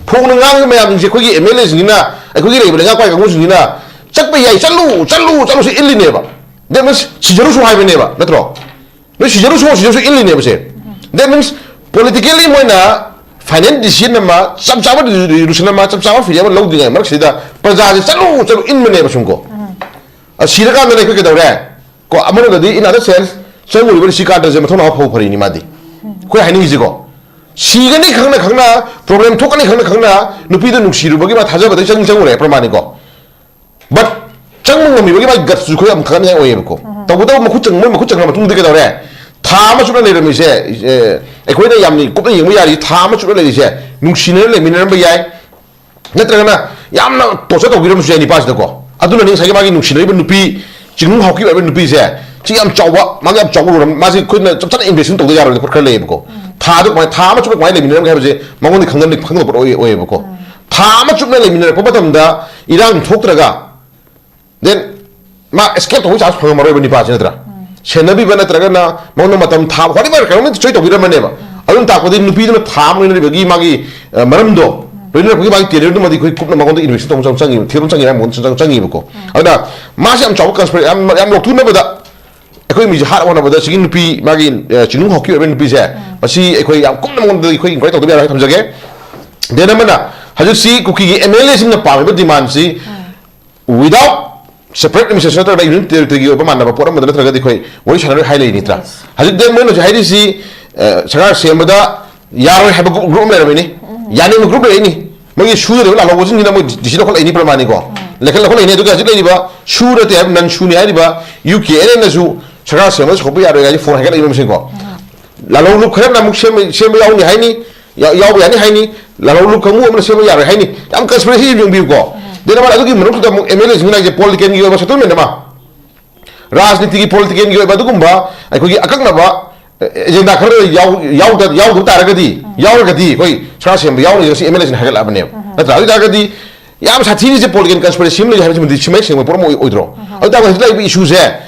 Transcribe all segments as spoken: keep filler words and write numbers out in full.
ꯐꯣꯡꯅ ꯉꯥꯡꯉꯤꯕ ꯃꯌꯥꯝꯁꯤꯡꯁꯦ ꯑꯩꯈꯣꯏꯒꯤ M L ꯑꯦꯁꯤꯡꯁꯤꯅ, ꯑꯩꯈꯣꯏꯒꯤ ꯂꯩꯔꯤꯕ ꯂꯩꯉꯥꯛ ꯄꯥꯏ ꯀꯥꯡꯕꯨꯁꯤꯡꯁꯤꯅ ꯆꯠꯄ ꯌꯥꯏ, ꯆꯠꯂꯨ, ꯆꯠꯂꯨ, ꯆꯠꯂꯨꯁꯤ ꯏꯜꯂꯤꯅꯦꯕ꯫ That means ꯁꯤꯖꯔꯨꯁꯨ ꯍꯥꯏꯕꯅꯦꯕ, ꯅꯠꯇ꯭ꯔꯣ? ꯅꯣꯏ ꯁꯤꯖꯔꯨꯁꯨ, ꯁꯤꯖꯔꯨꯁꯨ ꯏꯜꯂꯤꯅꯦꯕꯁꯦ꯫ That means politically ꯃꯣꯏꯅ final decision ꯑꯃ, ꯆꯞ ꯆꯥꯕ resolution ꯑꯃ, ꯆꯞ ꯆꯥꯕ ꯐꯤꯔꯦꯞ ꯑꯃ ꯂꯧꯗ꯭ꯔꯤꯉꯩ ꯃꯔꯛꯁꯤꯗ ꯄ꯭ꯔꯖꯥꯁꯦ ꯆꯠꯂꯨ, ꯆꯠꯂꯨ ꯏꯟꯕꯅꯦꯕ ꯁꯨꯝ ꯀꯣ꯫ ꯑ, ꯁꯤꯔꯀꯥꯟꯗꯅ ꯑꯩꯈꯣꯏ ꯀꯩꯗꯧꯔꯦ? ꯀꯣ, ꯑꯃꯔꯣꯝꯗꯗꯤ in other sense ꯆꯪꯉꯨꯔꯤꯕ ꯔꯤꯁꯤ ꯀꯥꯔꯇꯔꯁꯦ ꯃꯊꯧꯅꯥ ꯐꯕ ꯐꯔꯤꯅꯤ ꯃꯥꯗꯤ꯫ ꯑꯩꯈꯣꯏ ꯍꯥꯏꯅꯤꯡꯉꯤꯁꯤꯀꯣ, ꯁꯤꯒꯅꯤ ꯈꯪꯅ ꯈꯪꯅ, problem ꯊꯣꯛꯀꯅꯤ ꯈꯪꯅ ꯈꯪꯅ ꯅꯨꯄꯤꯗꯣ ꯅꯨꯡꯁꯤꯔꯨꯕꯒꯤ ꯃꯥ ꯊꯥꯖꯕꯗꯩ ꯆꯪ ꯆꯪꯉꯨꯔꯦ ꯄ꯭ꯔꯃꯥꯅꯤꯀꯣ꯫ But ꯆꯪꯕ ꯉꯝꯃꯤꯕꯒꯤ ꯃꯥꯒꯤ gutsꯁꯨ ꯑꯩꯈꯣꯏ ꯌꯥꯝ ꯈꯪꯅꯤꯡꯉꯥꯏ ꯑꯣꯏꯌꯦꯕꯀꯣ꯫ ꯇꯧꯕꯇꯕꯨ ꯃꯈꯨꯠ ꯆꯪ-, ꯃꯣꯏ ꯃꯈꯨꯠ ꯆꯪꯈ꯭ꯔ ꯃꯇꯨꯡꯗ ꯀꯩꯗꯧꯔꯦ? ꯊꯥ ꯑꯃ ꯆꯨꯞꯅ ꯂꯩꯔꯝꯃꯤꯁꯦ, ꯑꯦ, ꯑꯩꯈꯣꯏꯅ ꯌꯥꯝꯅ ꯀꯨꯞꯅ ꯌꯦꯡꯕ ꯌꯥꯔꯤ, ꯊꯥ ꯑꯃ ꯆꯨꯞꯅ ꯂꯩꯔꯤꯁꯦ ꯅꯨꯡꯁꯤꯅꯅ ꯂꯩꯃꯤꯟꯅꯔꯝꯕ ꯌꯥꯏ, ꯅꯠꯇ꯭ꯔꯒꯅ ꯌꯥꯝꯅ torture ꯇꯧꯕꯤꯔꯝꯕꯁꯨ ꯌꯥꯏ ꯅꯤꯄꯥꯁꯤꯗꯀꯣ꯫ ꯑꯗꯨꯅꯅꯤ ꯉꯁꯥꯏꯒꯤ ꯃꯥꯒꯤ ꯅꯨꯡꯁꯤꯅꯔꯤꯕ ꯅꯨꯄꯤ, ꯆꯤꯡꯅꯨꯡ ꯍꯥꯎꯀꯤꯞ ꯍꯥꯏꯕ ꯅꯨꯄꯤꯁꯦ, ꯁꯤ ꯌꯥꯝ ꯆꯥꯎꯕ, ꯃꯥꯒꯤ ꯌꯥꯝ ꯆꯥꯎꯕ role ꯑꯃ, ꯃꯥꯁꯦ ꯑꯩꯈꯣꯏꯅ ꯆꯞ ꯆꯥꯅ investigation ꯇꯧꯗ ꯌꯥꯔꯣꯏꯗꯕ ꯈꯔ ꯂꯩꯌꯦꯕꯀꯣ꯫ ꯊꯥꯗ ꯀꯃꯥꯏꯅ, ꯊꯥ ꯑꯃ ꯆꯨꯞꯅ ꯀꯃꯥꯏꯅ ꯂꯩꯃꯤꯟꯅꯔꯝꯒꯦ ꯍꯥꯏꯕꯁꯦ ꯃꯉꯣꯟꯗ ꯈꯪꯍꯟ-, ꯈꯪꯍꯟꯕ ꯄꯣꯠ ꯑꯣꯏ-, ꯑꯣꯏꯌꯦꯕꯀꯣ꯫ ꯊꯥ ꯑꯃ ꯆꯨꯞꯅ ꯂꯩꯃꯤꯟꯅꯔꯛꯄ ꯃꯇꯝꯗ ꯏꯔꯥꯡ ꯊꯣꯛꯇ꯭ꯔꯒ, then ꯃꯥ escape ꯇꯧꯕꯒꯤ chance ꯐꯪꯉꯝꯃꯔꯣꯏꯕ ꯅꯤꯄꯥꯁꯤ, ꯅꯠꯇ꯭ꯔꯥ? ꯁꯦꯟꯅꯕꯤꯕ ꯅꯠꯇ꯭ꯔꯒꯅ ꯃꯉꯣꯟꯗ ꯃꯇꯝ ꯊꯥꯕ, whatever, ꯀꯩꯅꯣꯝꯃ ꯆꯣꯏ ꯇꯧꯕꯤꯔꯝꯃꯅꯦꯕ꯫ ꯑꯗꯨꯅ ꯇꯥꯛꯄꯗꯤ ꯅꯨꯄꯤꯗꯨꯅ ꯊꯥ ꯑꯃ ꯂꯣꯏꯅꯔꯤꯕꯒꯤ ꯃꯥꯒꯤ, ꯑ, ꯃꯔꯝꯗꯣ, ꯂꯣꯏꯅꯔꯛꯄꯒꯤ ꯃꯥꯒꯤ careerꯗꯨꯃꯗꯤ ꯑꯩꯈꯣꯏ ꯀꯨꯞꯅ ꯃꯉꯣꯟꯗ investigation ꯇꯧꯕ ꯆꯪ-, ꯆꯪꯉꯤ, ꯊꯤꯕ ꯑꯃ ꯆꯪꯉꯤ, ꯃꯉꯣꯟꯗ ꯆꯪ-, ꯆꯪꯉꯤꯕꯀꯣ꯫ ꯑꯗꯨꯅ ꯃꯥꯁꯦ ꯌꯥꯝ ꯆꯥꯎꯕ conspiracy, ꯌꯥꯝ, ꯌꯥꯝ ꯂꯧꯊꯣꯛꯅꯕꯗ ꯑꯩꯈꯣꯏ ꯃꯤꯁꯦ ꯍꯥꯠꯅꯕ ꯍꯣꯠꯅꯕꯗ ꯁꯤꯒꯤ ꯅꯨꯄꯤ, ꯃꯥꯒꯤ, ꯑ, ꯆꯤꯡꯅꯨꯡ ꯍꯥꯎꯀꯤꯞ ꯑꯣꯏꯕ ꯅꯨꯄꯤꯁꯦ, ꯃꯁꯤ ꯑꯩꯈꯣꯏ ꯌꯥꯝ ꯀꯨꯞꯅ ꯃꯉꯣꯟꯗ ꯑꯩꯈꯣꯏ inquiry ꯇꯧꯗꯕ ꯌꯥꯔꯣꯏ ꯊꯝꯖꯒꯦ꯫ Then ꯑꯃꯅ, ꯍꯧꯖꯤꯛꯁꯤ ꯀꯨꯀꯤꯒꯤ MLAꯁꯤꯡꯅ ꯄꯥꯝꯃꯤꯕ demandꯁꯤ without separate administration ꯅꯠꯇ꯭ꯔꯒ union territoryꯒꯤ ꯑꯣꯏꯕ ꯃꯥꯟꯅꯕ ꯄꯣꯠ ꯑꯃꯗ ꯅꯠꯇ꯭ꯔꯒꯗꯤ ꯑꯩꯈꯣꯏ ꯋꯥꯔꯤ ꯁꯥꯟꯅꯔꯣꯏ ꯍꯥꯏ ꯂꯩꯔꯤ ꯅꯠꯇ꯭ꯔꯥ? ꯍꯧꯖꯤꯛ then ꯃꯣꯏꯅ ꯍꯧꯖꯤꯛ ꯍꯥꯏꯔꯤꯁꯤ, ꯑ, ꯁꯔꯀꯥꯔ ꯁꯦꯝꯕꯗ ꯌꯥꯔꯣꯏ ꯍꯥꯏꯕ group, group ꯑꯃ ꯂꯩꯔꯝꯃꯤꯅꯤ꯫ ꯌꯥꯅꯤꯡꯕ group ꯂꯩꯔꯤꯅꯤ꯫ ꯃꯣꯏꯒꯤ ꯁꯨꯗꯕ ꯂꯥꯜꯍꯧꯕꯁꯤꯡꯁꯤꯅ ꯃꯣꯏ DC ꯂꯧꯈꯠꯂꯛꯏꯅꯤ ꯄ꯭ꯔꯃꯥꯅꯤꯀꯣ꯫ ꯂꯧꯈꯠ-, ꯂꯧꯈꯠꯂꯛꯏꯅꯤ꯫ ꯑꯗꯨꯒ ꯍꯧꯖꯤꯛ ꯂꯩꯔꯤꯕ ꯁꯨ ꯅꯠꯇꯦ ꯍꯥꯏꯕ, non ꯁꯨꯅꯤ ꯍꯥꯏꯔꯤꯕ UKNAꯅꯁꯨ ꯁꯔꯀꯥꯔ ꯁꯦꯝꯕꯗ ꯁꯧꯒꯠꯄ ꯌꯥꯔꯣꯏ ꯍꯥꯏꯁꯤ ꯐꯣꯟ ꯍꯥꯏꯒꯠꯂꯛꯏꯕ ꯃꯁꯤꯡꯀꯣ꯫ ꯂꯥꯜꯍꯧ ꯂꯨꯞ ꯈꯔꯅ ꯑꯃꯨꯛ ꯁꯦꯝꯕ, ꯁꯦꯝꯕ ꯌꯥꯎꯅꯤ ꯍꯥꯏꯅꯤ, ꯌꯥ-, ꯌꯥꯎꯕ ꯌꯥꯅꯤ ꯍꯥꯏꯅꯤ꯫ ꯂꯥꯜꯍꯧ ꯂꯨꯞ ꯀꯥꯡꯕꯨ ꯑꯃꯅ ꯁꯦꯝꯕ ꯌꯥꯔꯣꯏ ꯍꯥꯏꯅꯤ꯫ ꯌꯥꯝ conspiracy ꯌꯦꯡꯕꯤꯌꯨꯀꯣ꯫ Then ꯑꯃꯅ ꯑꯗꯨꯒꯤ ꯃꯅꯨꯡꯗꯨꯗ ꯑꯃꯨꯛ MLAꯁꯤꯡꯅ ꯍꯥꯏꯁꯦ politicalꯒꯤ ꯑꯣꯏꯕ settlement ꯑꯃ, ꯔꯥꯖꯅꯤꯇꯤꯒꯤ, politicalꯒꯤ ꯑꯣꯏꯕ ꯑꯗꯨꯒꯨꯝꯕ ꯑꯩꯈꯣꯏꯒꯤ ꯑꯀꯛꯅꯕ, ꯑꯦ, agenda ꯈꯔ ꯌꯥꯎ-, ꯌꯥꯎꯗ-, ꯌꯥꯎꯗꯕ ꯇꯥꯔꯒꯗꯤ, ꯌꯥꯎꯔꯒꯗꯤ ꯑꯩꯈꯣꯏ ꯁꯔꯀꯥꯔ ꯁꯦꯝꯕ ꯌꯥꯎꯅꯤ ꯉꯁꯤ MLAꯁꯤꯡꯅ ꯍꯥꯏꯒꯠꯂꯛꯑꯕꯅꯦꯕ꯫ ꯅꯠꯇ꯭ꯔꯥ? ꯑꯗꯨ ꯑꯣꯏ ꯇꯥꯔꯒꯗꯤ ꯌꯥꯝ ꯁꯥꯊꯤꯔꯤꯁꯦ political conspiracy ꯑꯃ ꯂꯩ ꯍꯥꯏꯕꯁꯤꯃꯗꯤ ꯁꯤꯃꯩ ꯁꯦꯡꯕ ꯄꯣꯠ ꯑꯃ ꯑꯣꯏ-, ꯑꯣꯏꯗ꯭ꯔꯣ? ꯑꯗꯨ ꯇꯥꯔꯒꯗꯤ ꯍꯧꯖꯤꯛ ꯂꯥꯛꯏꯕ issueꯁꯦ,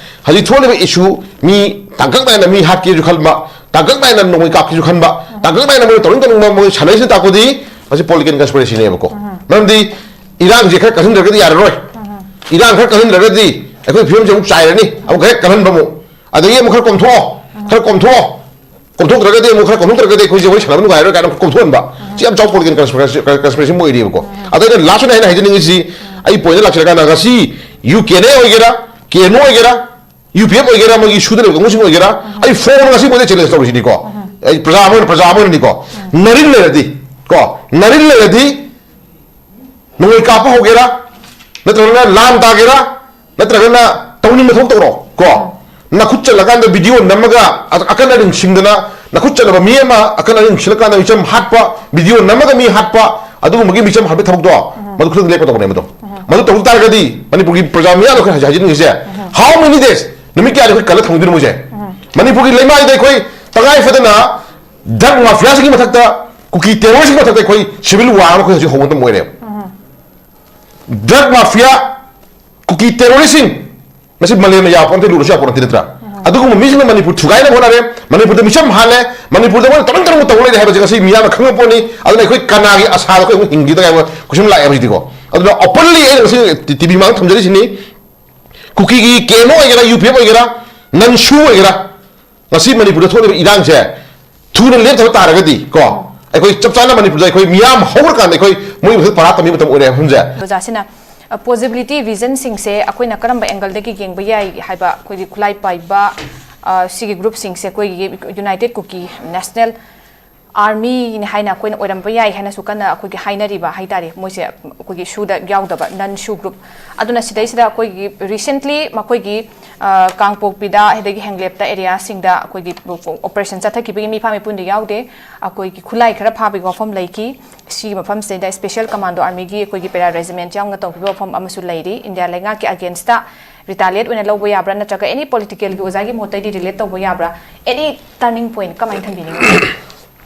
ꯍꯧꯖꯤꯛ ꯊꯣꯛꯂꯤꯕ issue, ꯃꯤ ꯇꯥꯡꯀꯛ ꯅꯥꯏꯅ ꯃꯤ ꯍꯥꯠꯀꯦꯁꯨ ꯈꯟꯕ, ꯇꯥꯡꯀꯛ ꯅꯥꯏꯅ ꯅꯣꯡꯃꯩ ꯀꯥꯞꯀꯦꯁꯨ ꯈꯟꯕ, ꯇꯥꯡꯀꯛ ꯅꯥꯏꯅ ꯃꯣꯏꯅ ꯇꯧꯅꯤꯡ ꯇꯧꯅꯤꯡꯕ ꯃꯣꯏ ꯁꯥꯟꯅꯔꯤꯁꯤꯅ ꯇꯥꯛꯄꯗꯤ ꯃꯁꯤ ꯄꯣꯂꯤꯇꯤꯀꯦꯜ ꯀꯟꯁꯄꯤꯔꯦꯁꯤꯅꯦꯕꯀꯣ꯫ ꯃꯔꯝꯗꯤ ꯏꯔꯥꯡꯁꯦ ꯈꯔ ꯀꯟꯍꯟꯗ꯭ꯔꯒꯗꯤ ꯌꯥꯔꯔꯣꯏ꯫ ꯏꯔꯥꯡ ꯈꯔ ꯀꯟꯍꯟꯗ꯭ꯔꯒꯗꯤ ꯑꯩꯈꯣꯏ ꯐꯤꯕꯝꯁꯦ ꯑꯃꯨꯛ ꯆꯥꯏꯔꯅꯤ, ꯑꯃꯨꯛ ꯈꯔ ꯀꯟꯍꯟꯕ ꯑꯃꯨꯛ, ꯑꯗꯒꯤ ꯑꯃꯨꯛ ꯈꯔ ꯀꯣꯝꯊꯣꯛꯑꯣ, ꯈꯔ ꯀꯣꯝꯊꯣꯛꯑꯣ, ꯀꯣꯝꯊꯣꯛꯇ꯭ꯔꯒꯗꯤ ꯑꯃꯨꯛ ꯈꯔ ꯀꯣꯝꯊꯣꯛꯇ꯭ꯔꯒꯗꯤ ꯑꯩꯈꯣꯏꯁꯦ ꯋꯥꯔꯤ ꯁꯥꯟꯅꯕ ꯅꯨꯡꯉꯥꯏꯔꯣꯏ ꯀꯥꯏꯅ ꯀꯣꯝꯊꯣꯛꯍꯟꯕ꯫ ꯁꯤ ꯌꯥꯝ ꯆꯥꯎꯕ ꯄꯣꯂꯤꯇꯤꯀꯦꯜ ꯀꯟꯁꯄꯤꯔꯦꯁꯤ ꯑꯃ ꯑꯣꯏꯔꯤꯕꯀꯣ꯫ ꯑꯗꯣ ꯑꯩꯅ ꯂꯥꯁ ꯑꯣꯏꯅ ꯑꯩꯅ ꯍꯥꯏꯖꯅꯤꯡꯉꯤꯁꯤ, ꯑꯩ ꯄꯣꯏꯟꯗ ꯂꯥꯛꯆꯔꯀꯥꯟꯗ ꯉꯁꯤ ꯌꯨ ꯀꯦ ꯑꯦꯟ ꯑꯦ ꯑꯣꯏꯒꯦꯔꯥ, ꯀꯦ ꯑꯦꯟ ꯑꯣ ꯑꯣꯏꯒꯦꯔꯥ, ꯌꯨ ꯄꯤ ꯑꯦꯐ ꯑꯣꯏꯒꯦꯔꯥ, ꯑꯃꯒꯤ ꯁꯨꯗ ꯂꯩꯕ ꯀꯥꯡꯕꯨꯁꯤꯡ ꯑꯣꯏꯒꯦꯔꯥ, ꯑꯩ ꯐꯣꯟ ꯉꯁꯤ ꯃꯣꯏꯗ ꯆꯦꯂꯦꯟꯖ ꯇꯧꯔꯤꯁꯤꯅꯤꯀꯣ꯫ ꯑꯩ ꯄ꯭ꯔꯖꯥ ꯑꯃ ꯑꯣꯏꯅ, ꯄ꯭ꯔꯖꯥ ꯑꯃ ꯑꯣꯏꯅꯅꯤꯀꯣ꯫ ꯅꯔꯤꯟ ꯂꯩꯔꯗꯤ, ꯀꯣ, ꯅꯔꯤꯟ ꯂꯩꯔꯗꯤ ꯅꯣꯡꯃꯩ ꯀꯥꯞꯄ ꯍꯧꯒꯦꯔꯥ, ꯅꯠꯇ꯭ꯔꯒꯅ ꯂꯥꯟ ꯇꯥꯒꯦꯔꯥ, ꯅꯠꯇ꯭ꯔꯒꯅ ꯇꯧꯅꯤꯡꯕ ꯊꯕꯛ ꯇꯧꯔꯣ, ꯀꯣ꯫ ꯅꯈꯨꯠ ꯆꯠꯂꯀꯥꯟꯗ ꯚꯤꯗꯤꯑꯣ ꯅꯝꯃꯒ ꯑ-, ꯑꯀꯟ ꯑꯔꯤꯡ ꯁꯤꯡꯗꯅ, ꯅꯈꯨꯠ ꯆꯠꯂꯕ ꯃꯤ ꯑꯃ ꯑꯀꯟ ꯑꯔꯤꯡ ꯁꯤꯜꯂꯀꯥꯟꯗ ꯃꯤꯆꯝ ꯍꯥꯠꯄ, ꯚꯤꯗꯤꯑꯣ ꯅꯝꯃꯒ ꯃꯤ ꯍꯥꯠꯄ, ꯑꯗꯨꯒꯨꯝꯕꯒꯤ ꯃꯤꯆꯝ ꯍꯥꯠꯄꯒꯤ ꯊꯕꯛꯇꯣ, ꯃꯗꯨ ꯈꯨꯗꯛꯇ ꯂꯦꯞꯀꯗꯧꯕꯅꯦ ꯃꯗꯣ꯫ ꯃꯗꯨ ꯇꯧ ꯇꯥꯔꯒꯗꯤ ꯃꯅꯤꯄꯨꯔꯒꯤ ꯄ꯭ꯔꯖꯥ ꯃꯤꯌꯥꯝꯗ ꯑꯩꯈꯣꯏ ꯍꯧꯖꯤꯛ ꯍꯥꯏꯖꯅꯤꯡꯉꯤꯁꯦ, how many days? ꯅꯨꯃꯤꯠ ꯀꯌꯥꯅꯤ ꯑꯩꯈꯣꯏ ꯀꯜꯂ ꯊꯝꯗꯣꯏꯅꯣ ꯃꯣꯏꯁꯦ? ꯃꯅꯤꯄꯨꯔꯒꯤ ꯂꯩꯃꯥꯏꯗ ꯑꯩꯈꯣꯏ ꯇꯉꯥꯏ ꯐꯗꯅ ꯗ꯭ꯔꯒ ꯃꯥꯐꯤꯌꯥꯁꯤꯡꯒꯤ ꯃꯊꯛꯇ, ꯀꯨꯀꯤ ꯇꯦꯔꯣꯔꯤꯁꯀꯤ ꯃꯊꯛꯇ ꯑꯩꯈꯣꯏ ꯁꯤꯚꯤꯜ ꯋꯥꯔ ꯑꯃ ꯑꯩꯈꯣꯏ ꯍꯧꯖꯤꯛ ꯍꯧꯕ ꯃꯇꯝ ꯑꯣꯏꯔꯦꯕ꯫ ꯗ꯭ꯔꯒ ꯃꯥꯐꯤꯌꯥ, ꯀꯨꯀꯤ ꯇꯦꯔꯣꯔꯤꯁꯁꯤꯡ, ꯃꯁꯤ ꯃꯥꯂꯦꯝꯅ ꯌꯥꯄꯣꯟꯇꯦ, ꯂꯨꯔꯁꯨ ꯌꯥꯄꯣꯟ ꯅꯠꯇꯦ, ꯅꯠꯇ꯭ꯔꯥ? ꯑꯗꯨꯒꯨꯝꯕ ꯃꯤꯁꯤꯡꯅ ꯃꯅꯤꯄꯨꯔ ꯊꯨꯒꯥꯏꯅꯕ ꯍꯣꯠꯅꯔꯦ, ꯃꯅꯤꯄꯨꯔꯗ ꯃꯤꯆꯝ ꯍꯥꯜꯂꯦ, ꯃꯅꯤꯄꯨꯔꯗ ꯃꯣꯏꯅ ꯇꯧꯅꯤꯡ ꯇꯧꯅꯤꯡꯕ ꯇꯧ ꯂꯩꯔꯦ ꯍꯥꯏꯕꯁꯦ ꯉꯁꯤ ꯃꯤꯌꯥꯝꯅ ꯈꯪꯉꯛꯄꯅꯤ꯫ ꯑꯗꯨꯅ ꯑꯩꯈꯣꯏ ꯀꯅꯥꯒꯤ ꯑꯁꯥꯗ ꯑꯩꯈꯣꯏ ꯑꯃꯨꯛ ꯍꯤꯡꯈꯤꯗ ꯉꯥꯏꯕ ꯈꯨꯁꯨꯝ ꯂꯥꯛꯑꯦ ꯍꯧꯖꯤꯛꯇꯤꯀꯣ꯫ ꯑꯗꯨꯅ ꯑꯣꯄꯟꯂꯤ ꯑꯩꯅ ꯉꯁꯤ ꯇꯤ ꯚꯤ ꯃꯥꯡꯗ ꯊꯝꯖꯔꯤꯁꯤꯅꯤ, ꯀꯨꯀꯤꯒꯤ ꯀꯦ ꯑꯦꯟ ꯑꯣ ꯑꯣꯏꯒꯦꯔꯥ, ꯌꯨ ꯄꯤ ꯑꯦꯐ ꯑꯣꯏꯒꯦꯔꯥ, ꯅꯟꯁꯨ ꯑꯣꯏꯒꯦꯔꯥ, ꯉꯁꯤ ꯃꯅꯤꯄꯨꯔꯗ ꯊꯣꯛꯂꯤꯕ ꯏꯔꯥꯡꯁꯦ ꯊꯨꯅ ꯂꯦꯞꯇꯕ ꯇꯥꯔꯒꯗꯤ ꯀꯣ, ꯑꯩꯈꯣꯏ ꯆꯞ ꯆꯥꯅ ꯃꯅꯤꯄꯨꯔꯗ ꯑꯩꯈꯣꯏ ꯃꯤꯌꯥꯝ ꯍꯧꯔꯀꯥꯟꯗ ꯑꯩꯈꯣꯏ ꯃꯣꯏ ꯃꯊꯛ ꯄꯔꯥ ꯇꯝꯕꯒꯤ ꯃꯇꯝ ꯑꯣꯏꯔꯦ ꯍꯥꯏꯕ ꯃꯐꯝꯁꯦ꯫ ꯑꯣꯖꯥꯁꯤꯅ, ꯑ, possibility reasonꯁꯤꯡꯁꯦ ꯑꯩꯈꯣꯏꯅ ꯀꯔꯝꯕ angle ꯗꯒꯤ ꯌꯦꯡꯕ ꯌꯥꯏ ꯍꯥꯏꯕ, ꯑꯩꯈꯣꯏꯒꯤ ꯈꯨꯠꯂꯥꯏ ꯄꯥꯏꯕ, ꯑ, ꯁꯤꯒꯤ groupꯁꯤꯡꯁꯦ ꯑꯩꯈꯣꯏꯒꯤ United Kuki National Armyꯅꯤ ꯍꯥꯏꯅ ꯑꯩꯈꯣꯏꯅ ꯑꯣꯏꯔꯝꯕ ꯌꯥꯏ ꯍꯥꯏꯅꯁꯨ ꯀꯟꯅ ꯑꯩꯈꯣꯏꯒꯤ ꯍꯥꯏꯅꯔꯤꯕ ꯍꯥꯏꯇꯥꯔꯦ, ꯃꯣꯏꯁꯦ ꯑꯩꯈꯣꯏꯒꯤ ꯁꯨꯗ ꯌꯥꯎꯗꯕ ꯅꯟ ꯁꯨ group꯫ ꯑꯗꯨꯅ ꯁꯤꯗꯩꯁꯤꯗ ꯑꯩꯈꯣꯏꯒꯤ recently ꯃꯈꯣꯏꯒꯤ, ꯑ, ꯀꯥꯡꯄꯣꯛꯄꯤꯗ, ꯑꯗꯒꯤ ꯍꯦꯡꯂꯦꯞꯇ areaꯁꯤꯡꯗ ꯑꯩꯈꯣꯏꯒꯤ operation ꯆꯠꯊꯈꯤꯕꯒꯤ ꯃꯤꯐꯥ ꯃꯤꯄꯨꯟꯗꯤ ꯌꯥꯎꯗꯦ꯫ ꯑꯩꯈꯣꯏꯒꯤ ꯈꯨꯠꯂꯥꯏ ꯈꯔ ꯐꯥꯕꯒꯤ ꯋꯥꯐꯝ ꯂꯩꯈꯤ꯫ ꯁꯤꯒꯤ ꯃꯐꯝꯁꯤꯗꯩꯗ special commando armyꯒꯤ ꯑꯩꯈꯣꯏꯒꯤ para regiment ꯌꯥꯎꯅ ꯇꯧꯈꯤꯕ ꯋꯥꯐꯝ ꯑꯃꯁꯨ ꯂꯩꯔꯤ꯫ ꯏꯟꯗꯤꯌꯥ ꯂꯩꯉꯥꯛꯀꯤ againstꯇ retaliate ꯑꯣꯏꯅ ꯂꯧꯕ ꯌꯥꯕ꯭ꯔꯥ, ꯅꯠꯇ꯭ꯔꯒ any politicalꯒꯤ ꯑꯣꯖꯥꯒꯤ ꯃꯣꯠꯇꯩꯗꯤ relate ꯇꯧꯕ ꯌꯥꯕ꯭ꯔꯥ? Any turning point ꯀꯃꯥꯏꯅ ꯊꯝꯕꯤꯅꯤꯡꯉꯤ?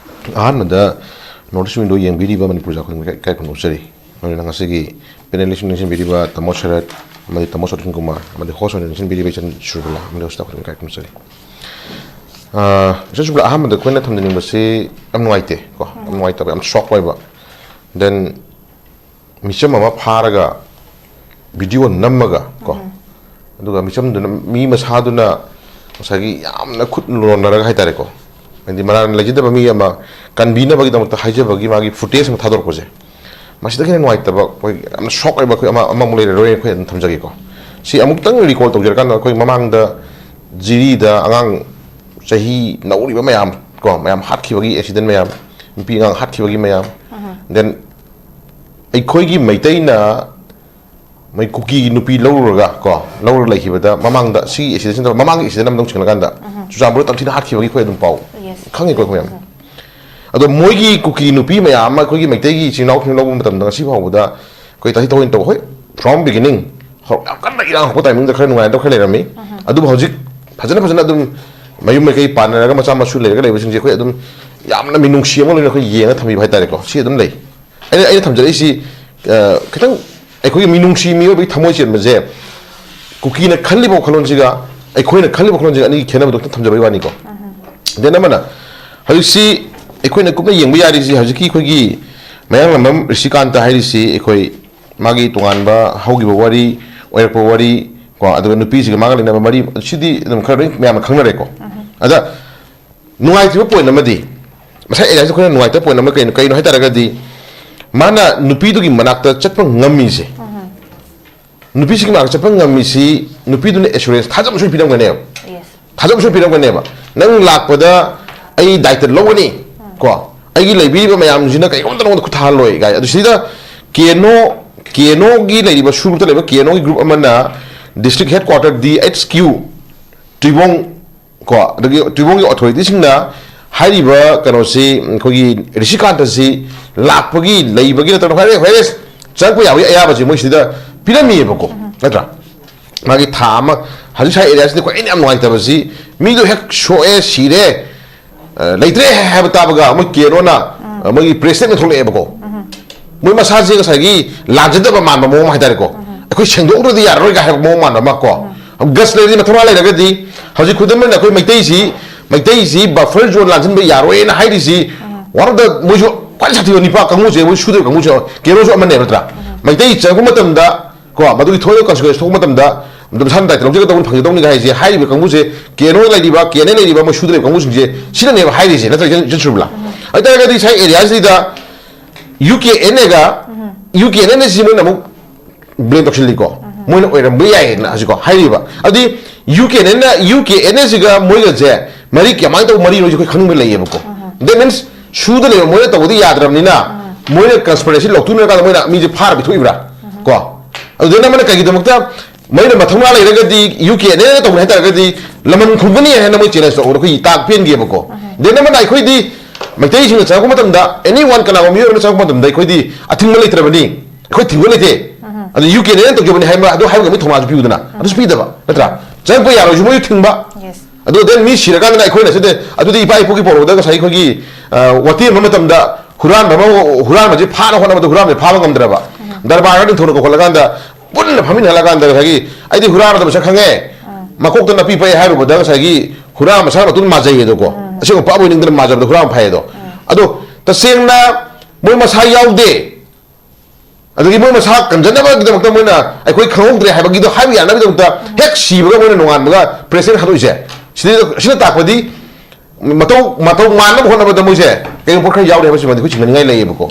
ꯑꯍꯥꯟꯕꯗ North East Window ꯌꯦꯡꯕꯤꯔꯤꯕ ꯃꯅꯤꯄꯨꯔ ꯖꯥꯈꯣꯏ ꯏꯀꯥꯏ ꯈꯨꯝꯅꯖꯔꯤ꯫ ꯑꯗꯨꯅ ꯉꯁꯤꯒꯤ panelꯁꯤꯡ ꯅꯤꯡꯁꯤꯡꯕꯤꯔꯤꯕ ꯇꯥꯃꯣ ꯁꯔꯠ ꯑꯃꯗꯤ ꯇꯥꯃꯣ ꯁꯣꯇꯟ ꯀꯨꯃꯥꯔ ꯑꯃꯗꯤ host ꯑꯣꯏꯅ ꯅꯤꯡꯁꯤꯡꯕꯤꯔꯤꯕ ꯏꯆꯟ ꯁꯨꯔꯕꯂꯥ ꯑꯃꯗꯤ host staff ꯈꯨꯗꯤꯡꯃꯛ ꯏꯀꯥꯏ ꯈꯨꯝꯅꯖꯔꯤ꯫ ꯑ, ꯏꯆꯟ ꯁꯨꯔꯕꯂꯥ, ꯑꯍꯥꯟꯕꯗ ꯑꯩꯈꯣꯏꯅ ꯊꯝꯖꯅꯤꯡꯕꯁꯤ ꯌꯥꯝ ꯅꯨꯡꯉꯥꯏꯇꯦ ꯀꯣ, ꯌꯥꯝ ꯅꯨꯡꯉꯥꯏꯇꯕ, ꯌꯥꯝ shock ꯑꯣꯏꯕ꯫ Then ꯃꯤꯆꯝ ꯑꯃ ꯐꯥꯔꯒ ꯚꯤꯗꯤꯑꯣ ꯅꯝꯃꯒ ꯀꯣ, ꯑꯗꯨꯒ ꯃꯤꯆꯝꯗꯨꯅ, ꯃꯤ ꯃꯁꯥꯗꯨꯅ ꯉꯁꯥꯏꯒꯤ ꯌꯥꯝꯅ ꯈꯨꯠ ꯂꯣꯟꯅꯔꯒ ꯍꯥꯏꯇꯥꯔꯦꯀꯣ, ꯍꯥꯏꯗꯤ ꯃꯔꯥꯜ ꯂꯩꯖꯗꯕ ꯃꯤ ꯑꯃ ꯀꯟꯕꯤꯅꯕꯒꯤꯗꯃꯛꯇ ꯍꯥꯏꯖꯕꯒꯤ ꯃꯥꯒꯤ ꯐꯨꯇꯦꯖ ꯑꯃ ꯊꯥꯗꯣꯔꯛꯄꯁꯦ, ꯃꯁꯤꯗꯒꯤ ꯍꯦꯟꯅ ꯅꯨꯡꯉꯥꯏꯇꯕ, ꯑꯩꯈꯣꯏ ꯌꯥꯝꯅ ꯁꯣꯛ ꯑꯣꯏꯕ ꯑꯩꯈꯣꯏ ꯑꯃ, ꯑꯃꯃꯨꯛ ꯂꯩꯔꯔꯣꯏ, ꯑꯩꯈꯣꯏ ꯑꯗꯨꯝ ꯊꯝꯖꯒꯦꯀꯣ꯫ ꯁꯤ ꯑꯃꯨꯛꯇꯪ ꯔꯤꯀꯣꯜ ꯇꯧꯖꯔꯀꯥꯟꯗ, ꯑꯩꯈꯣꯏ ꯃꯃꯥꯡꯗ ꯖꯤꯔꯤꯗ ꯑꯉꯥꯡ ꯆꯍꯤ ꯅꯧꯔꯤꯕ ꯃꯌꯥꯝ ꯀꯣ, ꯃꯌꯥꯝ ꯍꯥꯠꯈꯤꯕꯒꯤ ꯑꯦꯛꯁꯤꯗꯦꯟ ꯃꯌꯥꯝ, ꯅꯨꯄꯤ ꯑꯉꯥꯡ ꯍꯥꯠꯈꯤꯕꯒꯤ ꯃꯌꯥꯝ, then ꯑꯩꯈꯣꯏꯒꯤ ꯃꯩꯇꯩꯅ ꯃꯩ ꯀꯨꯀꯤꯒꯤ ꯅꯨꯄꯤ ꯂꯧꯔꯨꯔꯒ ꯀꯣ, ꯂꯧꯔ ꯂꯩꯈꯤꯕꯗ, ꯃꯃꯥꯡꯗ ꯁꯤꯒꯤ ꯑꯦꯛꯁꯤꯗꯦꯟ ꯃꯃꯥꯡꯒꯤ ꯑꯦꯛꯁꯤꯗꯦꯟ ꯑꯃꯗ ꯆꯤꯡꯂꯀꯥꯟꯗ ꯆꯨꯔꯆꯥꯟꯄꯨꯔꯗ ꯇꯝꯊꯤꯅ ꯍꯥꯠꯈꯤꯕꯒꯤ ꯑꯩꯈꯣꯏ ꯑꯗꯨꯝ ꯄꯥꯎ ꯈꯪꯉꯤꯀꯣ ꯑꯩꯈꯣꯏ ꯃꯌꯥꯝ꯫ ꯑꯗꯣ ꯃꯣꯏꯒꯤ ꯀꯨꯀꯤ ꯅꯨꯄꯤ ꯃꯌꯥꯝ ꯑꯃ ꯑꯩꯈꯣꯏꯒꯤ ꯃꯩꯇꯩꯒꯤ ꯏꯆꯤꯟ ꯏꯅꯥꯎꯁꯤꯡ ꯂꯧꯕ ꯃꯇꯝꯗ ꯉꯁꯤ ꯐꯥꯎꯕꯗ ꯑꯩꯈꯣꯏ ꯇꯥꯊꯤ ꯇꯥꯑꯣꯏꯅ ꯇꯧꯕ, ꯍꯣꯏ, from beginning, ꯍꯧ-, ꯌꯥꯝ ꯀꯟꯅ ꯏꯔꯥꯡ ꯍꯧꯔꯛꯄ ꯇꯥꯏꯃꯤꯡꯗ ꯈꯔ ꯅꯨꯡꯉꯥꯏꯅꯗꯕ ꯈꯔ ꯂꯩꯔꯝꯃꯤ꯫ ꯑꯗꯨꯕꯨ ꯍꯧꯖꯤꯛ ꯐꯖꯅ ꯐꯖꯅ ꯑꯗꯨꯝ ꯃꯌꯨꯝ ꯃꯀꯩ ꯄꯥꯟꯅꯔꯒ ꯃꯆꯥ ꯃꯁꯨ ꯂꯩꯔꯒ ꯂꯩꯕꯁꯤꯡꯁꯦ ꯑꯩꯈꯣꯏ ꯑꯗꯨꯝ ꯌꯥꯝꯅ ꯃꯤꯅꯨꯡꯁꯤ ꯑꯃ ꯂꯣꯏꯅ ꯑꯩꯈꯣꯏ ꯌꯦꯡꯉ ꯊꯝꯕꯤꯕ ꯍꯥꯏꯇꯥꯔꯦꯀꯣ, ꯁꯤ ꯑꯗꯨꯝ ꯂꯩ꯫ ꯑꯩꯅ, ꯑꯩꯅ ꯊꯝꯖꯔꯛꯏꯁꯤ, ꯑ, ꯈꯤꯇꯪ ꯑꯩꯈꯣꯏꯒꯤ ꯃꯤꯅꯨꯡꯁꯤ, ꯃꯤꯑꯣꯏꯕꯒꯤ ꯊꯃꯣꯏ ꯆꯦꯟꯕꯁꯦ, ꯀꯨꯀꯤꯅ ꯈꯜꯂꯤꯕ ꯋꯥꯈꯜꯂꯣꯟꯁꯤꯒ ꯑꯩꯈꯣꯏꯅ ꯈꯜꯂꯤꯕ ꯋꯥꯈꯜꯂꯣꯟꯁꯤꯒ ꯑꯅꯤꯒꯤ ꯈꯦꯠꯅꯕꯗꯣ ꯈꯤꯇꯪ ꯊꯝꯖꯕꯒꯤ ꯋꯥꯅꯤꯀꯣ꯫ Then ꯑꯃꯅ, ꯍꯧꯖꯤꯛꯁꯤ ꯑꯩꯈꯣꯏꯅ ꯀꯨꯞꯅ ꯌꯦꯡꯕ ꯌꯥꯔꯤꯁꯤ, ꯍꯧꯖꯤꯛꯀꯤ ꯑꯩꯈꯣꯏꯒꯤ ꯃꯌꯥꯡꯂꯝꯕꯝ ꯔꯤꯁꯤꯀꯥꯟꯇ ꯍꯥꯏꯔꯤꯁꯤ, ꯑꯩꯈꯣꯏ ꯃꯥꯒꯤ ꯇꯣꯉꯥꯟꯕ ꯍꯧꯈꯤꯕ ꯋꯥꯔꯤ, ꯑꯣꯏꯔꯛꯄ ꯋꯥꯔꯤ ꯀꯣ, ꯑꯗꯨꯒ ꯅꯨꯄꯤꯁꯤꯒ ꯃꯥꯒ ꯂꯩꯅꯕ ꯃꯔꯤ, ꯁꯤꯗꯤ ꯑꯗꯨꯝ ꯈꯔ ꯂꯣꯏ ꯃꯌꯥꯝꯅ ꯈꯪꯅꯔꯦꯀꯣ꯫ ꯑꯗ ꯅꯨꯡꯉꯥꯏꯇ꯭ꯔꯤꯕ ꯄꯣꯏꯟ ꯑꯃꯗꯤ, ꯉꯁꯥꯏ ꯑꯦꯔꯤꯌꯥꯁꯤꯗ ꯑꯩꯈꯣꯏꯅ ꯅꯨꯡꯉꯥꯏꯇꯕ ꯄꯣꯏꯟ ꯑꯃ ꯀꯩꯅꯣ, ꯀꯩꯅꯣ ꯍꯥꯏ ꯇꯥꯔꯒꯗꯤ, ꯃꯥꯅ ꯅꯨꯄꯤꯗꯨꯒꯤ ꯃꯅꯥꯛꯇ ꯆꯠꯄ ꯉꯝꯃꯤꯁꯦ, ꯅꯨꯄꯤꯁꯤꯒꯤ ꯃꯅꯥꯛꯇ ꯆꯠꯄ ꯉꯝꯃꯤꯁꯤ, ꯅꯨꯄꯤꯗꯨꯅ ꯑꯦꯁꯨꯔꯦꯟꯁ, ꯊꯥꯖꯕ ꯁꯣꯏ ꯄꯤꯔꯝꯒꯅꯦꯕ꯫ ꯊꯥꯖꯕ ꯁꯣꯏ ꯄꯤꯔꯝꯒꯅꯦꯕ꯫ ꯅꯪ ꯂꯥꯛꯄꯗ ꯑꯩ ꯗꯥꯏꯇ ꯂꯧꯒꯅꯤ ꯀꯣ, ꯑꯩꯒꯤ ꯂꯩꯕꯤꯔꯤꯕ ꯃꯌꯥꯝꯁꯤꯅ ꯀꯩꯒꯨꯝꯕ ꯅꯉꯣꯟꯗ ꯈꯨꯠ ꯊꯥꯍꯜꯂꯣꯏ ꯀꯥꯏ꯫ ꯑꯗꯨ ꯁꯤꯗ ꯀꯦꯅꯣ, ꯀꯦꯅꯣꯒꯤ ꯂꯩꯔꯤꯕ ꯁꯨ ꯒ꯭ꯔꯨꯞꯇ ꯂꯩꯕ ꯀꯦꯅꯣꯒꯤ ꯒ꯭ꯔꯨꯞ ꯑꯃꯅ ꯗꯤꯁꯇ꯭ꯔꯤꯛ ꯍꯦꯗ ꯀ꯭ꯋꯥꯇꯔ, ꯗꯤ ꯑꯩꯆ ꯀ꯭ꯌꯨ, ꯇꯨꯏꯕꯣꯡ ꯀꯣ, ꯑꯗꯒꯤ ꯇꯨꯏꯕꯣꯡꯒꯤ ꯑꯣꯊꯣꯔꯤꯇꯤꯁꯤꯡꯅ ꯍꯥꯏꯔꯤꯕ ꯀꯩꯅꯣꯁꯤ, ꯑꯩꯈꯣꯏꯒꯤ ꯔꯤꯁꯤꯀꯥꯟꯇꯁꯤ ꯂꯥꯛꯄꯒꯤ, ꯂꯩꯕꯒꯤ ꯅꯠꯇ꯭ꯔꯒ ꯍꯥꯏꯔꯦ, ꯍꯥꯏꯔꯦ, ꯆꯪꯉꯛꯄ ꯌꯥꯕꯒꯤ ꯑꯌꯥꯕꯁꯤ ꯃꯣꯏ ꯁꯤꯗ ꯄꯤꯔꯝꯃꯤꯑꯕꯀꯣ, ꯅꯠꯇ꯭ꯔꯥ? ꯃꯥꯒꯤ ꯊꯥ ꯑꯃ, ꯍꯧꯖꯤꯛ ꯁ꯭ꯋꯥꯏ ꯑꯦꯔꯤꯌꯥꯁꯤꯗ ꯈ꯭ꯋꯥꯏꯗꯒꯤ ꯌꯥꯝ ꯅꯨꯡꯉꯥꯏꯇꯕꯁꯤ, ꯃꯤꯗꯣ ꯍꯦꯛ ꯁꯣꯛꯑꯦ, ꯁꯤꯔꯦ, ꯑ, ꯂꯩꯇ꯭ꯔꯦ ꯍꯥꯏꯕ ꯇꯥꯕꯒ ꯃꯣꯏ ꯀꯦꯅꯣꯅ, ꯑ, ꯃꯣꯏꯒꯤ ꯄ꯭ꯔꯦꯁ ꯁ꯭ꯇꯦꯠꯃꯦꯟ ꯊꯣꯛꯂꯛꯑꯦꯕꯀꯣ꯫ ꯃꯣꯏ ꯃꯁꯥꯁꯦ ꯉꯁꯥꯏꯒꯤ ꯂꯥꯟꯖꯗꯕ ꯃꯥꯟꯕ ꯃꯑꯣꯡ ꯍꯥꯏꯇꯥꯔꯦꯀꯣ꯫ ꯑꯩꯈꯣꯏ ꯁꯦꯡꯗꯣꯛꯇ꯭ꯔꯗꯤ ꯌꯥꯔꯔꯣꯏꯒ ꯍꯥꯏꯕ ꯃꯑꯣꯡ ꯃꯥꯟꯕ ꯑꯃ ꯀꯣ꯫ ꯒꯠꯁ ꯂꯩꯔꯗꯤ, ꯃꯊꯧꯅꯥ ꯂꯩꯔꯒꯗꯤ, ꯍꯧꯖꯤꯛ ꯈꯨꯗꯝ ꯑꯣꯏꯅ ꯑꯩꯈꯣꯏ ꯃꯩꯇꯩꯁꯤ, ꯃꯩꯇꯩꯁꯤ ꯕꯐꯔ ꯖꯣꯟ ꯂꯥꯟꯁꯤꯟꯕ ꯌꯥꯔꯣꯏꯅ ꯍꯥꯏꯔꯤꯁꯤ, one of the, ꯃꯣꯏꯁꯨ ꯌꯥꯝ ꯁꯥꯊꯤꯕ ꯅꯤꯄꯥ ꯀꯥꯡꯕꯨꯁꯦ, ꯃꯣꯏ ꯁꯨꯗ꯭ꯔꯤꯕ ꯀꯥꯡꯕꯨꯁꯦ, ꯀꯦꯔꯣꯁꯨ ꯑꯃꯅꯦꯕ ꯅꯠꯇ꯭ꯔꯥ? ꯃꯩꯇꯩ ꯆꯪꯉꯛꯄ ꯃꯇꯝꯗ ꯀꯣ, ꯃꯗꯨꯒꯤ ꯊꯣꯛꯏꯕ consequence ꯊꯣꯛꯄ ꯃꯇꯝꯗ ꯃꯗꯨ ꯃꯁꯥꯅ ꯗꯥꯏꯇ ꯂꯧꯖꯒꯗꯧꯕꯅꯤ, ꯐꯪꯖꯗꯧꯅꯤꯒ ꯍꯥꯏꯁꯦ, ꯍꯥꯏꯔꯤꯕ ꯀꯥꯡꯕꯨꯁꯦ, ꯀꯦꯔꯣ ꯂꯩꯔꯤꯕ, ꯀꯦꯅꯦ ꯂꯩꯔꯤꯕ, ꯃꯣꯏ ꯁꯨꯗ꯭ꯔꯤꯕ ꯀꯥꯡꯕꯨꯁꯤꯡꯁꯦ, ꯁꯤꯅꯅꯦꯕ ꯍꯥꯏꯔꯤꯁꯦ, ꯅꯠꯇ꯭ꯔꯥ, ꯏꯆꯟ, ꯏꯆꯟ ꯁꯨꯔꯕꯂꯥ? ꯍꯥꯏꯇꯥꯔꯒꯗꯤ ꯉꯁꯥꯏ ꯑꯦꯔꯤꯌꯥꯁꯤꯗ ꯌꯨ ꯀꯦ ꯑꯦꯟ ꯑꯦꯒ ꯌꯨ ꯀꯦ ꯑꯦꯟ ꯑꯦꯁꯤ ꯃꯣꯏꯅ ꯑꯃꯨꯛ ꯕ꯭ꯂꯦꯝ ꯇꯧꯁꯤꯜꯂꯤꯀꯣ, ꯃꯣꯏꯅ ꯑꯣꯏꯔꯝꯕ ꯌꯥꯏꯌꯦꯅ ꯍꯧꯖꯤꯛꯀꯣ ꯍꯥꯏꯔꯤꯕ꯫ ꯑꯗꯨꯗꯤ ꯌꯨ ꯀꯦ ꯑꯦꯟ ꯑꯦꯟꯅ, ꯌꯨ ꯀꯦ ꯑꯦꯟ ꯑꯦꯁꯤꯒ ꯃꯣꯏꯒꯁꯦ ꯃꯔꯤ ꯀꯃꯥꯏꯅ ꯇꯧꯕ ꯃꯔꯤꯅꯣ ꯑꯩꯈꯣꯏ ꯈꯪꯅꯤꯡꯕ ꯂꯩꯌꯦꯕꯀꯣ꯫ That means ꯁꯨꯗ ꯂꯩꯕ ꯃꯣꯏꯅ ꯇꯧꯕꯗꯤ ꯌꯥꯗ꯭ꯔꯕꯅꯤꯅ, ꯃꯣꯏꯅ ꯀꯟꯁꯄꯤꯔꯦꯁꯤ ꯂꯧꯊꯣꯛꯅꯔꯀꯥꯟꯗ ꯃꯣꯏꯅ ꯃꯤꯁꯦ ꯐꯥꯔ ꯄꯤꯊꯣꯛꯏꯕ꯭ꯔꯥ? ꯀꯣ, ꯑꯗꯨꯗ ꯅꯃꯅ ꯀꯩꯒꯤꯗꯃꯛꯇ ꯃꯣꯏꯅ ꯃꯊꯧꯅꯥ ꯂꯩꯔꯒꯗꯤ, ꯌꯨ ꯀꯦ ꯑꯦꯟ ꯑꯦꯅ ꯇꯧꯕꯅꯤ ꯍꯥꯏꯇꯥꯔꯒꯗꯤ, ꯂꯃꯟ ꯈꯨꯝꯒꯅꯤ ꯍꯥꯏꯅ ꯃꯣꯏ ꯆꯦꯂꯦꯟꯖ ꯇꯧꯕꯗ ꯑꯩꯈꯣꯏ ꯇꯥꯛ ꯄꯦꯟꯒꯦꯕꯀꯣ꯫ Then ꯑꯃꯅ ꯑꯩꯈꯣꯏꯗꯤ ꯃꯩꯇꯩꯁꯤꯡꯅ ꯆꯪꯉꯛꯄ ꯃꯇꯝꯗ, ꯑꯦꯅꯤ ꯋꯥꯟ ꯀꯅꯥꯒꯨꯝꯕ ꯃꯤꯑꯣꯏ ꯑꯃꯅ ꯆꯪꯉꯛꯄ ꯃꯇꯝꯗ ꯑꯩꯈꯣꯏꯗꯤ ꯑꯊꯤꯡꯕ ꯂꯩꯇ꯭ꯔꯕꯅꯤ, ꯑꯩꯈꯣꯏ ꯊꯤꯡꯕ ꯂꯩꯇꯦ꯫ ꯑꯗꯨ ꯌꯨ ꯀꯦ ꯑꯦꯟ ꯑꯦꯅ ꯇꯧꯖꯕꯅꯤ ꯍꯥꯏꯕ, ꯑꯗꯨ ꯍꯥꯏꯕ ꯉꯝꯕꯒꯤ ꯊꯧꯅꯥꯁꯨ ꯄꯤꯌꯨꯗꯅ, ꯑꯗꯨꯁꯨ ꯄꯤꯗꯕ ꯅꯠꯇ꯭ꯔꯥ? ꯆꯪꯉꯛꯄ ꯌꯥꯔꯣꯏꯁꯨ ꯃꯣꯏꯁꯨ ꯊꯤꯡꯕ꯫ ꯑꯗꯨ then ꯃꯤ ꯁꯤꯔꯀꯥꯟꯗꯅ ꯑꯩꯈꯣꯏꯅ ꯁꯤꯗ, ꯑꯗꯨꯗꯤ ꯏꯄꯥ ꯏꯄꯨꯒꯤ ꯄꯣꯔꯛꯄꯗ ꯉꯁꯥꯏꯒꯤ ꯑꯩꯈꯣꯏꯒꯤ, ꯑ, ꯋꯥꯇꯦꯝꯕ ꯃꯇꯝꯗ ꯍꯨꯔꯥꯟꯕ ꯑꯃ, ꯍꯨꯔꯥꯟꯕꯁꯦ ꯐꯥꯅ ꯍꯣꯠꯅꯕꯗ ꯍꯨꯔꯥꯟꯕꯁꯦ ꯐꯥꯕ ꯉꯝꯗ꯭ꯔꯕ꯫ ꯗꯔꯕꯥꯔꯒ ꯅꯤꯡꯊꯧꯅ ꯀꯧꯈꯠꯂꯀꯥꯟꯗ ꯄꯨꯟꯅ ꯐꯝꯃꯤꯟꯅꯍꯜꯂꯀꯥꯟꯗ ꯉꯁꯥꯏꯒꯤ, "ꯑꯩꯗꯤ ꯍꯨꯔꯥꯟꯕꯗ ꯃꯁꯛ ꯈꯪꯉꯦ, ꯃꯀꯣꯛꯇ ꯅꯥꯄꯤ ꯄꯛꯑꯦ" ꯍꯥꯏꯔꯨꯕꯗ ꯉꯁꯥꯏꯒꯤ ꯍꯨꯔꯥꯟꯕ ꯃꯁꯥ ꯃꯇꯨꯡ ꯃꯥꯖꯩꯌꯦꯗꯣꯀꯣ꯫ ꯑꯁꯦꯡꯕ ꯄꯥꯞ ꯑꯣꯏꯅꯤꯡꯗꯅ ꯃꯥꯖꯕꯗ ꯍꯨꯔꯥꯟꯕ ꯐꯥꯏꯌꯦꯗꯣ꯫ ꯑꯗꯣ ꯇꯁꯦꯡꯅ ꯃꯣꯏ ꯃꯁꯥ ꯌꯥꯎꯗꯦ꯫ ꯑꯗꯒꯤ ꯃꯣꯏ ꯃꯁꯥ ꯀꯟꯖꯅꯕꯒꯤꯗꯃꯛꯇ ꯃꯣꯏꯅ ꯑꯩꯈꯣꯏ ꯈꯪꯍꯧꯗ꯭ꯔꯦ ꯍꯥꯏꯕꯒꯤꯗꯣ ꯍꯥꯏꯕ ꯌꯥꯅꯕꯒꯤꯗꯃꯛꯇ ꯍꯦꯛ ꯁꯤꯕꯒ ꯃꯣꯏꯅ ꯅꯣꯡꯉꯥꯟꯕꯒ ꯄ꯭ꯔꯦꯁ ꯊꯥꯗꯣꯛꯏꯁꯦ꯫ ꯁꯤꯗ, ꯁꯤꯅ ꯇꯥꯛꯄꯗꯤ ꯃꯇꯧ, ꯃꯇꯧ ꯃꯥꯟꯅꯕ ꯍꯣꯠꯅꯕꯗ ꯃꯣꯏꯁꯦ ꯀꯩꯒꯨꯝꯕ ꯄꯣꯠ ꯈꯔ ꯌꯥꯎꯔꯦ ꯍꯥꯏꯕꯁꯤꯃꯗꯤ ꯑꯩꯈꯣꯏ ꯆꯤꯡꯅꯅꯤꯡꯉꯥꯏ ꯂꯩꯌꯦꯕꯀꯣ꯫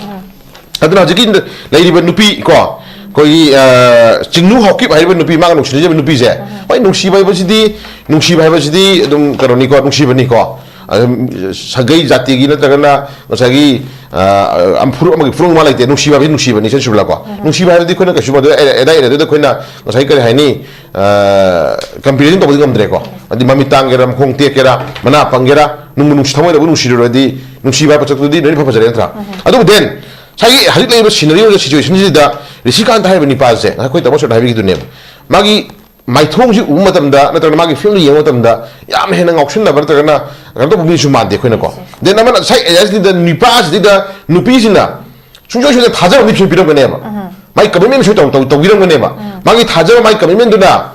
ꯑꯗꯨꯅ ꯍꯧꯖꯤꯛꯀꯤ ꯂꯩꯔꯤꯕ ꯅꯨꯄꯤ ꯀꯣ, ꯑꯩꯈꯣꯏꯒꯤ, ꯑ, ꯆꯤꯡꯅꯨ ꯍꯥꯎꯀꯤꯞ ꯍꯥꯏꯔꯤꯕ ꯅꯨꯄꯤ, ꯃꯥꯒ ꯅꯨꯡꯁꯤꯅꯖꯕ ꯅꯨꯄꯤꯁꯦ, ꯍꯣꯏ, ꯅꯨꯡꯁꯤꯕ ꯍꯥꯏꯕꯁꯤꯗꯤ, ꯅꯨꯡꯁꯤꯕ ꯍꯥꯏꯕꯁꯤꯗꯤ ꯑꯗꯨꯝ ꯀꯩꯅꯣꯅꯤꯀꯣ, ꯅꯨꯡꯁꯤꯕꯅꯤꯀꯣ꯫ ꯑꯗꯨꯝ ꯁꯥꯒꯩ ꯖꯥꯇꯤꯒꯤ ꯅꯠꯇ꯭ꯔꯒꯅ ꯉꯁꯥꯏꯒꯤ, ꯑ, ꯑ, ꯐꯨꯔꯨꯞ ꯑꯃꯒꯤ ꯐꯨꯔꯨꯞ ꯑꯃ ꯂꯩꯇꯦ꯫ ꯅꯨꯡꯁꯤꯕ ꯍꯥꯏꯕꯁꯤ ꯅꯨꯡꯁꯤꯕꯅꯤ, ꯏꯆꯟ ꯁꯨꯔꯕꯂꯥꯀꯣ꯫ ꯅꯨꯡꯁꯤꯕ ꯍꯥꯏꯕꯗꯤ ꯑꯩꯈꯣꯏꯅ ꯀꯩꯁꯨ ꯃꯗꯨ ꯑꯦꯗꯥ ꯑꯦꯗꯥꯗ ꯑꯩꯈꯣꯏꯅ ꯉꯁꯥꯏ ꯀꯔꯤ ꯍꯥꯏꯅꯤ, ꯑ, ꯀꯝꯄꯦꯔꯤꯖꯟ ꯇꯧꯕꯗꯤ ꯉꯝꯗ꯭ꯔꯦꯀꯣ꯫ ꯑꯗꯤ ꯃꯃꯤꯠ ꯇꯥꯡꯒꯦꯔꯥ, ꯃꯈꯣꯡ ꯇꯦꯛꯀꯦꯔꯥ, ꯃꯅꯥ ꯄꯪꯒꯦꯔꯥ, ꯅꯨꯡꯕꯨ ꯅꯨꯡꯁꯤ, ꯊꯃꯣꯏꯗꯕꯨ ꯅꯨꯡꯁꯤꯔꯨꯔꯗꯤ, ꯅꯨꯡꯁꯤꯕ ꯍꯥꯏꯕ ꯄꯣꯠꯁꯛꯇꯨꯗꯤ ꯂꯣꯏꯅ ꯐꯖꯔꯦ ꯅꯠꯇ꯭ꯔꯥ? ꯑꯗꯨꯕꯨ then ꯉꯁꯥꯏꯒꯤ ꯍꯧꯖꯤꯛ ꯂꯩꯔꯤꯕ ꯁꯤꯅꯔꯤ ꯑꯣꯏꯕ ꯁꯤꯆꯨꯋꯦꯁꯟꯁꯤꯗ ꯔꯤꯁꯤꯀꯥꯟꯇ ꯍꯥꯏꯔꯤꯕ ꯅꯤꯄꯥꯁꯦ, ꯑꯩꯈꯣꯏ ꯇꯥꯃꯣ ꯁꯣꯠꯅ ꯍꯥꯏꯕꯤꯈꯤꯗꯨꯅꯦꯕ, ꯃꯥꯒꯤ ꯃꯥꯏꯊꯣꯡꯁꯤ ꯎꯕ ꯃꯇꯝꯗ ꯅꯠꯇ꯭ꯔꯒꯅ ꯃꯥꯒꯤ ꯐꯤꯂꯝꯗꯨ ꯌꯦꯡꯕ ꯃꯇꯝꯗ ꯌꯥꯝ ꯍꯦꯟꯅ ꯉꯥꯎꯁꯤꯟꯅꯕ ꯅꯠꯇ꯭ꯔꯒꯅ ꯀꯩꯅꯣ ꯇꯧꯕ ꯃꯤꯁꯨ ꯃꯥꯟꯗꯦ ꯑꯩꯈꯣꯏꯅꯀꯣ꯫ Then ꯑꯃꯅ ꯉꯁꯥꯏ ꯑꯦꯖꯥꯁꯇꯤꯗ ꯅꯤꯄꯥꯁꯤꯗ ꯅꯨꯄꯤꯁꯤꯅ ꯁꯨꯡꯁꯣꯏ ꯁꯣꯏꯗꯅ ꯊꯥꯖꯕ ꯑꯃꯗꯤ ꯁꯣꯏ ꯄꯤꯔꯝꯒꯅꯦꯕ꯫ ꯃꯥꯏ ꯀꯃꯤꯠꯃꯦꯟ ꯁꯣꯏ ꯇꯧ-, ꯇꯧ-, ꯇꯧꯕꯤꯔꯝꯒꯅꯦꯕ꯫ ꯃꯥꯒꯤ ꯊꯥꯖꯕ, ꯃꯥꯒꯤ ꯀꯃꯤꯠꯃꯦꯟꯗꯨꯅ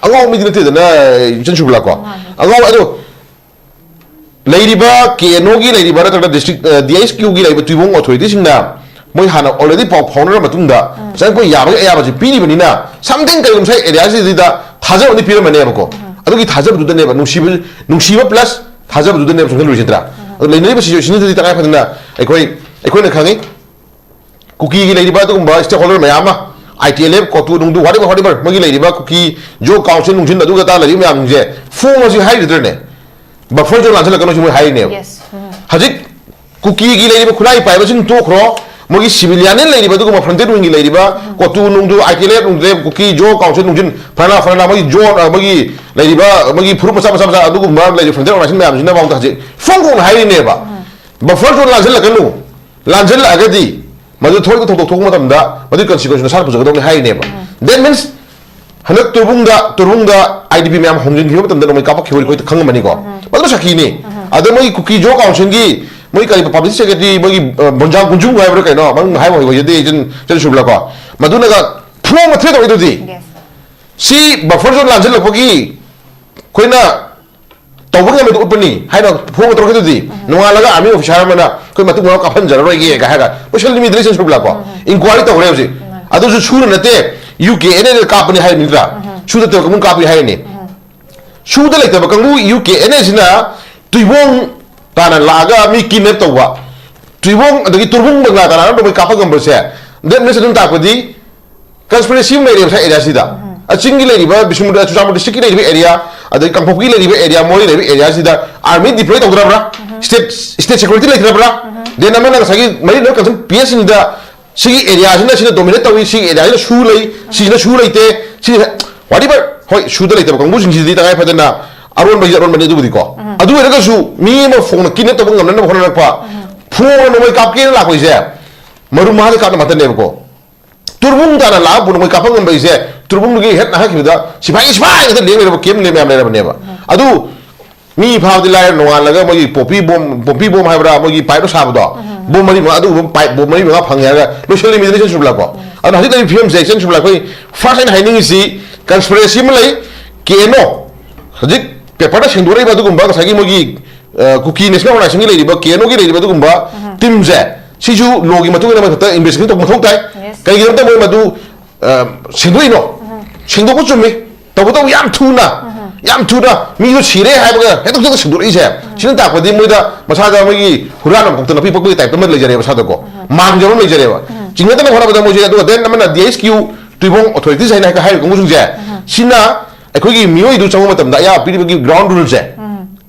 ꯑꯉꯥꯎ ꯃꯤꯗꯤ ꯅꯠꯇꯦꯗꯅ, ꯏꯆꯟ ꯁꯨꯕꯂꯥꯀꯣ꯫ ꯑꯉꯥꯎ, ꯑꯗꯣ ꯂꯩꯔꯤꯕ ꯀꯦ ꯑꯦꯟ ꯑꯣꯒꯤ ꯂꯩꯔꯤꯕ ꯅꯠꯇ꯭ꯔꯒ ꯗꯤꯁꯇ꯭ꯔꯤꯛ ꯗꯤ ꯑꯩꯆ ꯀ꯭ꯌꯨꯒꯤ ꯂꯩꯔꯤꯕ ꯇꯨꯏꯕꯣꯡ ꯑꯣꯊꯣꯔꯤꯇꯤꯁꯤꯡꯅ ꯃꯣꯏ ꯍꯥꯟꯅ ꯑꯣꯜꯔꯦꯗꯤ ꯄꯥꯎ ꯐꯥꯎꯅꯔ ꯃꯇꯨꯡꯗ ꯉꯁꯥꯏ ꯑꯩꯈꯣꯏ ꯌꯥꯕꯒꯤ ꯑꯌꯥꯕꯁꯤ ꯄꯤꯔꯤꯕꯅꯤꯅ, ꯁꯝꯊꯤꯡ ꯀꯔꯤꯒꯨꯝꯕ ꯉꯁꯥꯏ ꯑꯦꯔꯤꯌꯥꯁꯤꯗ ꯊꯥꯖꯕ ꯑꯃꯗꯤ ꯄꯤꯔꯝꯃꯅꯦꯕꯀꯣ꯫ ꯑꯗꯨꯒꯤ ꯊꯥꯖꯕꯗꯨꯗꯅꯦꯕ, ꯅꯨꯡꯁꯤꯕ, ꯅꯨꯡꯁꯤꯕ ꯄ꯭ꯂꯁ ꯊꯥꯖꯕꯗꯨꯗꯅꯦꯕ ꯆꯪꯁꯤꯜꯂꯨꯔꯤꯁꯤꯗ꯭ꯔꯥ? ꯑꯗꯣ ꯂꯩꯅꯔꯤꯕ ꯁꯤꯆꯨꯋꯦꯁꯟꯁꯤꯗꯗꯤ ꯇꯉꯥꯏ ꯐꯗꯅ ꯑꯩꯈꯣꯏ, ꯑꯩꯈꯣꯏꯅ ꯈꯪꯉꯤ, ꯀꯨꯀꯤꯒꯤ ꯂꯩꯔꯤꯕ ꯑꯗꯨꯒꯨꯝꯕ ꯁ꯭ꯇꯦꯛ ꯍꯣꯜꯗꯔ ꯃꯌꯥꯝ ꯑꯃ, ꯑꯥꯏ ꯇꯤ ꯑꯦꯜ ꯑꯦꯐ, ꯀꯣꯇꯨ ꯅꯨꯡꯗꯨ, whatever, whatever, ꯃꯣꯏꯒꯤ ꯂꯩꯔꯤꯕ ꯀꯨꯀꯤ ꯖꯣ ꯀꯥꯎꯟꯁꯤꯜ ꯅꯨꯡꯁꯤꯜ ꯑꯗꯨꯒ ꯑꯗꯥ ꯂꯩꯔꯤꯕ ꯃꯌꯥꯝꯁꯤꯡꯁꯦ ꯐꯣꯡ ꯑꯁꯤ ꯍꯥꯏꯔꯤꯗ꯭ꯔꯅꯦ? ꯕꯐꯔ ꯖꯣꯟ ꯂꯥꯟꯁꯤꯜꯂꯛꯀꯅꯨ ꯁꯤ ꯃꯣꯏ ꯍꯥꯏꯔꯤꯅꯦꯕ꯫ Yes. ꯎꯝ. ꯍꯧꯖꯤꯛ ꯀꯨꯀꯤꯒꯤ ꯂꯩꯔꯤꯕ ꯈꯨꯠꯂꯥꯏ ꯄꯥꯏꯕꯁꯤꯡ ꯇꯣꯛꯈ꯭ꯔꯣ, ꯃꯣꯏꯒꯤ ꯁꯤꯚꯤꯂꯤꯌꯥꯟ ꯂꯩꯔꯤꯕ ꯑꯗꯨꯒꯨꯝꯕ ꯐ꯭ꯔꯟꯇꯦꯠ ꯋꯤꯡꯒꯤ ꯂꯩꯔꯤꯕ ꯀꯣꯇꯨ ꯅꯨꯡꯗꯨ, ꯑꯥꯏ ꯇꯤ ꯑꯦꯜ ꯑꯦꯐ ꯅꯨꯡꯗꯨ, ꯀꯨꯀꯤ ꯖꯣ ꯀꯥꯎꯟꯁꯤꯜ ꯅꯨꯡꯁꯤꯜ ꯐꯔꯅꯥ ꯐꯔꯅꯥ ꯃꯣꯏꯒꯤ ꯖꯣꯟ, ꯑ, ꯃꯣꯏꯒꯤ ꯂꯩꯔꯤꯕ ꯃꯣꯏꯒꯤ ꯐꯨꯔꯨꯞ ꯃꯆꯥ ꯃꯆꯥ ꯃꯆꯥ ꯑꯗꯨꯒꯨꯝꯕ ꯂꯩꯔꯤꯕ ꯐ꯭ꯔꯟꯇꯦꯠ ꯑꯣꯔꯒꯅꯥꯏꯖꯦꯁꯟ ꯃꯌꯥꯝꯁꯤꯅ ꯃꯉꯣꯟꯗ ꯍꯧꯖꯤꯛ ꯐꯣꯡ ꯐꯣꯡꯅ ꯍꯥꯏꯔꯤꯅꯦꯕ꯫ ꯕꯐꯔ ꯖꯣꯟ ꯂꯥꯟꯁꯤꯜꯂꯛꯀꯅꯨ, ꯂꯥꯟꯁꯤꯜꯂꯛꯑꯒꯗꯤ ꯃꯗꯨ ꯊꯣꯛꯏꯕ ꯊꯧꯗꯣꯛ ꯊꯣꯛꯄ ꯃꯇꯝꯗ ꯃꯗꯨꯒꯤ ꯀꯟꯁꯤꯀ꯭ꯋꯦꯟꯁ ꯅꯁꯥꯅ ꯄꯨꯖꯒꯗꯕꯅꯤ ꯍꯥꯏꯔꯤꯅꯦꯕ꯫ That means ꯍꯟꯗꯛ ꯇꯨꯔꯕꯨꯡꯗ, ꯇꯨꯔꯕꯨꯡꯗ ꯑꯥꯏ ꯗꯤ ꯄꯤ ꯃꯌꯥꯝ ꯍꯣꯡꯖꯤꯟꯈꯤꯕ ꯃꯇꯝꯗ ꯅꯣꯡꯃꯩ ꯀꯥꯞꯄꯛꯈꯤꯕ ꯑꯩꯈꯣꯏ ꯈꯪꯉꯝꯃꯅꯤꯀꯣ꯫ ꯃꯗꯨ ꯁꯥꯈꯤꯅꯤ꯫ ꯑꯗ ꯃꯣꯏꯒꯤ ꯀꯨꯀꯤ ꯖꯣ ꯀꯥꯎꯟꯁꯤꯜꯒꯤ ꯃꯣꯏ ꯀꯔꯤ ꯄꯕ꯭ꯂꯤꯁꯤꯇꯤ ꯁꯦꯀ꯭ꯔꯦꯇꯔꯤ, ꯃꯣꯏꯒꯤ, ꯑ, ꯕꯣꯟꯖꯥꯡ ꯀꯨꯟꯖꯨꯝ ꯍꯥꯏꯕ꯭ꯔꯥ ꯀꯩꯅꯣ, ꯃꯃꯤꯡ ꯍꯥꯏꯕ ꯍꯩꯖꯗꯦ, ꯏꯆꯟ, ꯏꯆꯟ ꯁꯨꯕꯂꯥ ꯀꯣ꯫ ꯃꯗꯨꯅꯒ ꯐꯣꯡꯅ ꯊ꯭ꯔꯦꯠ ꯇꯧꯔꯛꯏꯗꯨꯗꯤ꯫ Yes. ꯁꯤ ꯕꯐꯔ ꯖꯣꯟ ꯂꯥꯟꯁꯤꯜꯂꯛꯄꯒꯤ ꯑꯩꯈꯣꯏꯅ ꯇꯧꯕ ꯉꯝꯕꯗꯨ ꯎꯠꯄꯅꯤ ꯍꯥꯏꯅ ꯐꯣꯡꯕ ꯇꯧꯔꯛꯈꯤꯗꯨꯗꯤ, ꯅꯣꯡꯉꯥꯜꯂꯒ ꯑꯥꯔꯃꯤ ꯑꯣꯐꯤꯁꯔ ꯑꯃꯅ ꯑꯩꯈꯣꯏ ꯃꯇꯨꯡ ꯃꯅꯥꯎ ꯀꯥꯞꯍꯟꯖꯔꯔꯣꯏꯒꯦꯒ ꯍꯥꯏꯔꯒ ꯂꯣꯏꯁꯤꯜꯂꯤ ꯃꯤꯗꯨ ꯂꯩꯁꯟ ꯁꯨꯕꯂꯥ ꯀꯣ꯫ ꯏꯟꯀ꯭ꯋꯥꯏꯔꯤ ꯇꯧꯈ꯭ꯔꯦ ꯍꯧꯖꯤꯛ꯫ ꯑꯗꯨꯁꯨ ꯁꯨꯅ ꯅꯠꯇꯦ, ꯌꯨ ꯀꯦ ꯑꯦꯟ ꯑꯦꯅ ꯀꯥꯞꯄꯅꯤ ꯍꯥꯏꯔꯤꯅꯤꯗ꯭ꯔꯥ? ꯁꯨꯗ ꯅꯠꯇꯕ ꯀꯥꯡꯕꯨ ꯀꯥꯞꯄꯅꯤ ꯍꯥꯏꯔꯤꯅꯤ꯫ ꯁꯨꯗ ꯂꯩꯇꯕ ꯀꯥꯡꯕꯨ ꯌꯨ ꯀꯦ ꯑꯦꯟ ꯑꯦꯁꯤꯅ ꯇꯨꯏꯕꯣꯡ ꯇꯥꯅ ꯂꯥꯛꯑꯒ ꯃꯤ ꯀꯤꯗꯅꯦꯞ ꯇꯧꯕ, ꯇꯨꯏꯕꯣꯡ ꯑꯗꯒꯤ ꯇꯨꯔꯕꯨꯡ ꯕꯪꯒ꯭ꯂꯥ ꯇꯥꯅ ꯅꯣꯡꯃꯩ ꯀꯥꯞꯄ ꯉꯝꯕꯁꯦ, that means ꯑꯗꯨꯝ ꯇꯥꯛꯄꯗꯤ ꯀꯟꯁꯄꯤꯔꯦꯁꯤ ꯑꯃ ꯂꯩꯔꯦꯕ ꯉꯁꯥꯏ ꯑꯦꯔꯤꯌꯥꯁꯤꯗ꯫ ꯆꯤꯡꯒꯤ ꯂꯩꯔꯤꯕ ꯕꯤꯁꯅꯨꯄꯨꯔ, ꯆꯨꯔꯆꯥꯟꯄꯨꯔ ꯗꯤꯁꯇ꯭ꯔꯤꯛꯀꯤ ꯂꯩꯔꯤꯕ ꯑꯦꯔꯤꯌꯥ, ꯑꯗꯒꯤ ꯀꯥꯡꯄꯣꯛꯄꯤ ꯂꯩꯔꯤꯕ ꯑꯦꯔꯤꯌꯥ, ꯃꯣꯔꯦ ꯂꯩꯔꯤꯕ ꯑꯦꯔꯤꯌꯥꯁꯤꯗ ꯑꯥꯔꯃꯤ ꯗꯤꯄ꯭ꯂꯣꯏ ꯇꯧꯗ꯭ꯔꯕ꯭ꯔꯥ? ꯁ꯭ꯇꯦꯠ, ꯁ꯭ꯇꯦꯠ ꯁꯦꯀ꯭ꯌꯨꯔꯤꯇꯤ ꯂꯩꯇ꯭ꯔꯕ꯭ꯔꯥ? Then ꯑꯃꯅ ꯉꯁꯥꯏꯒꯤ ꯃꯔꯤ ꯂꯩꯅꯕ ꯀꯟꯁꯔꯟ ꯄꯤ ꯑꯦꯁ ꯁꯤꯡꯗ ꯁꯤꯒꯤ ꯑꯦꯔꯤꯌꯥꯁꯤꯅ ꯁꯤꯅ ꯗꯣꯃꯤꯅꯦꯠ ꯇꯧꯏ, ꯁꯤꯒꯤ ꯑꯦꯔꯤꯌꯥꯁꯤꯅ ꯁꯨ ꯂꯩ, ꯁꯤꯁꯤꯅ ꯁꯨ ꯂꯩꯇꯦ, ꯁꯤ whatever, ꯍꯣꯏ, ꯁꯨꯗ ꯂꯩꯇꯕ ꯀꯥꯡꯕꯨꯁꯤꯡꯁꯤꯗꯤ ꯇꯉꯥꯏ ꯐꯗꯅ ꯑꯔꯣꯟꯕꯒꯤ ꯑꯔꯣꯟꯕꯅꯤ ꯑꯗꯨꯕꯨꯗꯤꯀꯣ꯫ ꯑꯗꯨ ꯑꯣꯏꯔꯒꯁꯨ ꯃꯤ ꯑꯃ ꯐꯣꯡꯅ ꯀꯤꯗꯅꯦꯞ ꯇꯧꯕ ꯉꯝꯅꯅꯕ ꯍꯣꯠꯅꯔꯛꯄ, ꯐꯣꯡꯅ ꯅꯣꯡꯃꯩ ꯀꯥꯞꯀꯦꯅ ꯂꯥꯛꯄ ꯍꯥꯏꯁꯦ ꯃꯔꯨꯝ ꯃꯉꯥꯗ ꯀꯥꯞꯅ ꯉꯥꯛꯇꯅꯦꯕꯀꯣ꯫ ꯇꯨꯔꯕꯨꯡ ꯇꯥꯅ ꯂꯥꯛꯑꯒ ꯅꯣꯡꯃꯩ ꯀꯥꯞꯄ ꯉꯝꯕ ꯍꯥꯏꯁꯦ ꯇꯨꯔꯕꯨꯡꯗꯨꯒꯤ ꯍꯦꯛ ꯅꯥꯍꯛꯈꯤꯕꯗ ꯁꯤꯐꯥꯏꯒꯤ ꯁꯤꯐꯥꯏ ꯉꯥꯛꯇ ꯂꯦꯡ ꯂꯩꯔꯕ ꯀꯦꯝ ꯂꯦꯡ ꯃꯌꯥꯝ ꯂꯩꯔꯕꯅꯦꯕ꯫ ꯑꯗꯨ ꯃꯤ ꯐꯥꯕꯗꯤ ꯂꯥꯏꯔ, ꯅꯣꯡꯉꯥꯜꯂꯒ ꯃꯣꯏꯒꯤ ꯄꯣꯄꯤ ꯕꯣꯝ, ꯄꯣꯄꯤ ꯕꯣꯝ ꯍꯥꯏꯕ꯭ꯔꯥ, ꯃꯣꯏꯒꯤ ꯄꯥꯏꯞ ꯁꯥꯕꯗꯣ, ꯕꯣꯝ ꯃꯔꯤ ꯃꯉꯥ, ꯑꯗꯨꯒꯨꯝꯕ ꯄꯥꯏꯞ ꯕꯣꯝ ꯃꯔꯤ ꯃꯉꯥ ꯐꯪꯉꯦ ꯍꯥꯏꯔꯒ ꯂꯣꯏꯁꯤꯜꯂꯤ ꯃꯤꯗꯨꯅ ꯏꯆꯟ ꯁꯨꯕꯂꯥ ꯀꯣ꯫ ꯑꯗꯨꯅ ꯍꯧꯖꯤꯛ ꯂꯩꯔꯤꯕ ꯐꯤꯕꯝꯁꯦ ꯏꯆꯟ ꯁꯨꯕꯂꯥ, ꯑꯩꯈꯣꯏ ꯐꯥꯔꯁ ꯑꯩꯅ ꯍꯥꯏꯅꯤꯡꯉꯤꯁꯤ ꯀꯟꯁꯄꯤꯔꯦꯁꯤ ꯑꯃ ꯂꯩ, ꯀꯦ ꯑꯦꯟ ꯑꯣ, ꯍꯧꯖꯤꯛ ꯄꯦꯄꯔꯗ ꯁꯦꯡꯗꯣꯔꯛꯏꯕ ꯑꯗꯨꯒꯨꯝꯕ ꯉꯁꯥꯏꯒꯤ ꯃꯣꯏꯒꯤ ꯑ, ꯀꯨꯀꯤ ꯅꯦꯁꯅꯦꯜ ꯑꯣꯔꯒꯅꯥꯏꯖꯦꯁꯟꯒꯤ ꯂꯩꯔꯤꯕ, ꯀꯦ ꯑꯦꯟ ꯑꯣꯒꯤ ꯂꯩꯔꯤꯕ ꯑꯗꯨꯒꯨꯝꯕ ꯇꯤꯝꯁꯦ, ꯁꯤꯁꯨ ꯂꯣꯒꯤ ꯃꯇꯨꯡ ꯏꯟꯅ ꯃꯊꯛꯇ ꯏꯟꯚꯦꯁꯇꯤꯒꯦꯁꯟ ꯇꯧꯕ ꯃꯊꯧ ꯇꯥꯏ꯫ ꯀꯩꯒꯤꯅꯣꯗ ꯃꯣꯏ ꯃꯗꯨ, ꯑ, ꯁꯦꯡꯗꯣꯛꯏꯅꯣ? ꯁꯦꯡꯗꯣꯛꯄ ꯆꯨꯝꯃꯤ꯫ ꯇꯧꯕꯇꯕꯨ ꯌꯥꯝ ꯊꯨꯅ, ꯌꯥꯝ ꯊꯨꯅ ꯃꯤꯗꯣ ꯁꯤꯔꯦ ꯍꯥꯏꯕꯒ ꯍꯦꯛꯇ ꯈꯨꯗꯛꯇ ꯁꯦꯡꯗꯣꯔꯛꯏꯁꯦ, ꯁꯤꯅ ꯇꯥꯛꯄꯗꯤ ꯃꯣꯏꯗ ꯃꯁꯥꯗ ꯃꯣꯏꯒꯤ ꯍꯨꯔꯥꯟꯕ ꯃꯀꯣꯛꯇ ꯅꯥꯄꯤ ꯄꯛꯄꯒꯤ ꯇꯥꯏꯞꯇ ꯑꯃ ꯂꯩꯖꯔꯦꯕ ꯃꯁꯥꯗꯀꯣ꯫ ꯃꯥꯟꯖꯕ ꯑꯃ ꯂꯩꯖꯔꯦꯕ꯫ ꯆꯤꯡꯅꯗꯅꯕ ꯍꯣꯠꯅꯕꯗ ꯃꯣꯏꯁꯦ, ꯑꯗꯨꯒ then ꯑꯃꯅ ꯗꯤ ꯑꯩꯆ ꯀ꯭ꯌꯨ ꯇꯨꯏꯕꯣꯡ ꯑꯣꯊꯣꯔꯤꯇꯤꯁ ꯍꯥꯏꯅ ꯍꯥꯏꯔꯤꯕ ꯀꯥꯡꯕꯨꯁꯤꯡꯁꯦ, ꯁꯤꯅ ꯑꯩꯈꯣꯏꯒꯤ ꯃꯤꯑꯣꯏꯗꯨ ꯆꯪꯕ ꯃꯇꯝꯗ ꯑꯌꯥꯕ ꯄꯤꯔꯤꯕꯒꯤ ꯒ꯭ꯔꯥꯎꯟ ꯔꯨꯜꯁꯦ,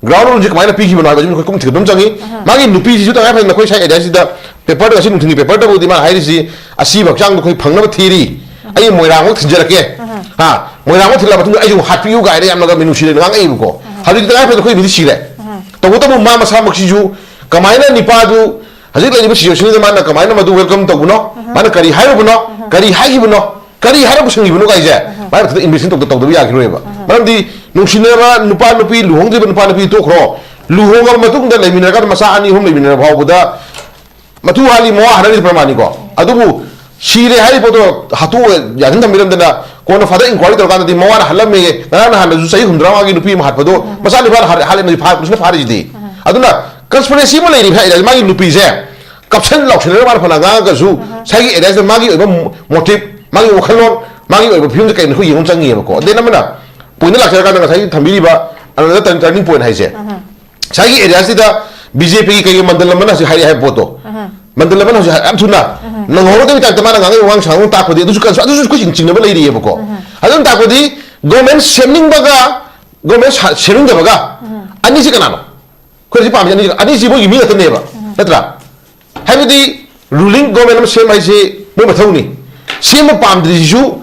ꯒ꯭ꯔꯥꯎꯟ ꯔꯨꯜꯁꯦ ꯀꯃꯥꯏꯅ ꯄꯤꯈꯤꯕꯅꯣ ꯍꯥꯏꯕꯁꯤ ꯑꯩꯈꯣꯏ ꯀꯨꯝ ꯊꯤꯒꯠꯄ ꯑꯃ ꯆꯪꯉꯤ꯫ ꯃꯥꯒꯤ ꯅꯨꯄꯤꯁꯤꯁꯨ ꯇꯉꯥꯏ ꯐꯗꯅ ꯑꯩꯈꯣꯏ ꯁ꯭ꯋꯥꯏ ꯑꯦꯔꯤꯌꯥꯁꯤꯗ ꯄꯦꯄꯔꯗ, ꯉꯁꯤ ꯅꯨꯡꯊꯤꯜꯒꯤ ꯄꯦꯄꯔꯗꯕꯨꯗꯤ ꯃꯥꯅ ꯍꯥꯏꯔꯤꯁꯤ, "ꯑꯁꯤꯕ ꯍꯛꯆꯥꯡꯗꯣ ꯑꯩꯈꯣꯏ ꯐꯪꯅꯕ ꯊꯤꯔꯤ, ꯑꯩ ꯃꯣꯏꯔꯥꯡꯐꯧ ꯊꯤꯟꯖꯔꯛꯀꯦ, ꯍꯥ, ꯃꯣꯏꯔꯥꯡꯐꯧ ꯊꯤꯜꯂ ꯃꯇꯨꯡꯗ ꯑꯩꯁꯨ ꯑꯃꯨꯛ ꯍꯥꯠꯄꯤꯌꯨ" ꯀꯥꯏꯅ ꯌꯥꯝꯅꯒ ꯃꯤꯅꯨꯡꯁꯤ ꯂꯩꯅ ꯉꯥꯡꯉꯛꯏꯕꯀꯣ꯫ ꯍꯧꯖꯤꯛꯇꯤ ꯇꯉꯥꯏ ꯐꯗꯅ ꯑꯩꯈꯣꯏ ꯃꯤꯗꯤ ꯁꯤꯔꯦ꯫ ꯇꯧꯕꯇꯕꯨ ꯃꯥ ꯃꯁꯥꯃꯛꯁꯤꯁꯨ ꯀꯃꯥꯏꯅ ꯅꯤꯄꯥꯗꯨ ꯍꯧꯖꯤꯛ ꯂꯩꯔꯤꯕ ꯁꯤꯆꯨꯋꯦꯁꯟꯁꯤꯗ ꯃꯥꯅ ꯀꯃꯥꯏꯅ ꯃꯗꯨ ꯋꯦꯜꯀꯝ ꯇꯧꯕꯅꯣ? ꯃꯥꯅ ꯀꯔꯤ ꯍꯥꯏꯔꯨꯕꯅꯣ? ꯀꯔꯤ ꯍꯥꯏꯈꯤꯕꯅꯣ? ꯀꯔꯤ ꯍꯥꯏꯔꯒ ꯄꯨꯁꯤꯟꯈꯤꯕꯅꯣ ꯀꯥꯏꯁꯦ? ꯃꯥꯏ ꯃꯊꯛꯇ ꯏꯟꯚꯦꯁꯇꯤꯒꯦꯁꯟ ꯇꯧꯗ-, ꯇꯧꯗꯕ ꯌꯥꯈꯤꯔꯣꯏꯕ꯫ ꯃꯔꯝꯗꯤ ꯅꯨꯡꯁꯤꯅꯔꯕ ꯅꯨꯄꯥ ꯅꯨꯄꯤ, ꯂꯨꯍꯣꯡꯗ꯭ꯔꯤꯕ ꯅꯨꯄꯥ ꯅꯨꯄꯤ ꯇꯣꯛꯈ꯭ꯔꯣ, ꯂꯨꯍꯣꯡꯉꯕ ꯃꯇꯨꯡꯗ ꯂꯩꯃꯤꯟꯅꯔꯀꯥꯟꯗ ꯃꯆꯥ ꯑꯅꯤ ꯑꯍꯨꯝ ꯂꯩꯃꯤꯟꯅꯔ ꯐꯥꯎꯕꯗ ꯃꯇꯨ ꯍꯥꯠꯂꯤ ꯃꯋꯥ ꯍꯥꯠꯅꯔꯤꯁꯦ ꯄ꯭ꯔꯃꯥꯟꯅꯤꯀꯣ꯫ ꯑꯗꯨꯕꯨ ꯁꯤꯔꯦ ꯍꯥꯏꯔꯤꯕ ꯄꯣꯠꯇꯣ ꯍꯥꯠꯇꯣꯛꯑ ꯌꯥꯁꯤꯟ ꯊꯝꯕꯤꯔꯝꯗꯅ ꯀꯣꯟꯅ ꯐꯥꯗꯔ ꯏꯟꯀ꯭ꯋꯥꯏꯔꯤ ꯇꯧꯔꯀꯥꯟꯗꯗꯤ ꯃꯋꯥꯅ ꯍꯥꯠꯂꯝꯃꯦ, ꯉꯔꯥꯡ ꯅꯍꯥꯟꯗꯁꯨ ꯆꯍꯤ ꯍꯨꯝꯗ꯭ꯔꯥ ꯃꯉꯥꯒꯤ ꯅꯨꯄꯤ ꯑꯃ ꯍꯥꯠꯄꯗꯣ ꯃꯆꯥ ꯅꯤꯄꯥꯅ ꯍꯥꯠ-, ꯍꯥꯠꯂꯦ, ꯅꯣꯏ ꯐꯥ-, ꯄꯨꯂꯤꯁꯅ ꯐꯥꯔꯤꯁꯤꯗꯤ꯫ ꯑꯗꯨꯅ ꯀꯟꯁꯄꯤꯔꯦꯁꯤ ꯑꯃ ꯂꯩꯔꯤꯕ ꯍꯥꯏ ꯃꯥꯒꯤ ꯅꯨꯄꯤꯁꯦ ꯀꯞꯁꯟ ꯂꯥꯎꯁꯟꯅꯔꯒ ꯃꯥꯅ ꯐꯅ ꯉꯥꯡꯉꯒꯁꯨ, ꯉꯁꯥꯏꯒꯤ ꯑꯦꯔꯤꯌꯥꯁꯤꯗ ꯃꯥꯒꯤ ꯑꯣꯏꯕ ꯃꯣꯇꯤꯞ, ꯃꯥꯒꯤ ꯋꯥꯈꯜꯂꯣꯟ, ꯃꯥꯒꯤ ꯑꯣꯏꯕ ꯐꯤꯕꯝꯁꯦ ꯀꯩꯅꯣ ꯑꯩꯈꯣꯏ ꯌꯦꯡꯕ ꯑꯃ ꯆꯪꯉꯤꯑꯕꯀꯣ꯫ ꯑꯗꯩ ꯑꯃꯅ ꯄꯣꯏꯟꯗ ꯂꯥꯛꯆꯔꯀꯥꯟꯗ ꯉꯁꯥꯏꯒꯤ ꯊꯝꯕꯤꯔꯤꯕ another turning point ꯍꯥꯏꯁꯦ, ꯉꯁꯥꯏꯒꯤ ꯑꯦꯔꯤꯌꯥꯁꯤꯗ ꯕꯤ ꯖꯦ ꯄꯤꯒꯤ ꯀꯩꯒꯤ ꯃꯟꯗꯜ ꯑꯃꯅ ꯍꯧꯖꯤꯛ ꯍꯥꯏꯔꯛꯑꯦ ꯍꯥꯏꯕ ꯄꯣꯠꯇꯣ, ꯃꯟꯗꯜ ꯑꯃꯅ ꯍꯧꯖꯤꯛ ꯌꯥꯝ ꯊꯨꯅ ꯅꯪꯍꯧꯔꯗꯕꯒꯤ ꯇꯥꯏꯞꯇ ꯃꯥꯅ ꯉꯥꯡꯉꯛꯏꯕ ꯋꯥꯉꯥꯡ ꯁꯉꯥꯡ ꯇꯥꯛꯄꯗꯤ ꯑꯗꯨꯁꯨ ꯀꯟꯁ-, ꯑꯗꯨꯁꯨ ꯑꯩꯈꯣꯏ ꯆꯤꯡ-, ꯆꯤꯡꯅꯕ ꯂꯩꯔꯤꯑꯕꯀꯣ꯫ ꯑꯗꯨꯅ ꯇꯥꯛꯄꯗꯤ ꯒꯣꯔꯃꯦꯟ ꯁꯦꯝꯅꯤꯡꯕꯒ ꯒꯣꯔꯃꯦꯟ ꯁꯥ-, ꯁꯦꯝꯅꯤꯡꯗꯕꯒ ꯑꯅꯤꯁꯤ ꯀꯅꯥꯅꯣ? ꯑꯩꯈꯣꯏ ꯍꯧꯖꯤꯛ ꯄꯥꯝꯃꯤꯁꯦ ꯑꯅꯤꯁꯤ, ꯑꯅꯤꯁꯤ ꯃꯣꯏꯒꯤ ꯃꯤ ꯉꯥꯛꯇꯅꯦꯕ, ꯅꯠꯇ꯭ꯔꯥ? ꯍꯥꯏꯕꯗꯤ ꯔꯨꯂꯤꯡ ꯒꯣꯔꯃꯦꯟ ꯑꯃ ꯁꯦꯝꯕ ꯍꯥꯏꯁꯤ ꯃꯣꯏ ꯃꯊꯧꯅꯤ꯫ ꯁꯦꯝꯕ ꯄꯥꯝꯗ꯭ꯔꯤꯁꯤꯁꯨ,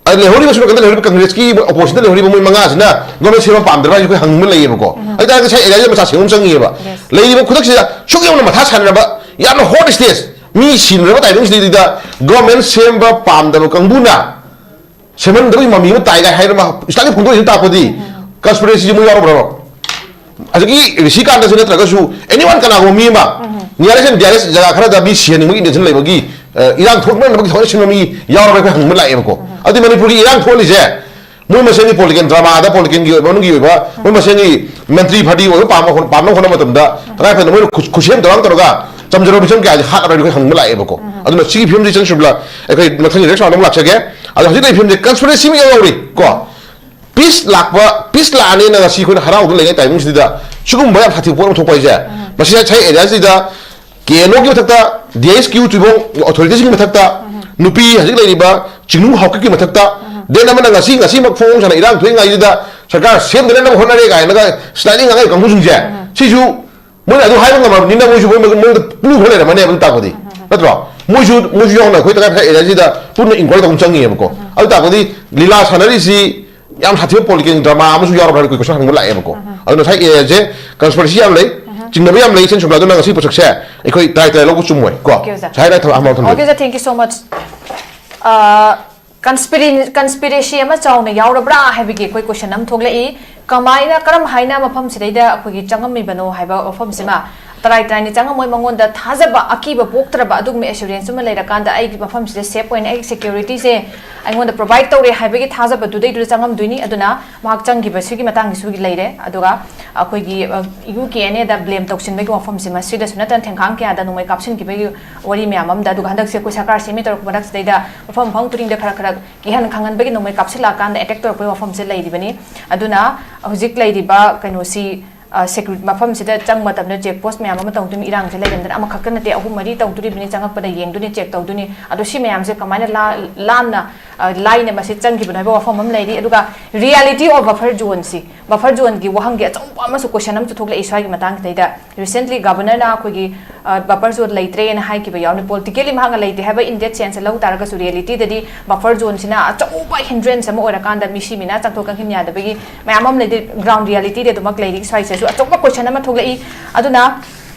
ꯑ, ꯂꯩꯍꯧꯔꯤꯕ ꯁꯣꯝ ꯅꯥꯀꯟꯗ ꯂꯩꯍꯧꯔꯤꯕ ꯀꯪꯒ꯭ꯔꯦꯁꯀꯤ ꯑꯣꯄꯣꯖꯤꯁꯟꯗ ꯂꯩꯍꯧꯔꯤꯕ ꯃꯣꯏ ꯃꯉꯥꯁꯤꯅ ꯒꯣꯔꯃꯦꯟ ꯁꯦꯝꯕ ꯄꯥꯝꯗ꯭ꯔꯕ ꯍꯥꯏꯁꯦ ꯑꯩꯈꯣꯏ ꯍꯪꯅꯤꯡꯕ ꯂꯩꯌꯦꯕꯀꯣ꯫ ꯑꯗꯨ ꯇꯥꯔꯒꯗꯤ ꯉꯁꯥꯏ ꯑꯦꯔꯤꯌꯥꯁꯤꯗ ꯃꯆꯥ ꯁꯦꯡꯕ ꯑꯃ ꯆꯪꯉꯤꯑꯕ꯫ ꯂꯩꯔꯤꯕ ꯈꯨꯗꯛꯁꯤꯗ ꯁꯨꯛ ꯌꯥꯝꯅ ꯃꯊꯥ ꯁꯥꯟꯅꯔꯕ, ꯌꯥꯝꯅ ꯍꯣꯠ ꯁ꯭ꯇꯦꯖ, ꯃꯤ ꯁꯤꯅꯔꯕ ꯇꯥꯏꯃꯤꯡꯁꯤꯗꯩꯗ ꯒꯣꯔꯃꯦꯟ ꯁꯦꯝꯕ ꯄꯥꯝꯗꯕ ꯀꯥꯡꯕꯨꯅ ꯁꯦꯝꯍꯟꯗꯕꯒꯤ ꯃꯃꯤ ꯑꯃ ꯇꯥꯏꯒꯥꯏ ꯍꯥꯏꯔꯒ ꯃꯥ ꯏꯁꯇꯥꯗꯤ ꯐꯣꯡꯗꯣꯛꯏꯁꯤꯅ ꯇꯥꯛꯄꯗꯤ ꯀꯟꯁꯄꯤꯔꯦꯁꯤꯁꯤ ꯃꯣꯏ ꯌꯥꯎꯔꯕ꯭ꯔꯣ? ꯍꯧꯖꯤꯛꯀꯤ ꯔꯤꯁꯤꯀꯥꯟꯗꯁꯨ ꯅꯠꯇ꯭ꯔꯒꯁꯨ ꯑꯦꯅꯤ ꯋꯥꯟ ꯀꯅꯥꯒꯨꯝꯕ ꯃꯤ ꯑꯃ ꯅꯤꯌꯔꯦꯁ ꯑꯦꯟ ꯗꯤꯌꯔꯦꯁ ꯖꯒꯥ ꯈꯔꯗ ꯃꯤ ꯁꯤꯍꯟꯅꯤꯡꯕꯒꯤ ꯏꯟꯇꯦꯟꯁꯟ ꯂꯩꯕꯒꯤ, ꯑ, ꯏꯔꯥꯡ ꯊꯣꯛꯅꯅꯕꯒꯤ ꯊꯑꯣꯏꯅ ꯁꯤꯟꯕ ꯃꯤ ꯌꯥꯎꯔꯕ꯭ꯔꯥ ꯑꯩꯈꯣꯏ ꯍꯪꯕ ꯂꯥꯛꯑꯦꯕꯀꯣ꯫ ꯑꯗꯨꯗꯤ ꯃꯅꯤꯄꯨꯔꯒꯤ ꯏꯔꯥꯡ ꯊꯣꯛꯍꯜꯂꯤꯁꯦ ꯃꯣꯏ ꯃꯁꯦꯟꯒꯤ ꯄꯣꯂꯤꯇꯤꯀꯦꯜ ꯗ꯭ꯔꯃꯥꯗ, ꯄꯣꯂꯤꯇꯤꯀꯦꯜꯒꯤ ꯑꯣꯏꯕ ꯃꯅꯨꯡꯒꯤ ꯑꯣꯏꯕ ꯃꯣꯏ ꯃꯁꯦꯟꯒꯤ ꯃꯟꯇ꯭ꯔꯤ ꯐꯗꯤ ꯑꯣꯏꯕ ꯄꯥꯝꯕ ꯍꯣꯠ- ꯄꯥꯝꯅꯕ ꯍꯣꯠꯅꯕ ꯃꯇꯝꯗ ꯇꯉꯥꯏ ꯐꯗꯅ ꯃꯣꯏꯅ ꯈꯨꯠ- ꯈꯨꯠꯁꯦꯝ ꯊꯧꯔꯥꯡ ꯇꯧꯔꯒ ꯆꯝꯖꯔꯕ ꯃꯤꯁꯝ ꯀꯌꯥꯁꯦ ꯍꯥꯠꯂꯕ꯭ꯔꯥ ꯍꯥꯏꯕꯗꯤ ꯑꯩꯈꯣꯏ ꯍꯪꯕ ꯂꯥꯛꯑꯦꯕꯀꯣ꯫ ꯑꯗꯨꯅ ꯁꯤꯒꯤ ꯐꯤꯕꯝꯁꯤ ꯏꯆꯟ ꯁꯨꯕꯂꯥ ꯑꯩꯈꯣꯏ ꯃꯊꯪꯒꯤ ꯅꯦꯛꯁ ꯔꯥꯎꯟꯗ ꯑꯃꯨꯛ ꯂꯥꯛꯆꯒꯦ꯫ ꯑꯗꯣ ꯍꯧꯖꯤꯛ ꯂꯩꯔꯤꯕ ꯐꯤꯕꯝꯁꯦ ꯀꯟꯁꯄꯤꯔꯦꯁꯤ ꯑꯃ ꯌꯥꯎꯔꯤ ꯀꯣ꯫ ꯄꯤꯁ ꯂꯥꯛꯄ, ꯄꯤꯁ ꯂꯥꯛꯑꯅꯤꯅ ꯉꯁꯤ ꯑꯩꯈꯣꯏꯅ ꯍꯔꯥꯎꯗꯨꯅ ꯂꯩꯉꯩ ꯇꯥꯏꯃꯤꯡꯁꯤꯗ ꯁꯤꯒꯨꯝꯕ ꯌꯥꯝ ꯁꯥꯊꯤꯕ ꯄꯣꯠ ꯑꯃ ꯊꯣꯛꯄ ꯍꯥꯏꯁꯦ, ꯃꯁꯤ ꯉꯁꯥꯏ ꯑꯦꯔꯤꯌꯥꯁꯤꯗ ꯀꯦ ꯑꯦꯟ ꯑꯣꯒꯤ ꯃꯊꯛꯇ, ꯗꯤ ꯑꯩꯆ ꯀ꯭ꯌꯨ ꯇꯨꯏꯕꯣꯡ ꯑꯣꯊꯣꯔꯤꯇꯤꯁꯤꯡꯒꯤ ꯃꯊꯛꯇ, ꯅꯨꯄꯤ ꯍꯧꯖꯤꯛ ꯂꯩꯔꯤꯕ ꯆꯤꯡꯅꯨꯡ ꯍꯥꯎꯀꯤꯞꯀꯤ ꯃꯊꯛꯇ, ꯗꯦꯟ ꯑꯃꯅ ꯉꯁꯤ, ꯉꯁꯤꯃꯛ ꯐꯣꯡ ꯐꯣꯡ ꯁꯥꯅ ꯏꯔꯥꯡ ꯊꯣꯛꯏꯉꯩꯁꯤꯗ ꯁꯔꯀꯥꯔ ꯁꯦꯝꯗꯅꯅꯕ ꯍꯣꯠꯅꯔꯦ ꯀꯥꯏꯅꯒ ꯁ꯭ꯂꯥꯏꯗꯤꯡ ꯉꯥꯡꯉꯛꯏ ꯀꯥꯡꯕꯨꯁꯤꯡꯁꯦ, ꯁꯤꯁꯨ ꯃꯣꯏꯅ ꯑꯗꯨ ꯍꯥꯏꯕ ꯉꯝꯃꯕꯅꯤꯅ ꯃꯣꯏꯁꯨ ꯃꯣꯏ ꯃꯣꯏꯗ ꯄꯨ ꯈꯔ ꯂꯩꯔꯝꯃꯅꯦꯕ꯫ ꯑꯗꯨ ꯇꯥꯛꯄꯗꯤ ꯅꯠꯇ꯭ꯔꯣ? ꯃꯣꯏꯁꯨ, ꯃꯣꯏꯁꯨ ꯌꯥꯎꯅ ꯑꯩꯈꯣꯏ ꯇꯉꯥꯏ ꯐꯗꯅ ꯑꯦꯔꯤꯌꯥꯁꯤꯗ ꯄꯨꯟꯅ ꯏꯟꯀ꯭ꯋꯥꯏꯔꯤ ꯇꯧꯕ ꯆꯪꯉꯤꯑꯕꯀꯣ꯫ ꯑꯗꯨ ꯇꯥꯛꯄꯗꯤ ꯂꯤꯂꯥ ꯁꯥꯟꯅꯔꯤꯁꯤ ꯌꯥꯝ ꯁꯥꯊꯤꯕ ꯄꯣꯂꯤꯇꯤꯀꯦꯜ ꯗ꯭ꯔꯃꯥ ꯑꯃꯁꯨ ꯌꯥꯎꯔꯕ꯭ꯔꯥ ꯍꯥꯏꯕꯒꯤ ꯀꯣꯏꯁꯟ ꯍꯪꯕ ꯂꯥꯛꯑꯦꯕꯀꯣ꯫ ꯑꯗꯨꯅ ꯉꯁꯥꯏ ꯑꯦꯔꯤꯌꯥꯁꯦ ꯀꯟꯁꯄꯤꯔꯦꯁꯤ ꯌꯥꯝ ꯂꯩ, ꯆꯤꯡꯅꯕ ꯌꯥꯝ ꯂꯩ꯫ ꯏꯆꯟ ꯁꯨꯕꯂꯥ, ꯑꯗꯨꯅ ꯉꯁꯤ ꯄꯣꯠꯁꯛꯁꯦ ꯑꯩꯈꯣꯏ ꯇꯔꯥꯏ ꯇꯔꯥꯏ ꯂꯧꯕ ꯆꯨꯝꯃꯣꯏ ꯀꯣ꯫ Okay, sir. ꯁꯥꯏ ꯔꯥꯏ ꯊꯕꯛ ꯑꯃ ꯊꯝꯖꯒꯦ꯫ Okay, sir, thank you so much. ꯀꯟꯁꯄꯤꯔꯦꯁꯤ ꯑꯃ ꯆꯥꯎꯅ ꯌꯥꯎꯔꯕ꯭ꯔꯥ ꯍꯥꯏꯕꯒꯤ ꯑꯩꯈꯣꯏ ꯀꯣꯏꯁꯟ ꯑꯃ ꯊꯣꯛꯂꯛꯏ꯫ ꯀꯃꯥꯏꯅ, ꯀꯔꯝ ꯍꯥꯏꯅ ꯃꯐꯝꯁꯤꯗꯩꯗ ꯑꯩꯈꯣꯏꯒꯤ ꯆꯪꯉꯝꯃꯤꯕꯅꯣ ꯍꯥꯏꯕ ꯋꯥꯐꯝꯁꯤꯃ ꯇꯔꯥꯏ ꯇꯔꯥꯏꯅ ꯆꯪꯉꯝꯃꯣꯏ꯫ ꯃꯉꯣꯟꯗ ꯊꯥꯖꯕ, ꯑꯀꯤꯕ ꯄꯣꯛꯇ꯭ꯔꯕ ꯑꯗꯨꯒꯨꯝꯕ ꯑꯦꯁꯨꯔꯦꯟꯁ ꯑꯃ ꯂꯩꯔꯀꯥꯟꯗ ꯑꯩꯒꯤ ꯃꯐꯝꯁꯤꯗ ꯁꯦꯐ ꯑꯣꯏꯅ ꯑꯩꯒꯤ ꯁꯦꯀ꯭ꯌꯨꯔꯤꯇꯤꯁꯦ ꯑꯩꯉꯣꯟꯗ ꯄ꯭ꯔꯣꯚꯥꯏꯗ ꯇꯧꯔꯦ ꯍꯥꯏꯕꯒꯤ ꯊꯥꯖꯕꯗꯨꯗꯩꯗꯨꯗ ꯆꯪꯉꯝꯗꯣꯏꯅꯤ꯫ ꯑꯗꯨꯅ ꯃꯍꯥꯛ ꯆꯪꯈꯤꯕ ꯁꯤꯒꯤ ꯃꯇꯥꯡꯒꯤꯁꯨ ꯂꯩꯔꯦ꯫ ꯑꯗꯨꯒ ꯑꯩꯈꯣꯏꯒꯤ, ꯑ, ꯌꯨ ꯀꯦ ꯑꯦꯟ ꯑꯦꯗ ꯕ꯭ꯂꯦꯝ ꯇꯧꯁꯤꯟꯕꯒꯤ ꯋꯥꯐꯝꯁꯤ ꯃꯁꯤꯗꯁꯨ ꯅꯠꯇꯅ ꯊꯦꯡꯈꯥꯡ ꯀꯌꯥꯗ ꯅꯣꯡꯃꯩ ꯀꯥꯞꯁꯤꯟꯈꯤꯕꯒꯤ ꯋꯥꯔꯤ ꯃꯌꯥꯝ ꯑꯃꯗ, ꯑꯗꯨꯒ ꯍꯟꯗꯛꯁꯦ ꯑꯩꯈꯣꯏ ꯁꯔꯀꯥꯔ ꯁꯦꯝꯃꯤ ꯇꯧꯔꯛꯄ ꯃꯔꯛꯁꯤꯗꯩꯗ ꯃꯐꯝ ꯃꯐꯝ ꯈꯨꯗꯤꯡꯗ ꯈꯔ ꯈꯔ ꯀꯤꯍꯟ ꯈꯪꯍꯟꯕꯒꯤ ꯅꯣꯡꯃꯩ ꯀꯥꯞꯁꯤꯜꯂꯛꯑꯀꯥꯟꯗ ꯑꯦꯇꯦꯛ ꯇꯧꯔꯛꯄꯒꯤ ꯋꯥꯐꯝꯁꯦ ꯂꯩꯔꯤꯕꯅꯤ꯫ ꯑꯗꯨꯅ ꯍꯧꯖꯤꯛ ꯂꯩꯔꯤꯕ ꯀꯩꯅꯣꯁꯤ, ꯑ, ꯁꯦꯀ꯭ꯌꯨꯔꯤ-, ꯃꯐꯝꯁꯤꯗ ꯆꯪꯕ ꯃꯇꯝꯗ ꯆꯦꯛ ꯄꯣꯁ ꯃꯌꯥꯝ ꯑꯃ ꯇꯧꯗꯣꯏꯅꯤ꯫ ꯏꯔꯥꯡꯁꯦ ꯂꯩꯔꯝꯗꯅ ꯑꯃꯈꯛꯇ ꯅꯠꯇꯦ, ꯑꯍꯨꯝ ꯃꯔꯤ ꯇꯧꯗꯣꯔꯤꯕꯅꯤ꯫ ꯆꯪꯉꯛꯄꯗ ꯌꯦꯡꯗꯣꯏꯅꯤ, ꯆꯦꯛ ꯇꯧꯗꯣꯏꯅꯤ꯫ ꯑꯗꯣ ꯁꯤ ꯃꯌꯥꯝꯁꯦ ꯀꯃꯥꯏꯅ ꯂꯥ-, ꯂꯥꯟꯅ, ꯑ, ꯂꯥꯏꯅ ꯃꯁꯤ ꯆꯪꯈꯤꯕꯅꯣ ꯍꯥꯏꯕ ꯋꯥꯐꯝ ꯑꯃ ꯂꯩꯔꯤ꯫ ꯑꯗꯨꯒ ꯔꯤꯌꯦꯂꯤꯇꯤ ꯑꯣꯐ ꯕꯐꯔ ꯖꯣꯟꯁꯤ, ꯕꯐꯔ ꯖꯣꯟꯒꯤ ꯋꯥꯍꯪꯒꯤ ꯑꯆꯧꯕ ꯑꯃꯁꯨ ꯀꯣꯏꯁꯟ ꯑꯃꯁꯨ ꯊꯣꯛꯂꯛꯏ ꯁ꯭ꯋꯥꯏꯒꯤ ꯃꯇꯥꯡꯁꯤꯗꯩꯗ꯫ ꯔꯤꯁꯦꯟꯠꯂꯤ ꯒꯕꯔꯅꯔꯅ ꯑꯩꯈꯣꯏꯒꯤ, ꯑ, ꯕꯐꯔ ꯖꯣꯟ ꯂꯩꯇ꯭ꯔꯦꯅ ꯍꯥꯏꯈꯤꯕ ꯌꯥꯎꯅꯤ꯫ ꯄꯣꯂꯤꯇꯤꯀꯦꯜꯂꯤ ꯃꯍꯥꯛꯅ ꯂꯩꯇꯦ ꯍꯥꯏꯕ ꯏꯟ ꯗꯦꯠ ꯁꯦꯟꯁꯇ ꯂꯧ ꯇꯥꯔꯒꯁꯨ, ꯔꯤꯌꯦꯂꯤꯇꯤꯗꯗꯤ ꯕꯐꯔ ꯖꯣꯟꯁꯤꯅ ꯑꯆꯧꯕ ꯍꯤꯟꯗ꯭ꯔꯦꯟꯁ ꯑꯃ ꯑꯣꯏꯔꯀꯥꯟꯗ ꯃꯤꯁꯤ ꯃꯤꯅ ꯆꯪꯊꯣꯛ ꯆꯪꯁꯤꯟ ꯌꯥꯗꯕꯒꯤ ꯃꯌꯥꯝ ꯑꯃ ꯂꯩꯔꯤ꯫ ꯒ꯭ꯔꯥꯎꯟ ꯔꯤꯌꯦꯂꯤꯇꯤꯗꯤ ꯑꯗꯨꯃꯛ ꯂꯩꯔꯤ꯫ ꯁ꯭ꯋꯥꯏꯁꯤꯗꯁꯨ ꯑꯆꯧꯕ ꯀꯣꯏꯁꯟ ꯑꯃ ꯊꯣꯛꯂꯛꯏ꯫ ꯑꯗꯨꯅ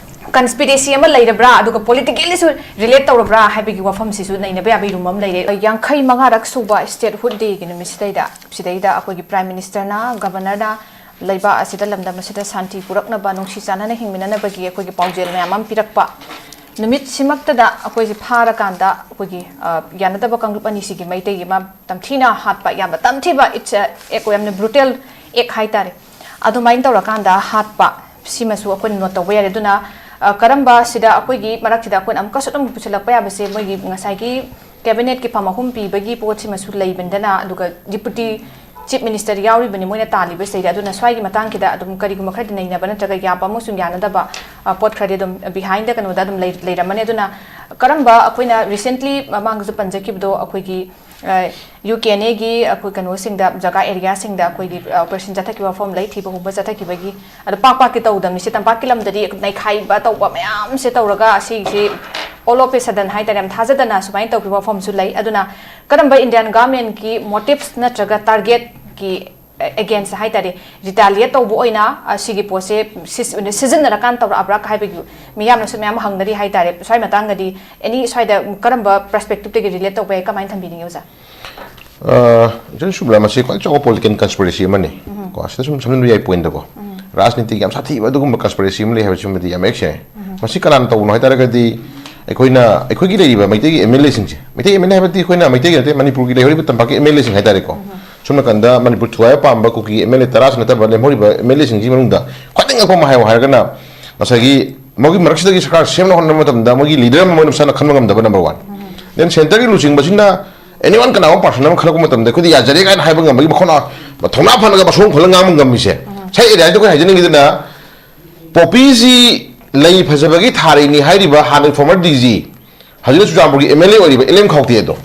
ꯀꯟꯁꯄꯤꯔꯦꯁꯤ ꯑꯃ ꯂꯩꯔꯕ꯭ꯔꯥ, ꯑꯗꯨꯒ ꯄꯣꯂꯤꯇꯤꯀꯦꯜꯂꯤꯁꯨ ꯔꯤꯂꯦꯠ ꯇꯧꯔꯕ꯭ꯔꯥ ꯍꯥꯏꯕꯒꯤ ꯋꯥꯐꯝꯁꯤꯁꯨ ꯅꯩꯅꯕ ꯌꯥꯕ ꯏꯔꯨꯝ ꯑꯃ ꯂꯩꯔꯦ꯫ ꯌꯥꯡꯈꯩ ꯃꯉꯥꯔꯛ ꯁꯨꯕ ꯁ꯭ꯇꯦꯠꯍꯨꯗ ꯗꯦꯒꯤ ꯅꯨꯃꯤꯠꯁꯤꯗꯩꯗ, ꯁꯤꯗꯩꯗ ꯑꯩꯈꯣꯏꯒꯤ ꯄ꯭ꯔꯥꯏꯝ ꯃꯤꯅꯤꯁꯇꯔꯅ, ꯒꯕꯔꯅꯔꯅ ꯂꯩꯕꯥꯛ ꯑꯁꯤꯗ, ꯂꯝꯗꯝ ꯑꯁꯤꯗ ꯁꯥꯟꯇꯤ ꯄꯨꯔꯛꯅꯕ, ꯅꯨꯡꯁꯤ ꯆꯥꯟꯅꯅ ꯍꯤꯡꯃꯤꯟꯅꯅꯕꯒꯤ ꯑꯩꯈꯣꯏꯒꯤ ꯄꯥꯎꯖꯦꯜ ꯃꯌꯥꯝ ꯑꯃ ꯄꯤꯔꯛꯄ, ꯅꯨꯃꯤꯠꯁꯤꯃꯛꯇꯗ ꯑꯩꯈꯣꯏꯁꯦ ꯐꯥꯔꯀꯥꯟꯗ ꯑꯩꯈꯣꯏꯒꯤ, ꯑ, ꯌꯥꯅꯗꯕ ꯀꯥꯡꯂꯨꯞ ꯑꯅꯤꯁꯤꯒꯤ ꯃꯩꯇꯩꯒꯤ ꯃꯥ ꯇꯝꯊꯤꯅ ꯍꯥꯠꯄ, ꯌꯥꯝꯅ ꯇꯝꯊꯤꯕ, it's a act, ꯌꯥꯝꯅ brutal act ꯍꯥꯏꯇꯥꯔꯦ꯫ ꯑꯗꯨꯃꯥꯏꯅ ꯇꯧꯔꯀꯥꯟꯗ ꯍꯥꯠꯄ ꯁꯤꯃꯁꯨ ꯑꯩꯈꯣꯏꯅ note ꯇꯧꯕ ꯌꯥꯔꯦ꯫ ꯑꯗꯨꯅ, ꯑ, ꯀꯔꯝꯕ ꯁꯤꯗ ꯑꯩꯈꯣꯏꯒꯤ ꯃꯔꯛꯁꯤꯗ ꯑꯩꯈꯣꯏꯅ ꯑꯃꯨꯛꯀꯁꯨ ꯑꯗꯨꯝ ꯄꯨꯁꯤꯜꯂꯛꯄ ꯌꯥꯕꯁꯦ, ꯃꯣꯏꯒꯤ ꯉꯁꯥꯏꯒꯤ cabinetꯀꯤ ꯐꯝ ꯑꯍꯨꯝ ꯄꯤꯕꯒꯤ ꯄꯣꯠꯁꯤꯃꯁꯨ ꯂꯩꯕꯅꯤꯗꯅ, ꯑꯗꯨꯒ Deputy Chief Minister ꯌꯥꯎꯔꯤꯕꯅꯤ ꯃꯣꯏꯅ ꯇꯥꯜꯂꯤꯕꯁꯤꯗꯩꯗ꯫ ꯑꯗꯨꯅ ꯁ꯭ꯋꯥꯏꯒꯤ ꯃꯇꯥꯡꯁꯤꯗ ꯑꯗꯨꯝ ꯀꯔꯤꯒꯨꯝꯕ ꯈꯔꯗꯤ ꯅꯩꯅꯕ ꯅꯠꯇ꯭ꯔꯒ ꯌꯥꯕ ꯑꯃꯁꯨꯡ ꯌꯥꯅꯗꯕ, ꯑ, ꯄꯣꯠ ꯈꯔꯗꯤ ꯑꯗꯨꯝ behind ꯀꯩꯅꯣꯗ ꯑꯗꯨꯝ ꯂꯩ-, ꯂꯩꯔꯝꯃꯅꯤ꯫ ꯑꯗꯨꯅ ꯀꯔꯝꯕ ꯑꯩꯈꯣꯏꯅ recently ꯃꯃꯥꯡꯗꯁꯨ ꯄꯟꯖꯈꯤꯕꯗꯣ, ꯑꯩꯈꯣꯏꯒꯤ, ꯑ, UKNAꯒꯤ ꯑꯩꯈꯣꯏ ꯀꯩꯅꯣꯁꯤꯡꯗ, ꯖꯒꯥ areaꯁꯤꯡꯗ ꯑꯩꯈꯣꯏꯒꯤ, ꯑ, operation ꯆꯠꯊꯈꯤꯕ ꯃꯐꯝ ꯂꯩ, ꯊꯤꯕ ꯍꯨꯝꯕ ꯆꯠꯊꯈꯤꯕꯒꯤ꯫ ꯑꯗꯣ ꯄꯥꯛ ꯄꯥꯛꯇꯤ ꯇꯧꯗꯕꯅꯤ꯫ ꯁꯤ ꯇꯝꯄꯥꯛꯀꯤ ꯂꯝꯗꯗꯤ ꯅꯩꯈꯥꯏꯕ ꯇꯧꯕ ꯃꯌꯥꯝꯁꯦ ꯇꯧꯔꯒ ꯑꯁꯤꯁꯤ all of a sudden ꯍꯥꯏꯇꯥꯔꯦ, ꯌꯥꯝ ꯊꯥꯖꯗꯅ ꯁꯨꯃꯥꯏꯅ ꯇꯧꯈꯤꯕ ꯃꯐꯝꯁꯨ ꯂꯩ꯫ ꯑꯗꯨꯅ ꯀꯔꯝꯕ Indian governmentꯀꯤ motives ꯅꯠꯇ꯭ꯔꯒ targetꯀꯤ against ꯍꯥꯏꯇꯥꯔꯦ, retaliate ꯇꯧꯕ ꯑꯣꯏꯅ, ꯑ, ꯁꯤꯒꯤ ꯄꯣꯠꯁꯦ ꯁꯤꯖ-, ꯁꯤꯖꯤꯟꯅꯔꯀꯥꯟ ꯇꯧꯔꯛꯑꯕ꯭ꯔꯥ ꯍꯥꯏꯕꯒꯤ ꯃꯤꯌꯥꯝꯅꯁꯨ ꯃꯌꯥꯝ ꯍꯪꯅꯔꯤ ꯍꯥꯏꯇꯥꯔꯦ꯫ ꯁ꯭ꯋꯥꯏ ꯃꯇꯥꯡꯗꯗꯤ any ꯁ꯭ꯋꯥꯏꯗ ꯀꯔꯝꯕ perspectiveꯇꯒꯤ relate ꯇꯧꯕ ꯌꯥꯏ, ꯀꯃꯥꯏꯅ ꯊꯝꯕꯤꯅꯤꯡꯉꯤ ꯑꯣꯖꯥ? ꯑ, ꯏꯆꯟ ꯁꯨꯕꯂꯥ, ꯃꯁꯤ ꯈ꯭ꯋꯥꯏ ꯆꯥꯎꯕ political conspiracy ꯑꯃꯅꯤ꯫ ꯀꯣ, ꯁꯤꯗ ꯁꯨꯝ ꯁꯝꯖꯤꯟꯕ ꯌꯥꯏ pointꯇꯀꯣ꯫ ꯔꯥꯖꯅꯤꯇꯤꯒꯤ ꯌꯥꯝ ꯁꯥꯊꯤꯕ ꯑꯗꯨꯒꯨꯝꯕ conspiracy ꯑꯃ ꯂꯩ ꯍꯥꯏꯕꯁꯤꯃꯗꯤ ꯌꯥꯝ ꯃꯌꯦꯛ ꯁꯦꯡꯉꯦ꯫ ꯃꯁꯤ ꯀꯅꯥꯅ ꯇꯧꯕꯅꯣ ꯍꯥꯏ ꯇꯥꯔꯒꯗꯤ, ꯑꯩꯈꯣꯏꯅ, ꯑꯩꯈꯣꯏꯒꯤ ꯂꯩꯔꯤꯕ ꯃꯩꯇꯩꯒꯤ MLAꯁꯤꯡꯁꯦ, ꯃꯩꯇꯩ MLA ꯍꯥꯏꯕꯗꯤ ꯑꯩꯈꯣꯏꯅ ꯃꯩꯇꯩꯒꯤ ꯅꯠꯇꯦ, ꯃꯅꯤꯄꯨꯔꯒꯤ ꯂꯩꯍꯧꯔꯤꯕ ꯇꯝꯄꯥꯛꯀꯤ MLAꯁꯤꯡ ꯍꯥꯏ ꯇꯥꯔꯦꯀꯣ꯫ ꯁꯣꯝ ꯅꯥꯀꯟꯗ ꯃꯅꯤꯄꯨꯔ ꯊꯨꯒꯥꯏꯕ ꯄꯥꯝꯕ ꯀꯨꯀꯤ MLA ꯇꯔꯥꯁꯨ ꯅꯠꯇꯕ ꯂꯦꯝꯍꯧꯔꯤꯕ MLAꯁꯤꯡꯁꯤꯒꯤ ꯃꯅꯨꯡꯗ ꯈ꯭ꯋꯥꯏꯗꯒꯤ ꯉꯛꯄ ꯑꯃ ꯍꯥꯏꯌꯣ ꯍꯥꯏꯔꯒꯅ, ꯉꯁꯥꯏꯒꯤ ꯃꯣꯏꯒꯤ ꯃꯔꯛꯁꯤꯗꯒꯤ ꯁꯔꯀꯥꯔ ꯁꯦꯝꯅꯕ ꯍꯣꯠꯅꯕ ꯃꯇꯝꯗ ꯃꯣꯏꯒꯤ leader ꯑꯃ ꯃꯣꯏꯅ ꯃꯁꯥꯅ ꯈꯟꯕ ꯉꯝꯗꯕ number one꯫ Then centreꯒꯤ ꯂꯨꯆꯤꯡꯕꯁꯤꯅ anyone ꯀꯅꯥꯒꯨꯝꯕ person ꯑꯃ ꯈꯜꯂꯛꯄ ꯃꯇꯝꯗ ꯑꯩꯈꯣꯏꯗꯤ ꯌꯥꯖꯔꯦ ꯀꯥꯏꯅ ꯍꯥꯏꯕ ꯉꯝꯕꯒꯤ ꯃꯈꯣꯟ, ꯊꯧꯅꯥ ꯐꯅꯒ ꯃꯁꯣꯡ ꯐꯜꯂ ꯉꯥꯡꯕ ꯉꯝꯃꯤꯁꯦ꯫ ꯉꯁꯥꯏ areaꯁꯤꯗ ꯑꯩꯈꯣꯏ ꯍꯥꯏꯖꯅꯤꯡꯉꯤꯗꯨꯅ, ꯄꯣꯄꯤꯁꯤ ꯂꯩ ꯐꯖꯕꯒꯤ ꯊꯥꯔꯤꯅꯤ ꯍꯥꯏꯔꯤꯕ ꯍꯥꯟꯅꯒꯤ former DG, ꯍꯧꯖꯤꯛꯅ ꯆꯨꯔꯆꯥꯟꯄꯨꯔꯒꯤ MLA ꯑꯣꯏꯔꯤꯕ ꯑꯦꯜ ꯑꯦꯝ ꯈꯥꯎꯇꯦꯗꯣ,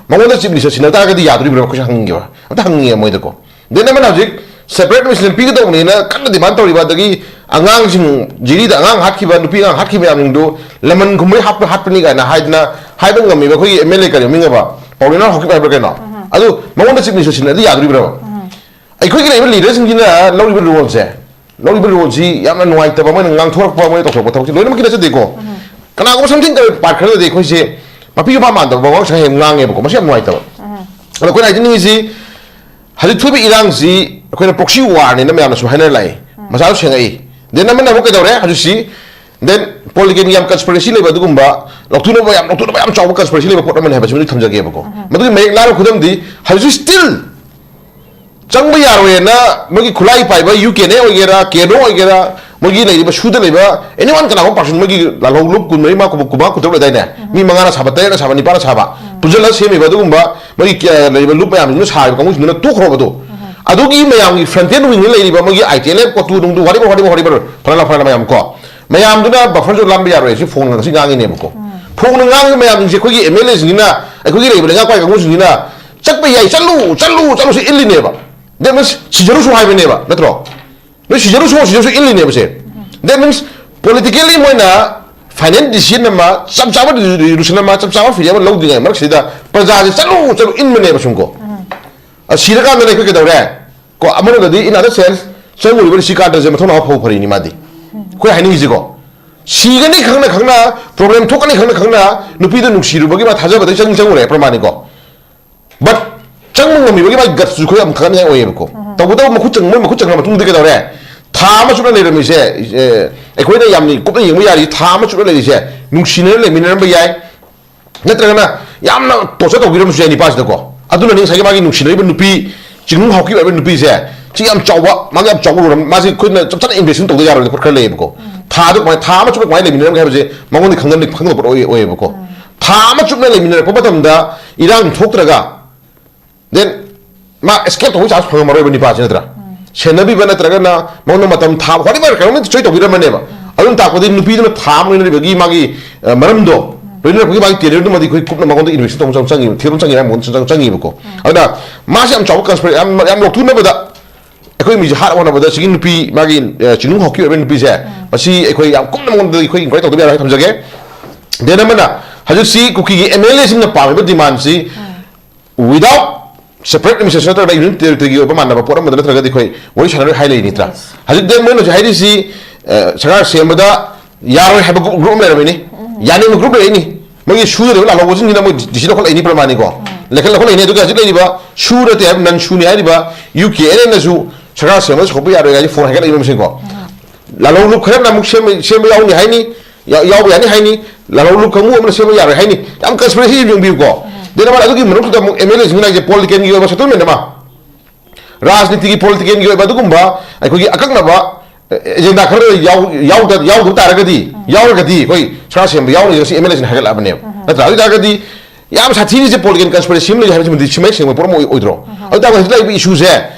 ꯃꯉꯣꯟꯗ chief minister ꯁꯤꯟꯅ ꯇꯥꯔꯒꯗꯤ ꯌꯥꯗꯣꯔꯤꯕ꯭ꯔꯥ? ꯑꯩꯈꯣꯏꯁꯨ ꯍꯪꯅꯤꯡꯉꯦꯕ, ꯑꯝꯇ ꯍꯪꯅꯤꯡꯉꯦ ꯃꯣꯏꯗꯀꯣ꯫ Then ꯑꯃꯅ ꯍꯧꯖꯤꯛ separate administration ꯄꯤꯒꯗꯧꯕꯅꯦꯅ ꯀꯟꯅ demand ꯇꯧꯔꯤꯕ, ꯑꯗꯒꯤ ꯑꯉꯥꯡꯁꯤꯡ, ꯖꯤꯔꯤꯗ ꯑꯉꯥꯡ ꯍꯥꯠꯈꯤꯕ, ꯅꯨꯄꯤ ꯑꯉꯥꯡ ꯍꯥꯠꯈꯤꯕ ꯃꯌꯥꯝꯁꯤꯡꯗꯨ ꯂꯃꯟ ꯈꯨꯝꯕꯩ ꯍꯥꯠꯄ, ꯍꯥꯠꯄꯅꯤ ꯀꯥꯏꯅ ꯍꯥꯏꯗꯅ ꯍꯥꯏꯕ ꯉꯝꯃꯤꯕ ꯑꯩꯈꯣꯏꯒꯤ MLA ꯀꯔꯤ ꯃꯤꯡ ꯑꯕ, ꯄꯥꯎꯂꯤꯅꯥ ꯍꯥꯎꯀꯤꯞ ꯍꯥꯏꯕ꯭ꯔꯥ ꯀꯩꯅꯣ? ꯑꯗꯨ ꯃꯉꯣꯟꯗ chief minister ꯁꯤꯟꯅꯗꯤ ꯌꯥꯗꯣꯔꯤꯕ꯭ꯔꯕ? ꯑꯩꯈꯣꯏꯒꯤ ꯂꯩꯔꯤꯕ leaderꯁꯤꯡꯁꯤꯅ ꯂꯧꯔꯤꯕ roleꯁꯦ, ꯂꯧꯔꯤꯕ roleꯁꯤ ꯌꯥꯝꯅ ꯅꯨꯡꯉꯥꯏꯇꯕ, ꯃꯣꯏꯅ ꯉꯥꯡꯊꯣꯔꯛꯄ, ꯃꯣꯏꯅ ꯇꯧꯊꯣꯔꯛꯄ ꯊꯕꯛꯁꯤ ꯂꯣꯏꯅꯃꯛꯀꯤ ꯅꯠꯆꯗꯦꯀꯣ꯫ ꯀꯅꯥꯒꯨꯝꯕ something ꯇꯧꯔꯦ part ꯈꯔꯗꯗꯤ ꯑꯩꯈꯣꯏꯁꯦ ꯃꯄꯤ ꯃꯄꯥ ꯃꯥꯟꯗꯕ ꯋꯥꯉꯥꯡ ꯁꯉꯥꯡ ꯌꯥꯝ ꯉꯥꯡꯉꯦꯕꯀꯣ, ꯃꯁꯤ ꯌꯥꯝ ꯅꯨꯡꯉꯥꯏꯇꯕ꯫ ꯑꯗꯣ ꯑꯩꯈꯣꯏꯅ ꯍꯥꯏꯖꯅꯤꯡꯉꯤꯁꯤ, ꯍꯧꯖꯤꯛ ꯊꯣꯛꯏꯕ ꯏꯔꯥꯡꯁꯤ ꯑꯩꯈꯣꯏꯅ proxy warꯅꯤꯅ ꯃꯌꯥꯝꯅꯁꯨ ꯍꯥꯏꯅꯔ ꯂꯥꯛꯏ, ꯃꯁꯥꯁꯨ ꯁꯦꯡꯉꯛꯏ꯫ Then ꯑꯃꯅ ꯑꯃꯨꯛ ꯀꯩꯗꯧꯔꯦ ꯍꯧꯖꯤꯛꯁꯤ? Then ꯄꯣꯂꯤꯇꯤꯀꯦꯜꯒꯤ ꯌꯥꯝ ꯀꯟꯁꯄꯤꯔꯦꯁꯤ ꯂꯩꯕ ꯑꯗꯨꯒꯨꯝꯕ ꯂꯧꯊꯣꯛꯅꯕ ꯌꯥꯝ ꯂꯧꯊꯣꯛꯅꯕ ꯌꯥꯝ ꯆꯥꯎꯕ ꯀꯟꯁꯄꯤꯔꯦꯁꯤ ꯂꯩꯕ ꯄꯣꯠ ꯑꯃꯅꯤ ꯍꯥꯏꯕꯁꯤꯃꯗꯤ ꯊꯝꯖꯒꯦꯕꯀꯣ꯫ ꯃꯗꯨꯒꯤ ꯃꯌꯦꯛ ꯂꯥꯅ ꯈꯨꯗꯝꯗꯤ ꯍꯧꯖꯤꯛꯁꯨ ꯁ꯭ꯇꯤꯜ ꯆꯪꯕ ꯌꯥꯔꯣꯏꯅ ꯃꯣꯏꯒꯤ ꯈꯨꯠꯂꯥꯏ ꯄꯥꯏꯕ ꯌꯨ ꯀꯦ ꯑꯦꯟ ꯑꯦ ꯑꯣꯏꯒꯦꯔꯥ, ꯀꯦ ꯑꯦꯟ ꯑꯣ ꯑꯣꯏꯒꯦꯔꯥ, ꯃꯣꯏꯒꯤ ꯂꯩꯔꯤꯕ ꯁꯨꯗ ꯂꯩꯕ ꯑꯦꯅꯤ ꯋꯥꯟ ꯀꯅꯥꯒꯨꯝꯕ ꯄꯥꯔꯁꯟ, ꯃꯣꯏꯒꯤ ꯂꯥꯜꯍꯧꯂꯨꯞ ꯀꯨꯟꯃꯔꯤ ꯃꯉꯥ ꯀꯨꯟꯃꯉꯥ ꯀꯨꯟꯇꯔꯨꯛ ꯂꯩꯗꯥꯏꯅꯦ? ꯃꯤ ꯃꯉꯥꯅ ꯁꯥꯕ, ꯇꯔꯦꯠꯅ ꯁꯥꯕ, ꯅꯤꯄꯥꯅ ꯁꯥꯕ ꯄꯨꯟꯁꯤꯜꯂꯒ ꯁꯦꯝꯃꯤꯕ ꯑꯗꯨꯒꯨꯝꯕ ꯃꯣꯏꯒꯤ ꯀ-, ꯂꯩꯔꯤꯕ ꯂꯨꯞ ꯃꯌꯥꯝꯁꯤꯡꯗꯨꯅ ꯁꯥꯔꯤꯕ ꯀꯥꯡꯕꯨꯁꯤꯡꯗꯨꯅ ꯇꯣꯛꯈ꯭ꯔꯕꯗꯣ꯫ ꯑꯗꯨꯒꯤ ꯃꯌꯥꯝꯒꯤ ꯐ꯭ꯔꯟꯇꯦꯟ ꯋꯤꯡꯗ ꯂꯩꯔꯤꯕ ꯃꯣꯏꯒꯤ ꯑꯥꯏ ꯇꯤ ꯑꯦꯜ ꯑꯦꯐ, ꯀꯣꯇꯨ ꯅꯨꯡꯗꯨ, ꯋꯥꯔꯤꯕ ꯋꯥꯔꯤꯕ ꯋꯥꯔꯤꯕ ꯐꯅ ꯐꯅ ꯃꯌꯥꯝ ꯀꯣ, ꯃꯌꯥꯝꯗꯨꯅ ꯕꯐꯔ ꯖꯣꯟ ꯂꯥꯟꯕ ꯌꯥꯔꯣꯏ ꯍꯥꯏꯁꯤ ꯐꯣꯡꯅ ꯉꯁꯤ ꯉꯥꯡꯉꯤꯅꯦꯕꯀꯣ꯫ ꯐꯣꯡꯅ ꯉꯥꯡꯉꯤꯕ ꯃꯌꯥꯝꯁꯤꯡꯁꯦ ꯑꯩꯈꯣꯏꯒꯤ ꯑꯦꯝ ꯑꯦꯜ ꯑꯦꯁꯤꯡꯁꯤꯅ, ꯑꯩꯈꯣꯏꯒꯤ ꯂꯩꯔꯤꯕ ꯂꯩꯉꯥꯛ ꯄꯥꯏꯕ ꯀꯥꯡꯕꯨꯁꯤꯡꯁꯤꯅ ꯆꯠꯄ ꯌꯥꯏ, ꯆꯠꯂꯨ ꯆꯠꯂꯨ ꯆꯠꯂꯨ ꯁꯤ ꯏꯜꯂꯤꯅꯦꯕ꯫ That means ꯁꯤꯖꯔꯨꯁꯨ ꯍꯥꯏꯕꯅꯦꯕ, ꯅꯠꯇ꯭ꯔꯣ? ꯅꯣꯏ ꯁꯤꯖꯔꯨꯁꯨ, ꯁꯤꯖꯔꯨꯁꯨ ꯏꯜꯂꯤꯅꯦꯕ ꯁꯦ꯫ That means politically ꯃꯣꯏꯅ ꯐꯥꯏꯅꯦꯜ ꯗꯤꯁꯤꯖꯟ ꯑꯃ, ꯆꯞ ꯆꯥꯕ ꯔꯤꯖꯣꯂꯨꯁꯟ ꯑꯃ, ꯆꯞ ꯆꯥꯕ ꯐꯤꯔꯦꯞ ꯑꯃ ꯂꯧꯗ꯭ꯔꯤꯉꯩ ꯃꯔꯛꯁꯤꯗ ꯄ꯭ꯔꯖꯥꯁꯦ ꯆꯠꯂꯨ ꯆꯠꯂꯨ ꯏꯟꯕꯅꯦꯕ ꯁꯨꯝ ꯀꯣ꯫ ꯑ, ꯁꯤꯔꯀꯥꯟꯗ ꯑꯩꯈꯣꯏ ꯀꯩꯗꯧꯔꯦ? ꯀꯣ, ꯑꯃꯔꯣꯝꯗꯗꯤ in other sense ꯆꯪꯉꯨꯔꯤꯕ ꯔꯤꯁꯤ ꯀꯥꯔꯗꯁꯦ ꯃꯊꯧꯅꯥ ꯐꯧ ꯐꯔꯤꯅꯤ ꯃꯥꯗꯤ꯫ ꯑꯩꯈꯣꯏ ꯍꯥꯏꯅꯤꯡꯉꯤꯁꯤꯀꯣ, ꯁꯤꯒꯅꯤ ꯈꯪꯅ ꯈꯪꯅ, ꯄ꯭ꯔꯣꯕ꯭ꯂꯦꯝ ꯊꯣꯛꯀꯅꯤ ꯈꯪꯅ ꯈꯪꯅ ꯅꯨꯄꯤꯗꯣ ꯅꯨꯡꯁꯤꯔꯨꯕꯒꯤ ꯃꯥ ꯊꯥꯖꯕꯗꯒꯤ ꯆꯪ ꯆꯪꯉꯨꯔꯦ ꯄ꯭ꯔꯃꯥꯅꯤꯀꯣ꯫ But ꯆꯪꯕ ꯉꯝꯃꯤꯕꯒꯤ ꯃꯥꯒꯤ ꯒꯠꯁꯨ ꯑꯩꯈꯣꯏ ꯌꯥꯝ ꯈꯪꯅꯤꯡꯉꯥꯏ ꯑꯣꯏꯌꯦꯕꯀꯣ꯫ ꯇꯧꯕꯇꯕꯨ ꯃꯈꯨꯠ ꯆꯪ-, ꯃꯣꯏ ꯃꯈꯨꯠ ꯆꯪꯉ ꯃꯇꯨꯡꯗ ꯀꯩꯗꯧꯔꯦ? ꯊꯥ ꯑꯃ ꯆꯨꯞꯅ ꯂꯩꯔꯝꯃꯤꯁꯦ, ꯑꯦ, ꯑꯩꯈꯣꯏꯅ ꯌꯥꯝꯅ ꯀꯨꯞꯅ ꯌꯦꯡꯕ ꯌꯥꯔꯤ, ꯊꯥ ꯑꯃ ꯆꯨꯞꯅ ꯂꯩꯔꯤꯁꯦ ꯅꯨꯡꯁꯤꯅꯅ ꯂꯩꯃꯤꯟꯅꯔꯝꯕ ꯌꯥꯏ, ꯅꯠꯇ꯭ꯔꯒꯅ ꯌꯥꯝꯅ ꯇꯣꯔꯆꯔ ꯇꯧꯕꯤꯔꯝꯕꯁꯨ ꯌꯥꯏ ꯅꯤꯄꯥꯁꯤꯗꯀꯣ꯫ ꯑꯗꯨꯅꯅꯤ ꯉꯁꯥꯏꯒꯤ ꯃꯥꯒꯤ ꯅꯨꯡꯁꯤꯅꯔꯤꯕ ꯅꯨꯄꯤ, ꯆꯤꯡꯅꯨꯡ ꯍꯥꯎꯀꯤꯕ ꯍꯥꯏꯕ ꯅꯨꯄꯤꯁꯦ, ꯁꯤ ꯌꯥꯝ ꯆꯥꯎꯕ, ꯃꯥꯒꯤ ꯌꯥꯝ ꯆꯥꯎꯕ ꯔꯣꯜ ꯑꯃ, ꯃꯥꯁꯦ ꯑꯩꯈꯣꯏꯅ ꯆꯞ ꯆꯥꯅ ꯏꯟꯚꯦꯁꯇꯤꯡ ꯇꯧꯗ ꯌꯥꯔꯣꯏꯗꯕ ꯄꯣꯠ ꯈꯔ ꯂꯩꯌꯦꯕꯀꯣ꯫ ꯊꯥ ꯑꯗꯨ ꯀꯃꯥꯏꯅ, ꯊꯥ ꯑꯃ ꯆꯨꯞꯅ ꯀꯃꯥꯏꯅ ꯂꯩꯃꯤꯟꯅꯔꯝꯒꯦ ꯍꯥꯏꯕꯁꯦ ꯃꯉꯣꯟꯗ ꯈꯪꯍꯟ-, ꯈꯪꯍꯟꯕ ꯄꯣꯠ ꯑꯣꯏ-, ꯑꯣꯏꯌꯦꯕꯀꯣ꯫ ꯊꯥ ꯑꯃ ꯆꯨꯞꯅ ꯂꯩꯃꯤꯟꯅꯔꯛꯄ ꯃꯇꯝꯗ ꯏꯔꯥꯡ ꯊꯣꯛꯇ꯭ꯔꯒ, then ꯃꯥ ꯑꯦꯁꯀꯦꯞ ꯇꯧꯕꯒꯤ ꯆꯥꯟꯁ ꯐꯪꯉꯝꯃꯔꯣꯏꯕ ꯅꯤꯄꯥꯁꯤ, ꯅꯠꯇ꯭ꯔꯥ? ꯁꯦꯟꯅꯕꯤꯕ ꯅꯠꯇ꯭ꯔꯒꯅ ꯃꯉꯣꯟꯗ ꯃꯇꯝ ꯊꯥꯕ, whatever, ꯀꯩꯅꯣꯝ ꯆꯣꯏ ꯇꯧꯕꯤꯔꯝꯃꯅꯦꯕ꯫ ꯑꯗꯨꯅ ꯇꯥꯛꯄꯗꯤ ꯅꯨꯄꯤꯗꯨꯅ ꯊꯥ ꯑꯃ ꯂꯣꯏꯅꯔꯤꯕꯒꯤ ꯃꯥꯒꯤ, ꯑ, ꯃꯔꯝꯗꯣ, ꯂꯣꯏꯅꯔꯛꯄꯒꯤ ꯃꯥꯒꯤ ꯀꯦꯔꯤꯌꯔꯗꯨꯃꯗꯤ ꯑꯩꯈꯣꯏ ꯀꯨꯞꯅ ꯃꯉꯣꯟꯗ ꯏꯟꯚꯦꯁꯇꯤꯡ ꯇꯧꯕ ꯆꯪ-, ꯆꯪꯉꯤ, ꯊꯤꯕ ꯆꯪꯉꯤ, ꯃꯉꯣꯟꯗ ꯆꯪ-, ꯆꯪꯉꯤꯕꯀꯣ꯫ ꯑꯗꯨꯅ ꯃꯥꯁꯦ ꯌꯥꯝ ꯆꯥꯎꯕ ꯀꯟꯁꯄꯤꯔꯦ-, ꯌꯥꯝ, ꯌꯥꯝ ꯂꯧꯊꯣꯛꯅꯕꯗ ꯑꯩꯈꯣꯏ ꯃꯤꯁꯦ ꯍꯥꯠꯅꯕ ꯍꯣꯠꯅꯕꯗ ꯁꯤꯒꯤ ꯅꯨꯄꯤ, ꯃꯥꯒꯤ, ꯑ, ꯆꯤꯡꯅꯨꯡ ꯍꯥꯎꯀꯤ ꯑꯣꯏꯕ ꯅꯨꯄꯤꯁꯦ, ꯃꯁꯤ ꯑꯩꯈꯣꯏ ꯌꯥꯝ ꯀꯨꯞꯅ ꯃꯉꯣꯟꯗ ꯑꯩꯈꯣꯏ ꯏꯟꯀ꯭ꯋꯥꯏꯔꯤ ꯇꯧꯗꯕ ꯌꯥꯔꯣꯏ ꯊꯝꯖꯒꯦ꯫ Then ꯑꯃꯅ ꯍꯧꯖꯤꯛꯁꯤ ꯀꯨꯀꯤꯒꯤ ꯑꯦꯝ ꯑꯦꯜ ꯑꯦꯁꯤꯡꯅ ꯄꯥꯝꯃꯤꯕ ꯗꯤꯃꯥꯟꯁꯤ without separate administration ꯅꯠꯇ꯭ꯔꯒ ꯌꯨꯅꯤꯠ ꯇꯦꯔꯤꯇꯣꯔꯤꯒꯤ ꯑꯣꯏꯕ ꯃꯥꯟꯅꯕ ꯄꯣꯠ ꯑꯃꯗ ꯅꯠꯇ꯭ꯔꯒꯗꯤ ꯑꯩꯈꯣꯏ ꯋꯥꯔꯤ ꯁꯥꯟꯅꯔꯣꯏ ꯍꯥꯏ ꯂꯩꯔꯤ ꯅꯠꯇ꯭ꯔꯥ? ꯍꯧꯖꯤꯛꯇꯤ ꯃꯣꯏꯅ ꯍꯧꯖꯤꯛ ꯍꯥꯏꯔꯤꯁꯤ, ꯑ, ꯁꯔꯀꯥꯔ ꯁꯦꯝꯕꯗ ꯌꯥꯔꯣꯏ ꯍꯥꯏꯕ ꯒ꯭ꯔꯨꯞ, ꯒ꯭ꯔꯨꯞ ꯑꯃ ꯂꯩꯔꯝꯃꯤꯅꯤ, ꯌꯥꯅꯤꯡꯕ ꯒ꯭ꯔꯨꯞ ꯂꯩꯔꯛꯏꯅꯤ꯫ ꯃꯣꯏꯒꯤ ꯁꯨꯗ ꯂꯩꯕ ꯂꯥꯜꯍꯧꯕꯁꯤꯡꯁꯤꯅ ꯃꯣꯏ ꯗꯤ ꯁꯤ ꯂꯧꯈꯠꯂꯛꯏꯅꯤ ꯄ꯭ꯔꯃꯥꯅꯤꯀꯣ꯫ ꯂꯩꯈꯠ ꯂꯧꯈꯠꯂꯛꯏꯅꯤ꯫ ꯑꯗꯨꯒ ꯍꯧꯖꯤꯛ ꯂꯩꯔꯤꯕ ꯁꯨ ꯅꯠꯇꯦ ꯍꯥꯏꯕ ꯅꯟ ꯁꯨꯅꯤ ꯍꯥꯏꯔꯤꯕ ꯌꯨ ꯀꯦ ꯑꯦꯟ ꯑꯦꯟꯅꯁꯨ ꯁꯔꯀꯥꯔ ꯁꯦꯝꯕꯗ ꯁꯧꯒꯠꯄ ꯌꯥꯔꯣꯏ ꯍꯥꯏꯁꯤ ꯐꯣꯟ ꯍꯥꯏꯒꯠꯂꯛꯏꯕ ꯃꯁꯤꯡꯀꯣ꯫ ꯂꯥꯜꯍꯧ ꯂꯨꯞ ꯈꯔꯅ ꯑꯃꯨꯛ ꯁꯦꯝꯕ, ꯁꯦꯝꯕ ꯌꯥꯎꯅꯤ ꯍꯥꯏꯅꯤ꯫ ꯌꯥꯎꯕ ꯌꯥꯅꯤ ꯍꯥꯏꯅꯤ, ꯂꯥꯂꯣꯡ ꯂꯨꯞ ꯀꯥꯡꯕꯨ ꯑꯃꯅ ꯁꯦꯝꯕ ꯌꯥꯔꯣꯏ ꯍꯥꯏꯅꯤ꯫ ꯌꯥꯝ ꯀꯟꯁꯄꯤꯔꯦꯁꯤ ꯌꯦꯡꯕꯤꯌꯨꯀꯣ꯫ ꯗꯦꯟ ꯑꯃꯅ ꯑꯗꯨꯒꯤ ꯃꯅꯨꯡꯗꯨꯗ ꯑꯃꯨꯛ ꯑꯦꯝ ꯑꯦꯜ ꯑꯦꯁꯤꯡ ꯍꯥꯏꯁꯦ ꯄꯣꯂꯤꯇꯤꯀꯦꯜꯒꯤ ꯑꯣꯏꯕ ꯁꯦꯇꯜꯃꯦꯟ ꯑꯃ, ꯔꯥꯖꯅꯤꯇꯤꯒꯤ ꯄꯣꯂꯤꯇꯤꯀꯦꯜꯒꯤ ꯑꯣꯏꯕ ꯑꯗꯨꯒꯨꯝꯕ ꯑꯩꯈꯣꯏꯒꯤ ꯑꯀꯛꯅꯕ ꯑꯦꯖꯦꯟꯗꯥ ꯈꯔ ꯌꯥꯎꯗꯕ ꯇꯥꯔꯒꯗꯤ, ꯌꯥꯎꯔꯒꯗꯤ ꯑꯩꯈꯣꯏ ꯁꯔꯀꯥꯔ ꯁꯦꯝꯕ ꯌꯥꯎꯔꯣꯏ ꯉꯁꯤ ꯑꯦꯝ ꯑꯦꯜ ꯑꯦꯁꯤꯡ ꯍꯥꯏꯒꯠꯂꯛꯑꯕꯅꯦꯕ꯫ ꯅꯠꯇ꯭ꯔꯥ? ꯑꯗꯨ ꯑꯣꯏ ꯇꯥꯔꯒꯗꯤ ꯌꯥꯝ ꯁꯥꯊꯤꯔꯤꯁꯦ ꯄꯣꯂꯤꯇꯤꯀꯦꯜ ꯀꯟꯁꯄꯤꯔꯦꯁꯤ ꯑꯃ ꯂꯩ ꯍꯥꯏꯕꯁꯤꯃꯗꯤ ꯁꯤꯃꯩ ꯁꯦꯡꯕ ꯄꯣꯠ ꯑꯃ ꯑꯣꯏꯗ꯭ꯔꯣ? ꯑꯗꯨ ꯇꯥꯔꯒꯗꯤ ꯍꯧꯖꯤꯛ ꯂꯩꯔꯤꯕ ꯏꯁꯨꯁꯦ,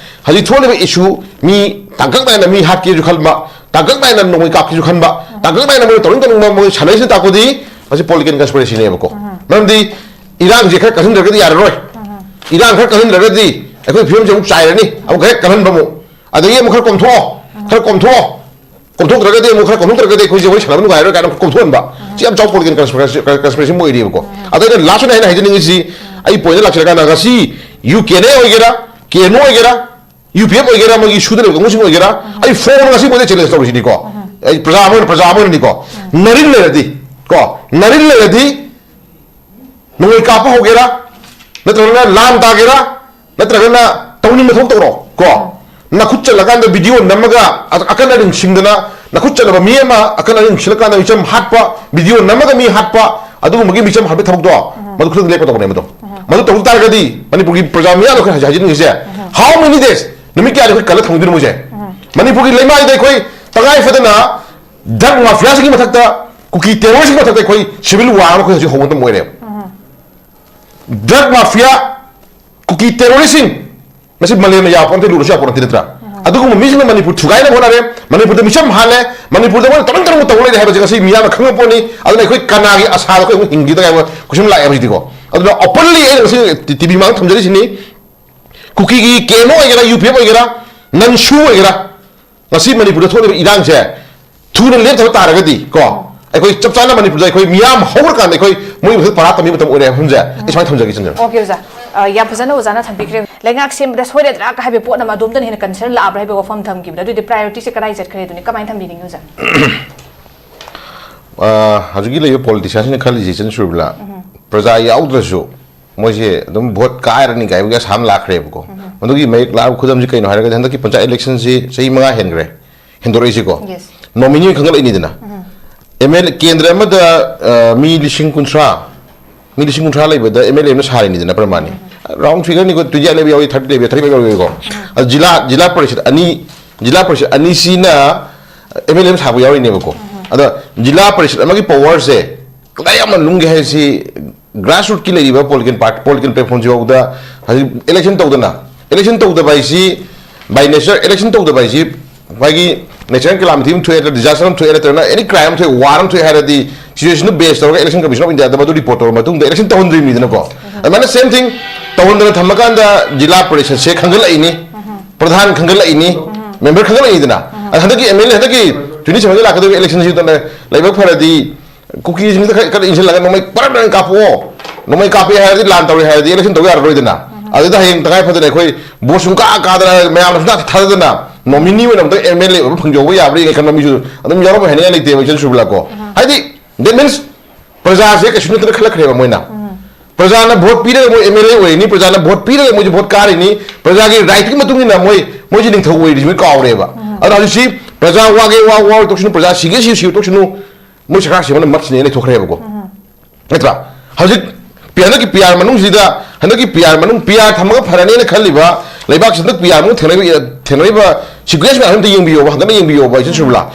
ꯍꯧꯖꯤꯛ ꯊꯣꯛꯂꯤꯕ ꯏꯁꯨ, ꯃꯤ ꯇꯥꯡꯀꯛ ꯅꯥꯏꯅ ꯃꯤ ꯍꯥꯠꯀꯦꯁꯨ ꯈꯟꯕ, ꯇꯥꯡꯀꯛ ꯅꯥꯏꯅ ꯅꯣꯡꯃꯩ ꯀꯥꯞꯀꯦꯁꯨ ꯈꯟꯕ, ꯇꯥꯡꯀꯛ ꯅꯥꯏꯅ ꯃꯣꯏꯅ ꯇꯧꯅꯤꯡ ꯇꯧꯅꯤꯡꯕ ꯃꯣꯏ ꯁꯥꯟꯅꯔꯤꯁꯤꯅ ꯇꯥꯛꯄꯗꯤ ꯃꯁꯤ ꯄꯣꯂꯤꯇꯤꯀꯦꯜ ꯀꯟꯁꯄꯤꯔꯦꯁꯤꯅꯦꯕꯀꯣ꯫ ꯃꯔꯝꯗꯤ ꯏꯔꯥꯡꯁꯦ ꯈꯔ ꯀꯟꯍꯟꯗ꯭ꯔꯒꯗꯤ ꯌꯥꯔꯔꯣꯏ꯫ ꯏꯔꯥꯡ ꯈꯔ ꯀꯟꯍꯟꯗ꯭ꯔꯒꯗꯤ ꯑꯩꯈꯣꯏ ꯐꯤꯕꯝꯁꯦ ꯑꯃꯨꯛ ꯆꯥꯏꯔꯅꯤ, ꯑꯃꯨꯛ ꯈꯔ ꯀꯟꯍꯟꯕ ꯑꯃꯨꯛ, ꯑꯗꯒꯤ ꯑꯃꯨꯛ ꯈꯔ ꯀꯣꯝꯊꯣꯛꯑꯣ, ꯈꯔ ꯀꯣꯝꯊꯣꯛꯑꯣ, ꯀꯣꯝꯊꯣꯛꯇ꯭ꯔꯒꯗꯤ ꯑꯃꯨꯛ ꯈꯔ ꯀꯣꯝꯊꯣꯛꯇ꯭ꯔꯒꯗꯤ ꯑꯩꯈꯣꯏꯁꯦ ꯋꯥꯔꯤ ꯁꯥꯟꯅꯕ ꯅꯨꯡꯉꯥꯏꯔꯣꯏ ꯀꯥꯏꯅ ꯀꯣꯝꯊꯣꯛꯍꯟꯕ꯫ ꯁꯤ ꯌꯥꯝ ꯆꯥꯎ ꯄꯣꯂꯤꯇꯤꯀꯦꯜ ꯀꯟꯁꯄꯤꯔꯦꯁꯤ ꯑꯃ ꯑꯣꯏꯔꯤꯕꯀꯣ꯫ ꯑꯗ ꯑꯩꯅ ꯂꯥꯁ ꯑꯣꯏꯅ ꯑꯩꯅ ꯍꯥꯏꯖꯅꯤꯡꯉꯤꯁꯤ, ꯑꯩ ꯄꯣꯏꯟꯗ ꯂꯥꯛꯆꯔꯀꯥꯟꯗ ꯉꯁꯤ ꯌꯨ ꯀꯦ ꯑꯦꯟ ꯑꯦ ꯑꯣꯏꯒꯦꯔꯥ, ꯀꯦ ꯑꯦꯟ ꯑꯣ ꯑꯣꯏꯒꯦꯔꯥ, ꯌꯨ ꯄꯤ ꯑꯦꯐ ꯑꯣꯏꯒꯦꯔꯥ, ꯃꯣꯏꯒꯤ ꯁꯨꯗ ꯂꯩꯕ ꯀꯥꯡꯕꯨꯁꯤꯡ ꯑꯣꯏꯒꯦꯔꯥ, ꯑꯩ ꯐꯣꯡꯅ ꯉꯁꯤ ꯃꯣꯏꯗ ꯆꯦꯂꯦꯟꯖ ꯇꯧꯔꯤꯁꯤꯅꯤꯀꯣ꯫ ꯑꯩ ꯄ꯭ꯔꯖꯥ ꯑꯃ ꯑꯣꯏꯅ, ꯄ꯭ꯔꯖꯥ ꯑꯃ ꯑꯣꯏꯅꯅꯤꯀꯣ꯫ ꯅꯔꯤꯟ ꯂꯩꯔꯗꯤ, ꯀꯣ, ꯅꯔꯤꯟ ꯂꯩꯔꯗꯤ ꯅꯣꯡꯃꯩ ꯀꯥꯞꯄ ꯍꯧꯒꯦꯔꯥ, ꯅꯠꯇ꯭ꯔꯒꯅ ꯂꯥꯟ ꯇꯥꯒꯦꯔꯥ, ꯅꯠꯇ꯭ꯔꯒꯅ ꯇꯧꯅꯤꯡꯕ ꯊꯕꯛ ꯇꯧꯔꯣ, ꯀꯣ꯫ ꯅꯈꯨꯠ ꯆꯠꯂꯀꯥꯟꯗ ꯚꯤꯗꯤꯑꯣ ꯅꯝꯃꯒ ꯑ-, ꯑꯀꯟ ꯑꯔꯤꯡ ꯁꯤꯡꯗꯅ, ꯅꯈꯨꯠ ꯆꯠꯂꯕ ꯃꯤ ꯑꯃ ꯑꯀꯟ ꯑꯔꯤꯡ ꯁꯤꯜꯂꯀꯥꯟꯗ ꯃꯤꯆꯝ ꯍꯥꯠꯄ, ꯚꯤꯗꯤꯑꯣ ꯅꯝꯃꯒ ꯃꯤ ꯍꯥꯠꯄ, ꯑꯗꯨꯒꯨꯝꯕꯒꯤ ꯃꯤꯆꯝ ꯍꯥꯠꯄꯒꯤ ꯊꯕꯛꯇꯣ, ꯃꯗꯨ ꯈꯨꯗꯛꯇ ꯂꯦꯞꯀꯗꯧꯕꯅꯦ꯫ ꯃꯗꯨ, ꯃꯗꯨ ꯇꯧꯍꯧ ꯇꯥꯔꯒꯗꯤ ꯃꯅꯤꯄꯨꯔꯒꯤ ꯄ꯭ꯔꯖꯥ ꯃꯤꯌꯥꯝꯗ ꯑꯩꯈꯣꯏ ꯍꯧꯖꯤꯛ ꯍꯥꯏꯖꯅꯤꯡꯉꯤꯁꯦ, how many days, ꯅꯨꯃꯤꯠ ꯀꯌꯥꯅꯤ ꯑꯩꯈꯣꯏ ꯀꯜꯂ ꯊꯝꯈꯤꯗꯣꯏꯅꯣ ꯃꯣꯏꯁꯦ? ꯃꯅꯤꯄꯨꯔꯒꯤ ꯂꯩꯃꯥꯏꯗ ꯑꯩꯈꯣꯏ ꯇꯉꯥꯏ ꯐꯗꯅ ꯗ꯭ꯔꯒ ꯃꯥꯐꯤꯌꯥꯁꯤꯡꯒꯤ ꯃꯊꯛꯇ, ꯀꯨꯀꯤ ꯇꯦꯔꯣꯔꯤꯁꯀꯤ ꯃꯊꯛꯇ ꯑꯩꯈꯣꯏ ꯁꯤꯚꯤꯜ ꯋꯥꯔ ꯑꯃ ꯑꯩꯈꯣꯏ ꯍꯧꯖꯤꯛ ꯍꯧꯕ ꯃꯇꯝ ꯑꯣꯏꯔꯦꯕ꯫ ꯗ꯭ꯔꯒ ꯃꯥꯐꯤꯌꯥ, ꯀꯨꯀꯤ ꯇꯦꯔꯣꯔꯤꯁꯁꯤꯡ, ꯃꯁꯤ ꯃꯥꯂꯦꯝꯅ ꯌꯥꯕ ꯄꯣꯠ ꯅꯠꯇꯦ, ꯂꯨꯔꯁꯨ ꯌꯥꯕ ꯄꯣꯠ ꯅꯠꯇꯦ, ꯅꯠꯇ꯭ꯔꯥ? ꯑꯗꯨꯒꯨꯝꯕ ꯃꯤꯁꯤꯡꯅ ꯃꯅꯤꯄꯨꯔ ꯊꯨꯒꯥꯏꯅꯕ ꯍꯣꯠꯅꯔꯦ, ꯃꯅꯤꯄꯨꯔꯗ ꯃꯤꯆꯝ ꯍꯥꯜꯂꯦ, ꯃꯅꯤꯄꯨꯔꯗ ꯃꯣꯏꯅ ꯇꯧꯅꯤꯡ ꯇꯧꯅꯤꯡꯕ ꯇꯧ ꯂꯩꯔꯦ ꯍꯥꯏꯕꯁꯦ ꯉꯁꯤ ꯃꯤꯌꯥꯝꯅ ꯈꯪꯉꯕ ꯄꯣꯠꯅꯤ꯫ ꯑꯗꯨꯅ ꯑꯩꯈꯣꯏ ꯀꯅꯥꯒꯤ ꯑꯁꯥꯗ ꯑꯩꯈꯣꯏ ꯑꯃꯨꯛ ꯍꯤꯡꯈꯤꯗꯒꯦ ꯍꯥꯏꯕ ꯀꯣꯏꯁꯟ ꯂꯥꯛꯑꯦ ꯍꯧꯖꯤꯛꯇꯤꯀꯣ꯫ ꯑꯗꯨꯅ ꯑꯣꯄꯟꯂꯤ ꯑꯩꯅ ꯉꯁꯤ ꯇꯤ ꯚꯤ ꯃꯥꯡꯗ ꯊꯝꯖꯔꯤꯁꯤꯅꯤ, ꯀꯨꯀꯤꯒꯤ ꯀꯦ ꯑꯦꯟ ꯑꯣ ꯑꯣꯏꯒꯦꯔꯥ, ꯌꯨ ꯄꯤ ꯑꯦꯐ ꯑꯣꯏꯒꯦꯔꯥ, ꯅꯟ ꯁꯨ ꯑꯣꯏꯒꯦꯔꯥ, ꯉꯁꯤ ꯃꯅꯤꯄꯨꯔꯗ ꯊꯣꯛꯂꯤꯕ ꯏꯔꯥꯡꯁꯦ ꯊꯨꯅ ꯂꯦꯞꯇꯕ ꯇꯥꯔꯒꯗꯤ ꯀꯣ, ꯑꯩꯈꯣꯏ ꯆꯞ ꯆꯥꯅ ꯃꯅꯤꯄꯨꯔꯗ ꯑꯩꯈꯣꯏ ꯃꯤꯌꯥꯝ ꯍꯧꯔꯀꯥꯟꯗ ꯑꯩꯈꯣꯏ ꯃꯣꯏ ꯃꯊꯛ ꯄꯥꯔꯥ ꯇꯝꯕꯒꯤ ꯃꯇꯝ ꯑꯣꯏꯔꯦ ꯍꯥꯏꯕ ꯋꯥꯐꯝꯁꯦ ꯑꯩ ꯁꯨꯃꯥꯏꯅ ꯊꯝꯖꯒꯦ, ꯆꯟꯖꯟ꯫ ꯑꯣꯀꯦ, ꯑꯣꯖꯥ꯫ ꯑ, ꯌꯥꯝ ꯐꯖꯅ ꯑꯣꯖꯥꯅ ꯊꯝꯕꯤꯈ꯭ꯔꯦ꯫ ꯂꯩꯉꯥꯛ ꯁꯦꯝꯕꯗ ꯁꯣꯏꯔꯗ꯭ꯔꯥ ꯍꯥꯏꯕ ꯄꯣꯠ ꯑꯃ ꯑꯗꯣꯝꯗꯅ ꯍꯦꯟꯅ ꯀꯟꯁꯔꯟ ꯂꯥꯛꯑꯕ꯭ꯔꯥ ꯍꯥꯏꯕ ꯋꯥꯐꯝ ꯊꯝꯈꯤꯕꯗ, ꯑꯗꯨꯗꯤ ꯄ꯭ꯔꯥꯏꯌꯣꯔꯤꯇꯤꯁꯦ ꯀꯗꯥꯏ ꯆꯠꯈ꯭ꯔꯦ? ꯑꯗꯨꯅꯤ ꯀꯃꯥꯏꯅ ꯊꯝꯕꯤꯅꯤꯡꯉꯤ, ꯑꯣꯖꯥ? ꯑ, ꯍꯧꯖꯤꯛꯀꯤ ꯂꯩꯔꯤꯕ ꯄꯣꯂꯤꯇꯤꯁꯤꯌꯥꯟꯁꯤꯡꯅ ꯈꯜꯂꯤꯁꯤ, ꯏꯆꯟ ꯁꯨꯔꯕꯤꯂꯥ, ꯎꯝ꯫ ꯄ꯭ꯔꯖꯥ ꯌꯥꯎꯗ꯭ꯔꯁꯨ ꯃꯣꯏꯁꯦ ꯑꯗꯨꯝ ꯚꯣꯠ ꯀꯥꯏꯔꯅꯤ ꯀꯥꯏꯕꯒꯤ ꯑꯁꯥ ꯑꯃ ꯂꯥꯛꯈ꯭ꯔꯦꯕꯀꯣ꯫ ꯎꯝ꯫ ꯃꯗꯨꯒꯤ ꯃꯌꯦꯛ ꯂꯥꯛꯂꯕ ꯈꯨꯗꯝꯁꯤ ꯀꯩꯅꯣ ꯍꯥꯏꯔꯒꯗꯤ, ꯍꯟꯗꯛꯀꯤ ꯄꯟꯆꯥꯌꯠ ꯏꯂꯦꯛꯁꯟꯁꯤ ꯆꯍꯤ ꯃꯉꯥ ꯍꯦꯟꯈ꯭ꯔꯦ, ꯍꯦꯟꯗꯣꯔꯛꯏꯁꯤꯀꯣ꯫ ꯌꯦꯁ꯫ ꯅꯣꯃꯤꯅꯤ ꯑꯣꯏꯅ ꯈꯟꯒꯠꯂꯛꯏꯅꯤꯗꯅ꯫ ꯎꯝ꯫ ꯑꯦꯝ ꯑꯦꯜ ꯑꯦ ꯀꯦꯟꯗ꯭ꯔ ꯑꯃꯗ ꯑ, ꯃꯤ ꯂꯤꯁꯤꯡ ꯀꯨꯟꯊ꯭ꯔꯥ, ꯃꯤ ꯂꯤꯁꯤꯡ ꯀꯨꯟꯊ꯭ꯔꯥ ꯂꯩꯕꯗ ꯑꯦꯝ ꯑꯦꯜ ꯑꯦ ꯑꯃꯅ ꯁꯥꯔꯤꯅꯤꯗꯅ ꯄ꯭ꯔꯃꯥꯅꯤ꯫ ꯔꯥꯎꯟ ꯐꯤꯒꯔꯅꯤꯀꯣ, ꯇ꯭ꯋꯦꯟꯇꯤ ꯑꯥꯏꯠ ꯂꯩꯕ ꯌꯥꯎꯏ, ꯊꯥꯔꯇꯤ ꯂꯩꯕ, ꯊꯥꯔꯇꯤ ꯐꯥꯏꯚ ꯌꯥꯎꯏꯀꯣ꯫ ꯑꯗꯣ ꯖꯤꯂꯥ ꯖꯤꯂꯥ ꯄꯔꯤꯁꯠ ꯑꯅꯤ, ꯖꯤꯂꯥ ꯄꯔꯤꯁꯠ ꯑꯅꯤꯁꯤꯅ ꯑꯦꯝ ꯑꯦꯜ ꯑꯦ ꯑꯃ ꯁꯥꯕ ꯌꯥꯎꯔꯤꯅꯦꯕꯀꯣ꯫ ꯑꯗꯣ ꯖꯤꯂꯥ ꯄꯔꯤꯁꯠ ꯑꯃꯒꯤ ꯄꯋꯥꯔꯁꯦ ꯀꯗꯥꯏ ꯌꯥꯝꯅ ꯂꯨꯝꯒꯦ ꯍꯥꯏꯁꯤ, ꯒ꯭ꯔꯥꯁꯔꯨꯠꯀꯤ ꯂꯩꯔꯤꯕ ꯄꯣꯂꯤꯇꯤꯀꯦꯜ ꯄꯥꯔꯇꯤ, ꯄꯣꯂꯤꯇꯤꯀꯦꯜ ꯄ꯭ꯂꯦꯠꯐꯣꯝꯁꯤ ꯐꯥꯎꯗ ꯍꯧꯖꯤꯛ ꯏꯂꯦꯛꯁꯟ ꯇꯧꯗꯅ, ꯏꯂꯦꯛꯁꯟ ꯇꯧꯗꯕ ꯍꯥꯏꯁꯤ, ꯕꯥꯏ ꯅꯦꯆꯔ ꯏꯂꯦꯛꯁꯟ ꯇꯧꯗꯕ ꯍꯥꯏꯁꯤ ꯃꯥꯒꯤ ꯅꯦꯆꯔꯦꯜ ꯀꯦꯂꯥꯃꯤꯇꯤ ꯑꯃ ꯊꯣꯛꯑꯦ, ꯅꯠꯇ꯭ꯔꯒ ꯗꯤꯖꯥꯁꯇꯔ ꯑꯃ ꯊꯣꯛꯑꯦ, ꯅꯠꯇ꯭ꯔꯒꯅ ꯑꯦꯅꯤ ꯀ꯭ꯔꯥꯏꯝ ꯑꯃ ꯊꯣꯛꯑꯦ, ꯋꯥꯔ ꯑꯃ ꯊꯣꯛꯑꯦ ꯍꯥꯏꯔꯗꯤ, ꯁꯤꯆꯨꯋꯦꯁꯟꯗꯨ ꯕꯦꯁ ꯇꯧꯔꯒ ꯏꯂꯦꯛꯁꯟ ꯀꯃꯤꯁꯟ ꯑꯣꯐ ꯏꯟꯗꯤꯌꯥꯗ ꯃꯗꯨ ꯔꯤꯄꯣꯔꯠ ꯇꯧꯔꯕ ꯃꯇꯨꯡꯗ ꯏꯂꯦꯛꯁꯟ ꯇꯧꯍꯟꯗ꯭ꯔꯤꯕꯅꯤꯗꯅꯀꯣ꯫ ꯑꯗꯨꯃꯥꯏꯅ ꯁꯦꯝ ꯊꯤꯡ ꯇꯧꯍꯟꯗꯅ ꯊꯝꯃꯀꯥꯟꯗ ꯖꯤꯂꯥ ꯄꯔꯤꯁꯠꯁꯦ ꯈꯟꯒꯠꯂꯛꯏꯅꯤ, ꯄ꯭ꯔꯙꯥꯟ ꯈꯟꯒꯠꯂꯛꯏꯅꯤ, ꯃꯦꯝꯕꯔ ꯈꯟꯒꯠꯂꯛꯏꯗꯅ꯫ ꯑꯗ ꯍꯟꯗꯛꯀꯤ ꯑꯦꯝ ꯑꯦꯜ ꯑꯦ, ꯍꯟꯗꯛꯀꯤ ꯇ꯭ꯋꯦꯟꯇꯤ ꯁꯚꯦꯟꯗ ꯂꯥꯛꯀꯗꯧꯔꯤꯕ ꯏꯂꯦꯛꯁꯟꯁꯤꯗ ꯂꯥꯏꯕꯛ ꯐꯔꯗꯤ ꯀꯨꯀꯤꯁꯤꯡꯁꯤꯗ ꯈꯔ ꯈꯔ ꯏꯟꯁꯤꯜꯂꯒ ꯅꯣꯡꯃꯩ ꯄꯔꯞ ꯄꯔꯞ ꯀꯥꯞꯄꯛꯑꯣ, ꯅꯣꯡꯃꯩ ꯀꯥꯞꯄꯦ ꯍꯥꯏꯔꯗꯤ, ꯂꯥꯟ ꯇꯧꯔꯦ ꯍꯥꯏꯔꯗꯤ ꯏꯂꯦꯛꯁꯟ ꯇꯧꯕ ꯌꯥꯔꯔꯣꯏꯗꯅ꯫ ꯑꯗꯨꯗ ꯍꯌꯦꯡ ꯇꯉꯥꯏ ꯐꯗꯅ ꯑꯩꯈꯣꯏ ꯚꯣꯠ ꯁꯨꯡꯀꯥ ꯀꯥꯗꯅ ꯃꯌꯥꯝꯅ ꯁꯨꯡꯊꯥ ꯊꯥꯗꯗꯅ ꯅꯣꯃꯤꯅꯤ ꯑꯣꯏꯅ ꯑꯝꯇ ꯑꯦꯝ ꯑꯦꯜ ꯑꯦ ꯑꯣꯏꯕ ꯐꯪꯖꯍꯧꯕ ꯌꯥꯕ꯭ꯔꯥ ꯌꯦꯡꯒꯦ ꯈꯟꯕ ꯃꯤꯁꯨ ꯑꯗꯨꯝ ꯌꯥꯎꯔꯝꯃꯣꯏ ꯍꯥꯏꯅꯤꯡꯉꯥꯏ ꯂꯩꯇꯦꯕ, ꯏꯆꯟ ꯁꯨꯔꯕꯤꯂꯥꯀꯣ꯫ ꯍꯥꯏꯗꯤ, that means ꯄ꯭ꯔꯖꯥꯁꯦ ꯀꯩꯁꯨ ꯅꯠꯇꯅ ꯈꯜꯂꯛꯈ꯭ꯔꯦꯕ ꯃꯣꯏꯅ꯫ ꯄ꯭ꯔꯖꯥꯅ ꯚꯣꯠ ꯄꯤꯔꯒ ꯃꯣꯏ ꯑꯦꯝ ꯑꯦꯜ ꯑꯦ ꯑꯣꯏꯔꯤꯅꯤ, ꯄ꯭ꯔꯖꯥꯅ ꯚꯣꯠ ꯄꯤꯔꯒ ꯃꯣꯏꯁꯦ ꯚꯣꯠ ꯀꯥꯔꯤꯅꯤ, ꯄ꯭ꯔꯖꯥꯒꯤ ꯔꯥꯏꯠꯀꯤ ꯃꯇꯨꯡ ꯏꯟꯅ ꯃꯣꯏ, ꯃꯣꯏꯁꯦ ꯅꯤꯡꯊꯧ ꯑꯣꯏꯔꯤꯁꯤ ꯃꯣꯏ ꯀꯥꯎꯔꯦꯕ꯫ ꯑꯗꯣ ꯍꯧꯖꯤꯛꯁꯤ ꯄ꯭ꯔꯖꯥ ꯋꯥꯒꯦ ꯋꯥ, ꯋꯥ ꯇꯣꯛꯁꯅꯨ, ꯄ꯭ꯔꯖꯥ ꯁꯤꯒꯦ ꯁꯤ, ꯁꯤ ꯇꯣꯛꯁꯅꯨ, ꯃꯣꯏ ꯁꯔꯀꯥꯔ ꯁꯦꯝꯕꯅ ꯃꯠꯁꯤꯅꯦ ꯂꯩꯊꯣꯛꯈ꯭ꯔꯦꯕꯀꯣ꯫ ꯅꯠꯇ꯭ꯔꯥ? ꯍꯧꯖꯤꯛ ꯄꯤ-, ꯍꯟꯗꯛꯀꯤ ꯄꯤ ꯑꯥꯔ ꯃꯅꯨꯡꯁꯤꯗ, ꯍꯟꯗꯛꯀꯤ ꯄꯤ ꯑꯥꯔ ꯃꯅꯨꯡ, ꯄꯤ ꯑꯥꯔ ꯊꯝꯃꯒ ꯐꯔꯅꯦꯅ ꯈꯜꯂꯤꯕ ꯂꯩꯕꯥꯛꯁꯤ ꯍꯟꯗꯛ ꯄꯤ ꯑꯥꯔ ꯃꯅꯨꯡ ꯊꯦꯡꯅꯔꯤꯕ, ꯊꯦꯡꯅꯔꯤꯕ ꯁꯤꯀ꯭ꯋꯦꯟꯁ ꯃꯌꯥꯝ ꯑꯝꯇ ꯌꯦꯡꯕꯤꯌꯣꯕ, ꯍꯟꯒꯠꯅ ꯌꯦꯡꯕꯤꯌꯣꯕ, ꯏꯆꯟ ꯁꯨꯔꯕꯤꯂꯥ꯫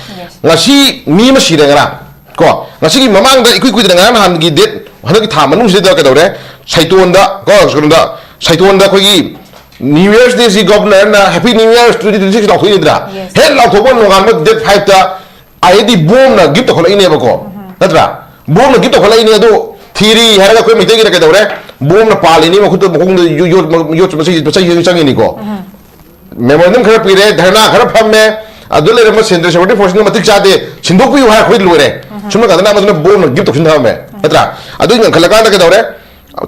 ꯉꯁꯤ ꯃꯤ ꯑꯃ ꯁꯤꯔꯦ ꯉꯔꯥꯡ, ꯀꯣ, ꯉꯁꯤꯒꯤ ꯃꯃꯥꯡꯗ ꯏꯀꯨꯏ ꯀꯨꯏꯗꯅ ꯉꯔꯥꯡ ꯅꯍꯥꯟꯒꯤ ꯗꯦꯠ, ꯍꯟꯗꯛꯀꯤ ꯊꯥ ꯃꯅꯨꯡꯁꯤꯗ ꯀꯩꯗꯧꯔꯦ? ꯁꯩꯇꯣꯟꯗ, ꯀꯣ, ꯀꯩꯅꯣꯗ, ꯁꯩꯇꯣꯟꯗ ꯑꯩꯈꯣꯏꯒꯤ ꯅ꯭ꯌꯨ ꯌꯔꯁ ꯗꯦꯁꯤ ꯒꯕꯔꯅꯔꯅ Happy New Year twenty twenty six ꯂꯥꯎꯊꯣꯛꯏꯅꯤꯗꯅ꯫ ꯍꯦꯛ ꯂꯥꯎꯊꯣꯛꯄ ꯅꯣꯡꯉꯥꯟꯕ ꯗꯦꯠ ꯐꯥꯏꯚꯇ ꯑꯥꯏ ꯑꯦ ꯗꯤ ꯕꯣꯝꯅ ꯒꯤꯐ ꯇꯧꯈꯠꯂꯛꯏꯅꯦꯕꯀꯣ꯫ ꯅꯠꯇ꯭ꯔꯥ? ꯕꯣꯝꯅ ꯒꯤꯐ ꯇꯧꯈꯠꯂꯛꯏꯅꯦ꯫ ꯑꯗꯣ ꯊꯤꯔꯤ ꯍꯥꯏꯔꯒ ꯑꯩꯈꯣꯏ ꯃꯩꯇꯩꯒꯤꯅ ꯀꯩꯗꯧꯔꯦ? ꯕꯣꯝꯅ ꯄꯥꯜꯂꯤꯅꯤ, ꯃꯈꯨꯠꯇ, ꯃꯈꯣꯡꯗ ꯌꯣ-, ꯌꯣꯠ-, ꯌꯣꯠ-, ꯃꯆꯩ, ꯃꯆꯩ ꯆꯪꯉꯤꯅꯤꯀꯣ꯫ ꯃꯦꯃꯣꯔꯦꯟꯗꯝ ꯈꯔ ꯄꯤꯔꯦ, ꯙꯔꯅꯥ ꯈꯔ ꯐꯝꯃꯦ, ꯑꯗꯨ ꯂꯩꯔꯝꯕ ꯁꯦꯟꯇ꯭ꯔꯦꯜ ꯁꯦꯀ꯭ꯌꯨꯔꯤꯇꯤ ꯐꯣꯔꯁꯅ ꯃꯇꯤꯛ ꯆꯥꯗꯦ, ꯁꯤꯟꯗꯣꯛꯄꯤꯌꯨ ꯍꯥꯏꯔ ꯑꯩꯈꯣꯏ ꯂꯣꯏꯔꯦ꯫ ꯁꯨꯝꯅ ꯀꯥꯟꯗꯅ ꯑꯃꯗꯨꯅ ꯕꯣꯝꯅ ꯒꯤꯐ ꯇꯧꯁꯤꯟ ꯊꯝꯃꯝꯃꯦ꯫ ꯅꯠꯇ꯭ꯔꯥ? ꯑꯗꯨ ꯉꯟꯈꯠꯂꯀꯥꯟꯗ ꯀꯩꯗꯧꯔꯦ?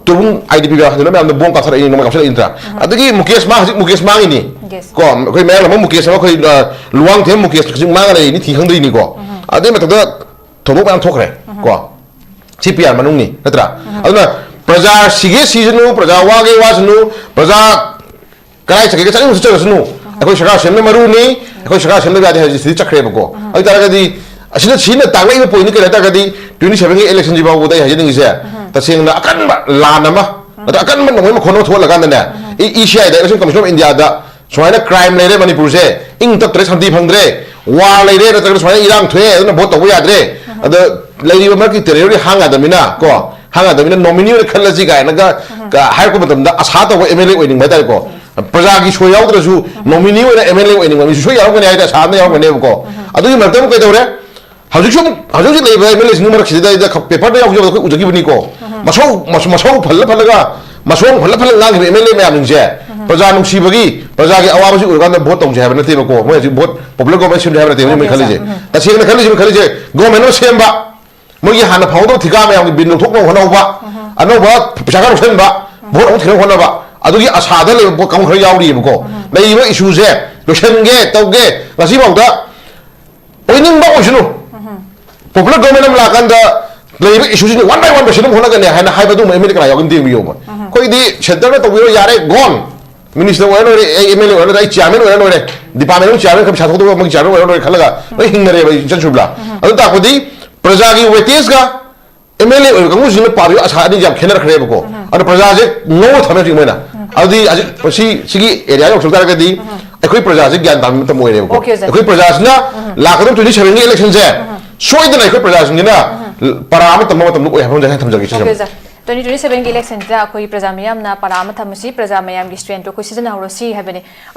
ꯇꯨꯕꯨꯡ ꯑꯥꯏ ꯗꯤ ꯄꯤ ꯍꯥꯏꯗꯨꯅ ꯃꯌꯥꯝꯗ ꯕꯣꯝ ꯀꯥꯞꯊꯔꯛꯏꯅꯤ, ꯅꯣꯡꯃꯩ ꯀꯥꯞꯊꯔꯛꯏ ꯅꯠꯇ꯭ꯔꯥ? ꯑꯗꯒꯤ ꯃꯨꯀꯦꯁ ꯃꯥ, ꯍꯧꯖꯤꯛ ꯃꯨꯀꯦꯁ ꯃꯥꯡꯉꯤꯅꯤ꯫ ꯀꯣ, ꯑꯩꯈꯣꯏ ꯃꯌꯥꯝ ꯑꯃ ꯃꯨꯀꯦꯁ ꯑꯃ ꯑꯩꯈꯣꯏ, ꯑ, ꯂꯨꯋꯥꯡꯊꯦꯝ ꯃꯨꯀꯦꯁ ꯍꯧꯖꯤꯛ ꯃꯥꯡꯉ ꯂꯩꯔꯤꯅꯤ, ꯊꯤ ꯈꯪꯗ꯭ꯔꯤꯅꯤꯀꯣ꯫ ꯑꯗꯨꯏ ꯃꯊꯛꯇ ꯊꯧꯗꯣꯛ ꯃꯌꯥꯝ ꯊꯣꯛꯈ꯭ꯔꯦ꯫ ꯀꯣ, ꯁꯤ ꯄꯤ ꯑꯥꯔ ꯃꯅꯨꯡꯅꯤ ꯅꯠꯇ꯭ꯔꯥ? ꯑꯗꯨꯅ ꯄ꯭ꯔꯖꯥ ꯁꯤꯒꯦ ꯁꯤꯁꯅꯨ, ꯄ꯭ꯔꯖꯥ ꯋꯥꯒꯦ ꯋꯥꯁꯅꯨ, ꯄ꯭ꯔꯖꯥ ꯀꯗꯥꯏ ꯆꯠꯀꯦ ꯆꯠꯅꯤꯡꯕ ꯆꯠꯆꯔꯁꯅꯨ, ꯑꯩꯈꯣꯏ ꯁꯔꯀꯥꯔ ꯁꯦꯝꯕ ꯃꯔꯨꯅꯤ, ꯑꯩꯈꯣꯏ ꯁꯔꯀꯥꯔ ꯁꯦꯝꯗꯕ ꯌꯥꯗꯦ ꯍꯥꯏꯕꯁꯤ ꯁꯤꯗꯤ ꯆꯠꯈ꯭ꯔꯦꯕꯀꯣ꯫ ꯑꯗꯨ ꯑꯣꯏꯇꯥꯔꯒꯗꯤ ꯑꯁꯤꯅ ꯁꯤꯅ ꯇꯥꯛꯂꯛꯏꯕ ꯄꯣꯏꯟꯠ ꯀꯔꯤ ꯍꯥꯏ ꯇꯥꯔꯒꯗꯤ, ꯇ꯭ꯋꯦꯟꯇꯤ ꯁꯚꯦꯟꯒꯤ ꯏꯂꯦꯛꯁꯟꯁꯤ ꯐꯥꯎꯕꯗ ꯑꯩ ꯍꯥꯏꯖꯅꯤꯡꯉꯤꯁꯦ, ꯇꯁꯦꯡꯅ ꯑꯀꯟꯕ ꯂꯥꯟ ꯑꯃ, ꯑꯗ ꯑꯀꯟꯕ ꯅꯣꯡꯃꯩ ꯃꯈꯣꯟ ꯑꯃ ꯊꯣꯛꯍꯜꯂꯀꯥꯟꯗꯅꯦ, ꯏ ꯁꯤ ꯑꯥꯏꯗ, Election Commission of Indiaꯗ ꯁꯨꯃꯥꯏꯅ ꯀ꯭ꯔꯥꯏꯝ ꯂꯩꯔꯦ ꯃꯅꯤꯄꯨꯔꯁꯦ, ꯏꯪ ꯇꯞꯇ꯭ꯔꯦ, ꯁꯥꯟꯇꯤ ꯐꯪꯗ꯭ꯔꯦ, ꯋꯥꯔ ꯂꯩꯔꯦ, ꯅꯠꯇ꯭ꯔꯒꯅ ꯁꯨꯃꯥꯏꯅ ꯏꯔꯥꯡ ꯊꯣꯛꯑꯦ, ꯑꯗꯨꯅ ꯚꯣꯠ ꯇꯧꯕ ꯌꯥꯗ꯭ꯔꯦ, ꯑꯗ ꯂꯩꯔꯤꯕ ꯃꯔꯛꯀꯤ ꯇꯦꯔꯤꯇꯣꯔꯤ ꯍꯥꯡ ꯌꯥꯗꯕꯅꯤꯅ ꯀꯣ, ꯍꯥꯡ ꯌꯥꯗꯕꯅꯤꯅ ꯅꯣꯃꯤꯅꯤ ꯑꯣꯏꯅ ꯈꯜꯂꯁꯤ ꯀꯥꯏꯅꯒ ꯀ-, ꯍꯥꯏꯔꯛꯄ ꯃꯇꯝꯗ ꯑꯁꯥ ꯇꯧꯕ ꯑꯦꯝ ꯑꯦꯜ ꯑꯦ ꯑꯣꯏꯅꯤꯡꯕ ꯍꯥꯏꯇꯥꯔꯦꯀꯣ꯫ ꯄ꯭ꯔꯖꯥꯒꯤ ꯁꯣꯏ ꯌꯥꯎꯗ꯭ꯔꯁꯨ ꯅꯣꯃꯤꯅꯤ ꯑꯣꯏꯅ ꯑꯦꯝ ꯑꯦꯜ ꯑꯦ ꯑꯣꯏꯅꯤꯡꯕ ꯃꯤꯁꯨ ꯁꯣꯏ ꯌꯥꯎꯔꯝꯒꯅꯤ ꯍꯥꯏꯇꯥꯔꯦ, ꯑꯁꯥ ꯑꯃ ꯌꯥꯎꯔꯝꯒꯅꯦꯕꯀꯣ꯫ ꯑꯗꯨꯒꯤ ꯃꯔꯛꯇ ꯑꯃꯨꯛ ꯀꯩꯗꯧꯔꯦ? ꯍꯧꯖꯤꯛꯁꯨ ꯑꯃꯨꯛ, ꯍꯧꯖꯤꯛ ꯍꯧꯖꯤꯛ ꯂꯩꯔꯤꯕ ꯑꯦꯝ ꯑꯦꯜ ꯑꯦꯁꯤꯡꯒꯤ ꯃꯔꯛꯁꯤꯗ ꯄꯦꯄꯔꯗ ꯌꯥꯎꯖꯕꯗ ꯑꯩꯈꯣꯏ ꯎꯖꯈꯤꯕꯅꯤꯀꯣ꯫ ꯃꯁꯧ, ꯃꯁ-, ꯃꯁꯧ ꯐꯜꯂ ꯐꯜꯂꯒ, ꯃꯁꯧ ꯐꯜꯂ ꯐꯜꯂ ꯉꯥꯡꯈꯤꯕ ꯑꯦꯝ ꯑꯦꯜ ꯑꯦ ꯃꯌꯥꯝꯁꯤꯡꯁꯦ, ꯄ꯭ꯔꯖꯥ ꯅꯨꯡꯁꯤꯕꯒꯤ, ꯄ꯭ꯔꯖꯥꯒꯤ ꯑꯋꯥꯕꯁꯤ ꯎꯔꯀꯥꯟꯗ ꯚꯣꯠ ꯇꯧꯁꯦ ꯍꯥꯏꯕ ꯅꯠꯇꯦꯕꯀꯣ꯫ ꯃꯣꯏ ꯍꯧꯖꯤꯛ ꯚꯣꯠ, ꯄꯣꯄꯨꯂꯔ ꯒꯣꯚꯔꯟꯃꯦꯟꯠ ꯁꯦꯝꯁꯦ ꯍꯥꯏꯕ ꯅꯠꯇꯦꯕ ꯃꯣꯏ ꯈꯜꯂꯤꯁꯦ꯫ ꯇꯁꯦꯡꯅ ꯈꯜꯂꯤꯁꯦ, ꯃꯣꯏ ꯈꯜꯂꯤꯁꯦ ꯒꯣꯚꯔꯟꯃꯦꯟꯠ ꯑꯃ ꯁꯦꯝꯕ, ꯃꯣꯏꯒꯤ ꯍꯥꯟꯅ ꯐꯪꯍꯧꯗꯕ ꯊꯤꯀꯥ ꯃꯌꯥꯝꯒꯤ ꯕꯤꯜ ꯂꯧꯊꯣꯛꯅꯕ ꯍꯣꯠꯅꯍꯧꯕ, ꯑꯅꯧꯕ ꯄꯩꯁꯥ ꯈꯔ ꯂꯧꯁꯤꯟꯕ, ꯚꯣꯠ ꯑꯃꯨꯛ ꯊꯤꯅꯕ ꯍꯣꯠꯅꯕ, ꯑꯗꯨꯒꯤ ꯑꯁꯥꯗ ꯂꯩꯕ ꯄꯣꯠ ꯀꯥꯡꯕꯨ ꯈꯔ ꯌꯥꯎꯔꯤꯑꯕꯀꯣ꯫ ꯂꯩꯔꯤꯕ ꯏꯁꯨꯁꯦ ꯂꯣꯏꯁꯤꯟꯒꯦ ꯇꯧꯒꯦ, ꯉꯁꯤꯐꯥꯎꯗ ꯑꯣꯏꯅꯤꯡꯕ ꯑꯣꯏꯁꯅꯨ, ꯄꯣꯄꯨꯂꯔ ꯒꯣꯚꯔꯟꯃꯦꯟꯠ ꯑꯃ ꯂꯥꯛꯀꯥꯟꯗ ꯂꯩꯔꯤꯕ ꯏꯁꯨꯁꯤꯡ ꯋꯥꯟ ꯕꯥꯏ ꯋꯥꯟ ꯂꯣꯏꯁꯤꯟꯅꯕ ꯍꯣꯠꯅꯒꯅꯤ ꯍꯥꯏꯅ ꯍꯥꯏꯕ ꯑꯗꯨꯒꯨꯝꯕ ꯑꯦꯝ ꯑꯦꯜ ꯑꯦ ꯀꯅꯥ ꯌꯥꯎꯒꯦ ꯑꯝꯇ ꯌꯦꯡꯕꯤꯌꯣꯕ꯫ ꯑꯩꯈꯣꯏꯗꯤ ꯁꯦꯟꯇꯔꯗ ꯇꯧꯕꯤꯔꯣ ꯌꯥꯔꯦ, ꯒꯣꯟ꯫ ꯃꯤꯅꯤꯁꯇꯔ ꯑꯣꯏꯔ ꯂꯣꯏꯔꯦ, ꯑꯩ ꯑꯦꯝ ꯑꯦꯜ ꯑꯦ ꯑꯣꯏꯔ ꯂꯣꯏꯔꯦ, ꯑꯩ ꯆꯤꯌꯥꯔꯃꯦꯟ ꯑꯣꯏꯔ ꯂꯣꯏꯔꯦ, ꯗꯤꯄꯥꯔꯠꯃꯦꯟ ꯑꯃꯒꯤ ꯆꯤꯌꯥꯔꯃꯦꯟ ꯈꯔ ꯄꯩꯁꯥ ꯊꯣꯛꯇꯕ ꯑꯃꯒꯤ ꯆꯤꯌꯥꯔꯃꯦꯟ ꯑꯣꯏꯔ ꯂꯣꯏꯔꯦ ꯈꯜꯂꯒ ꯂꯣꯏ ꯍꯤꯡꯅꯔꯦꯕ ꯏꯆꯟ ꯁꯨꯕ꯭ꯂꯥ꯫ ꯑꯗꯨ ꯇꯥꯛꯄꯗꯤ ꯄ꯭ꯔꯖꯥꯒꯤ ꯋꯦꯇꯦꯖꯀ ꯑꯦꯝ ꯑꯦꯜ ꯑꯦ ꯑꯣꯏꯕ ꯀꯥꯡꯕꯨꯁꯤꯡꯅ ꯄꯥꯕꯤꯕ ꯑꯁꯥ ꯑꯅꯤꯁꯦ ꯌꯥꯝ ꯈꯦꯠꯅꯔꯛꯈ꯭ꯔꯦꯕꯀꯣ꯫ ꯑꯗꯣ ꯄ꯭ꯔꯖꯥꯁꯦ ꯉꯧꯔ ꯊꯝꯃꯦ ꯍꯧꯖꯤꯛ ꯃꯣꯏꯅ꯫ ꯑꯗꯨꯗꯤ ꯍꯧꯖꯤꯛ ꯃꯁꯤ, ꯁꯤꯒꯤ ꯑꯦꯔꯤꯌꯥ ꯌꯧꯁꯤꯜꯂꯛ ꯇꯥꯔꯒꯗꯤ ꯑꯩꯈꯣꯏ ꯄ꯭ꯔꯖꯥꯁꯦ ꯒ꯭ꯌꯥꯟ ꯇꯥꯕ ꯃꯇꯝ ꯑꯣꯏꯔꯦꯕꯀꯣ꯫ Okay, sir. ꯑꯩꯈꯣꯏ ꯄ꯭ꯔꯖꯥꯁꯤꯅ ꯂꯥꯛꯀꯗꯕ ꯇ꯭ꯋꯦꯟꯇꯤ ꯁꯚꯦꯟꯒꯤ ꯏꯂꯦꯛꯁꯟꯁꯦ ꯁꯣꯏꯗꯅ ꯑꯩꯈꯣꯏ ꯄ꯭ꯔꯖꯥꯁꯤꯡꯁꯤꯅ ꯄꯔꯥ ꯑꯃ ꯇꯝꯕ ꯃꯇꯝꯗ ꯑꯣꯏ ꯍꯥꯏꯕ ꯑꯃ ꯊꯝꯖꯒꯦ, sir. Okay, sir. Twenty twenty ꯁꯚꯦꯟꯒꯤ ꯏꯂꯦꯛꯁꯟꯁꯤꯗ ꯑꯩꯈꯣꯏ ꯄ꯭ꯔꯖꯥ ꯃꯤꯌꯥꯝꯅ ꯄꯔꯥ ꯑꯃ ꯊꯝꯃꯁꯤ, ꯄ꯭ꯔꯖꯥ ꯃꯌꯥꯝꯒꯤ ꯁ꯭ꯇꯔꯦꯡꯇꯣ ꯑꯩꯈꯣꯏ ꯁꯤꯖꯤꯟꯅꯍꯧꯔꯁꯤ ꯍꯥꯏꯕꯅꯤ꯫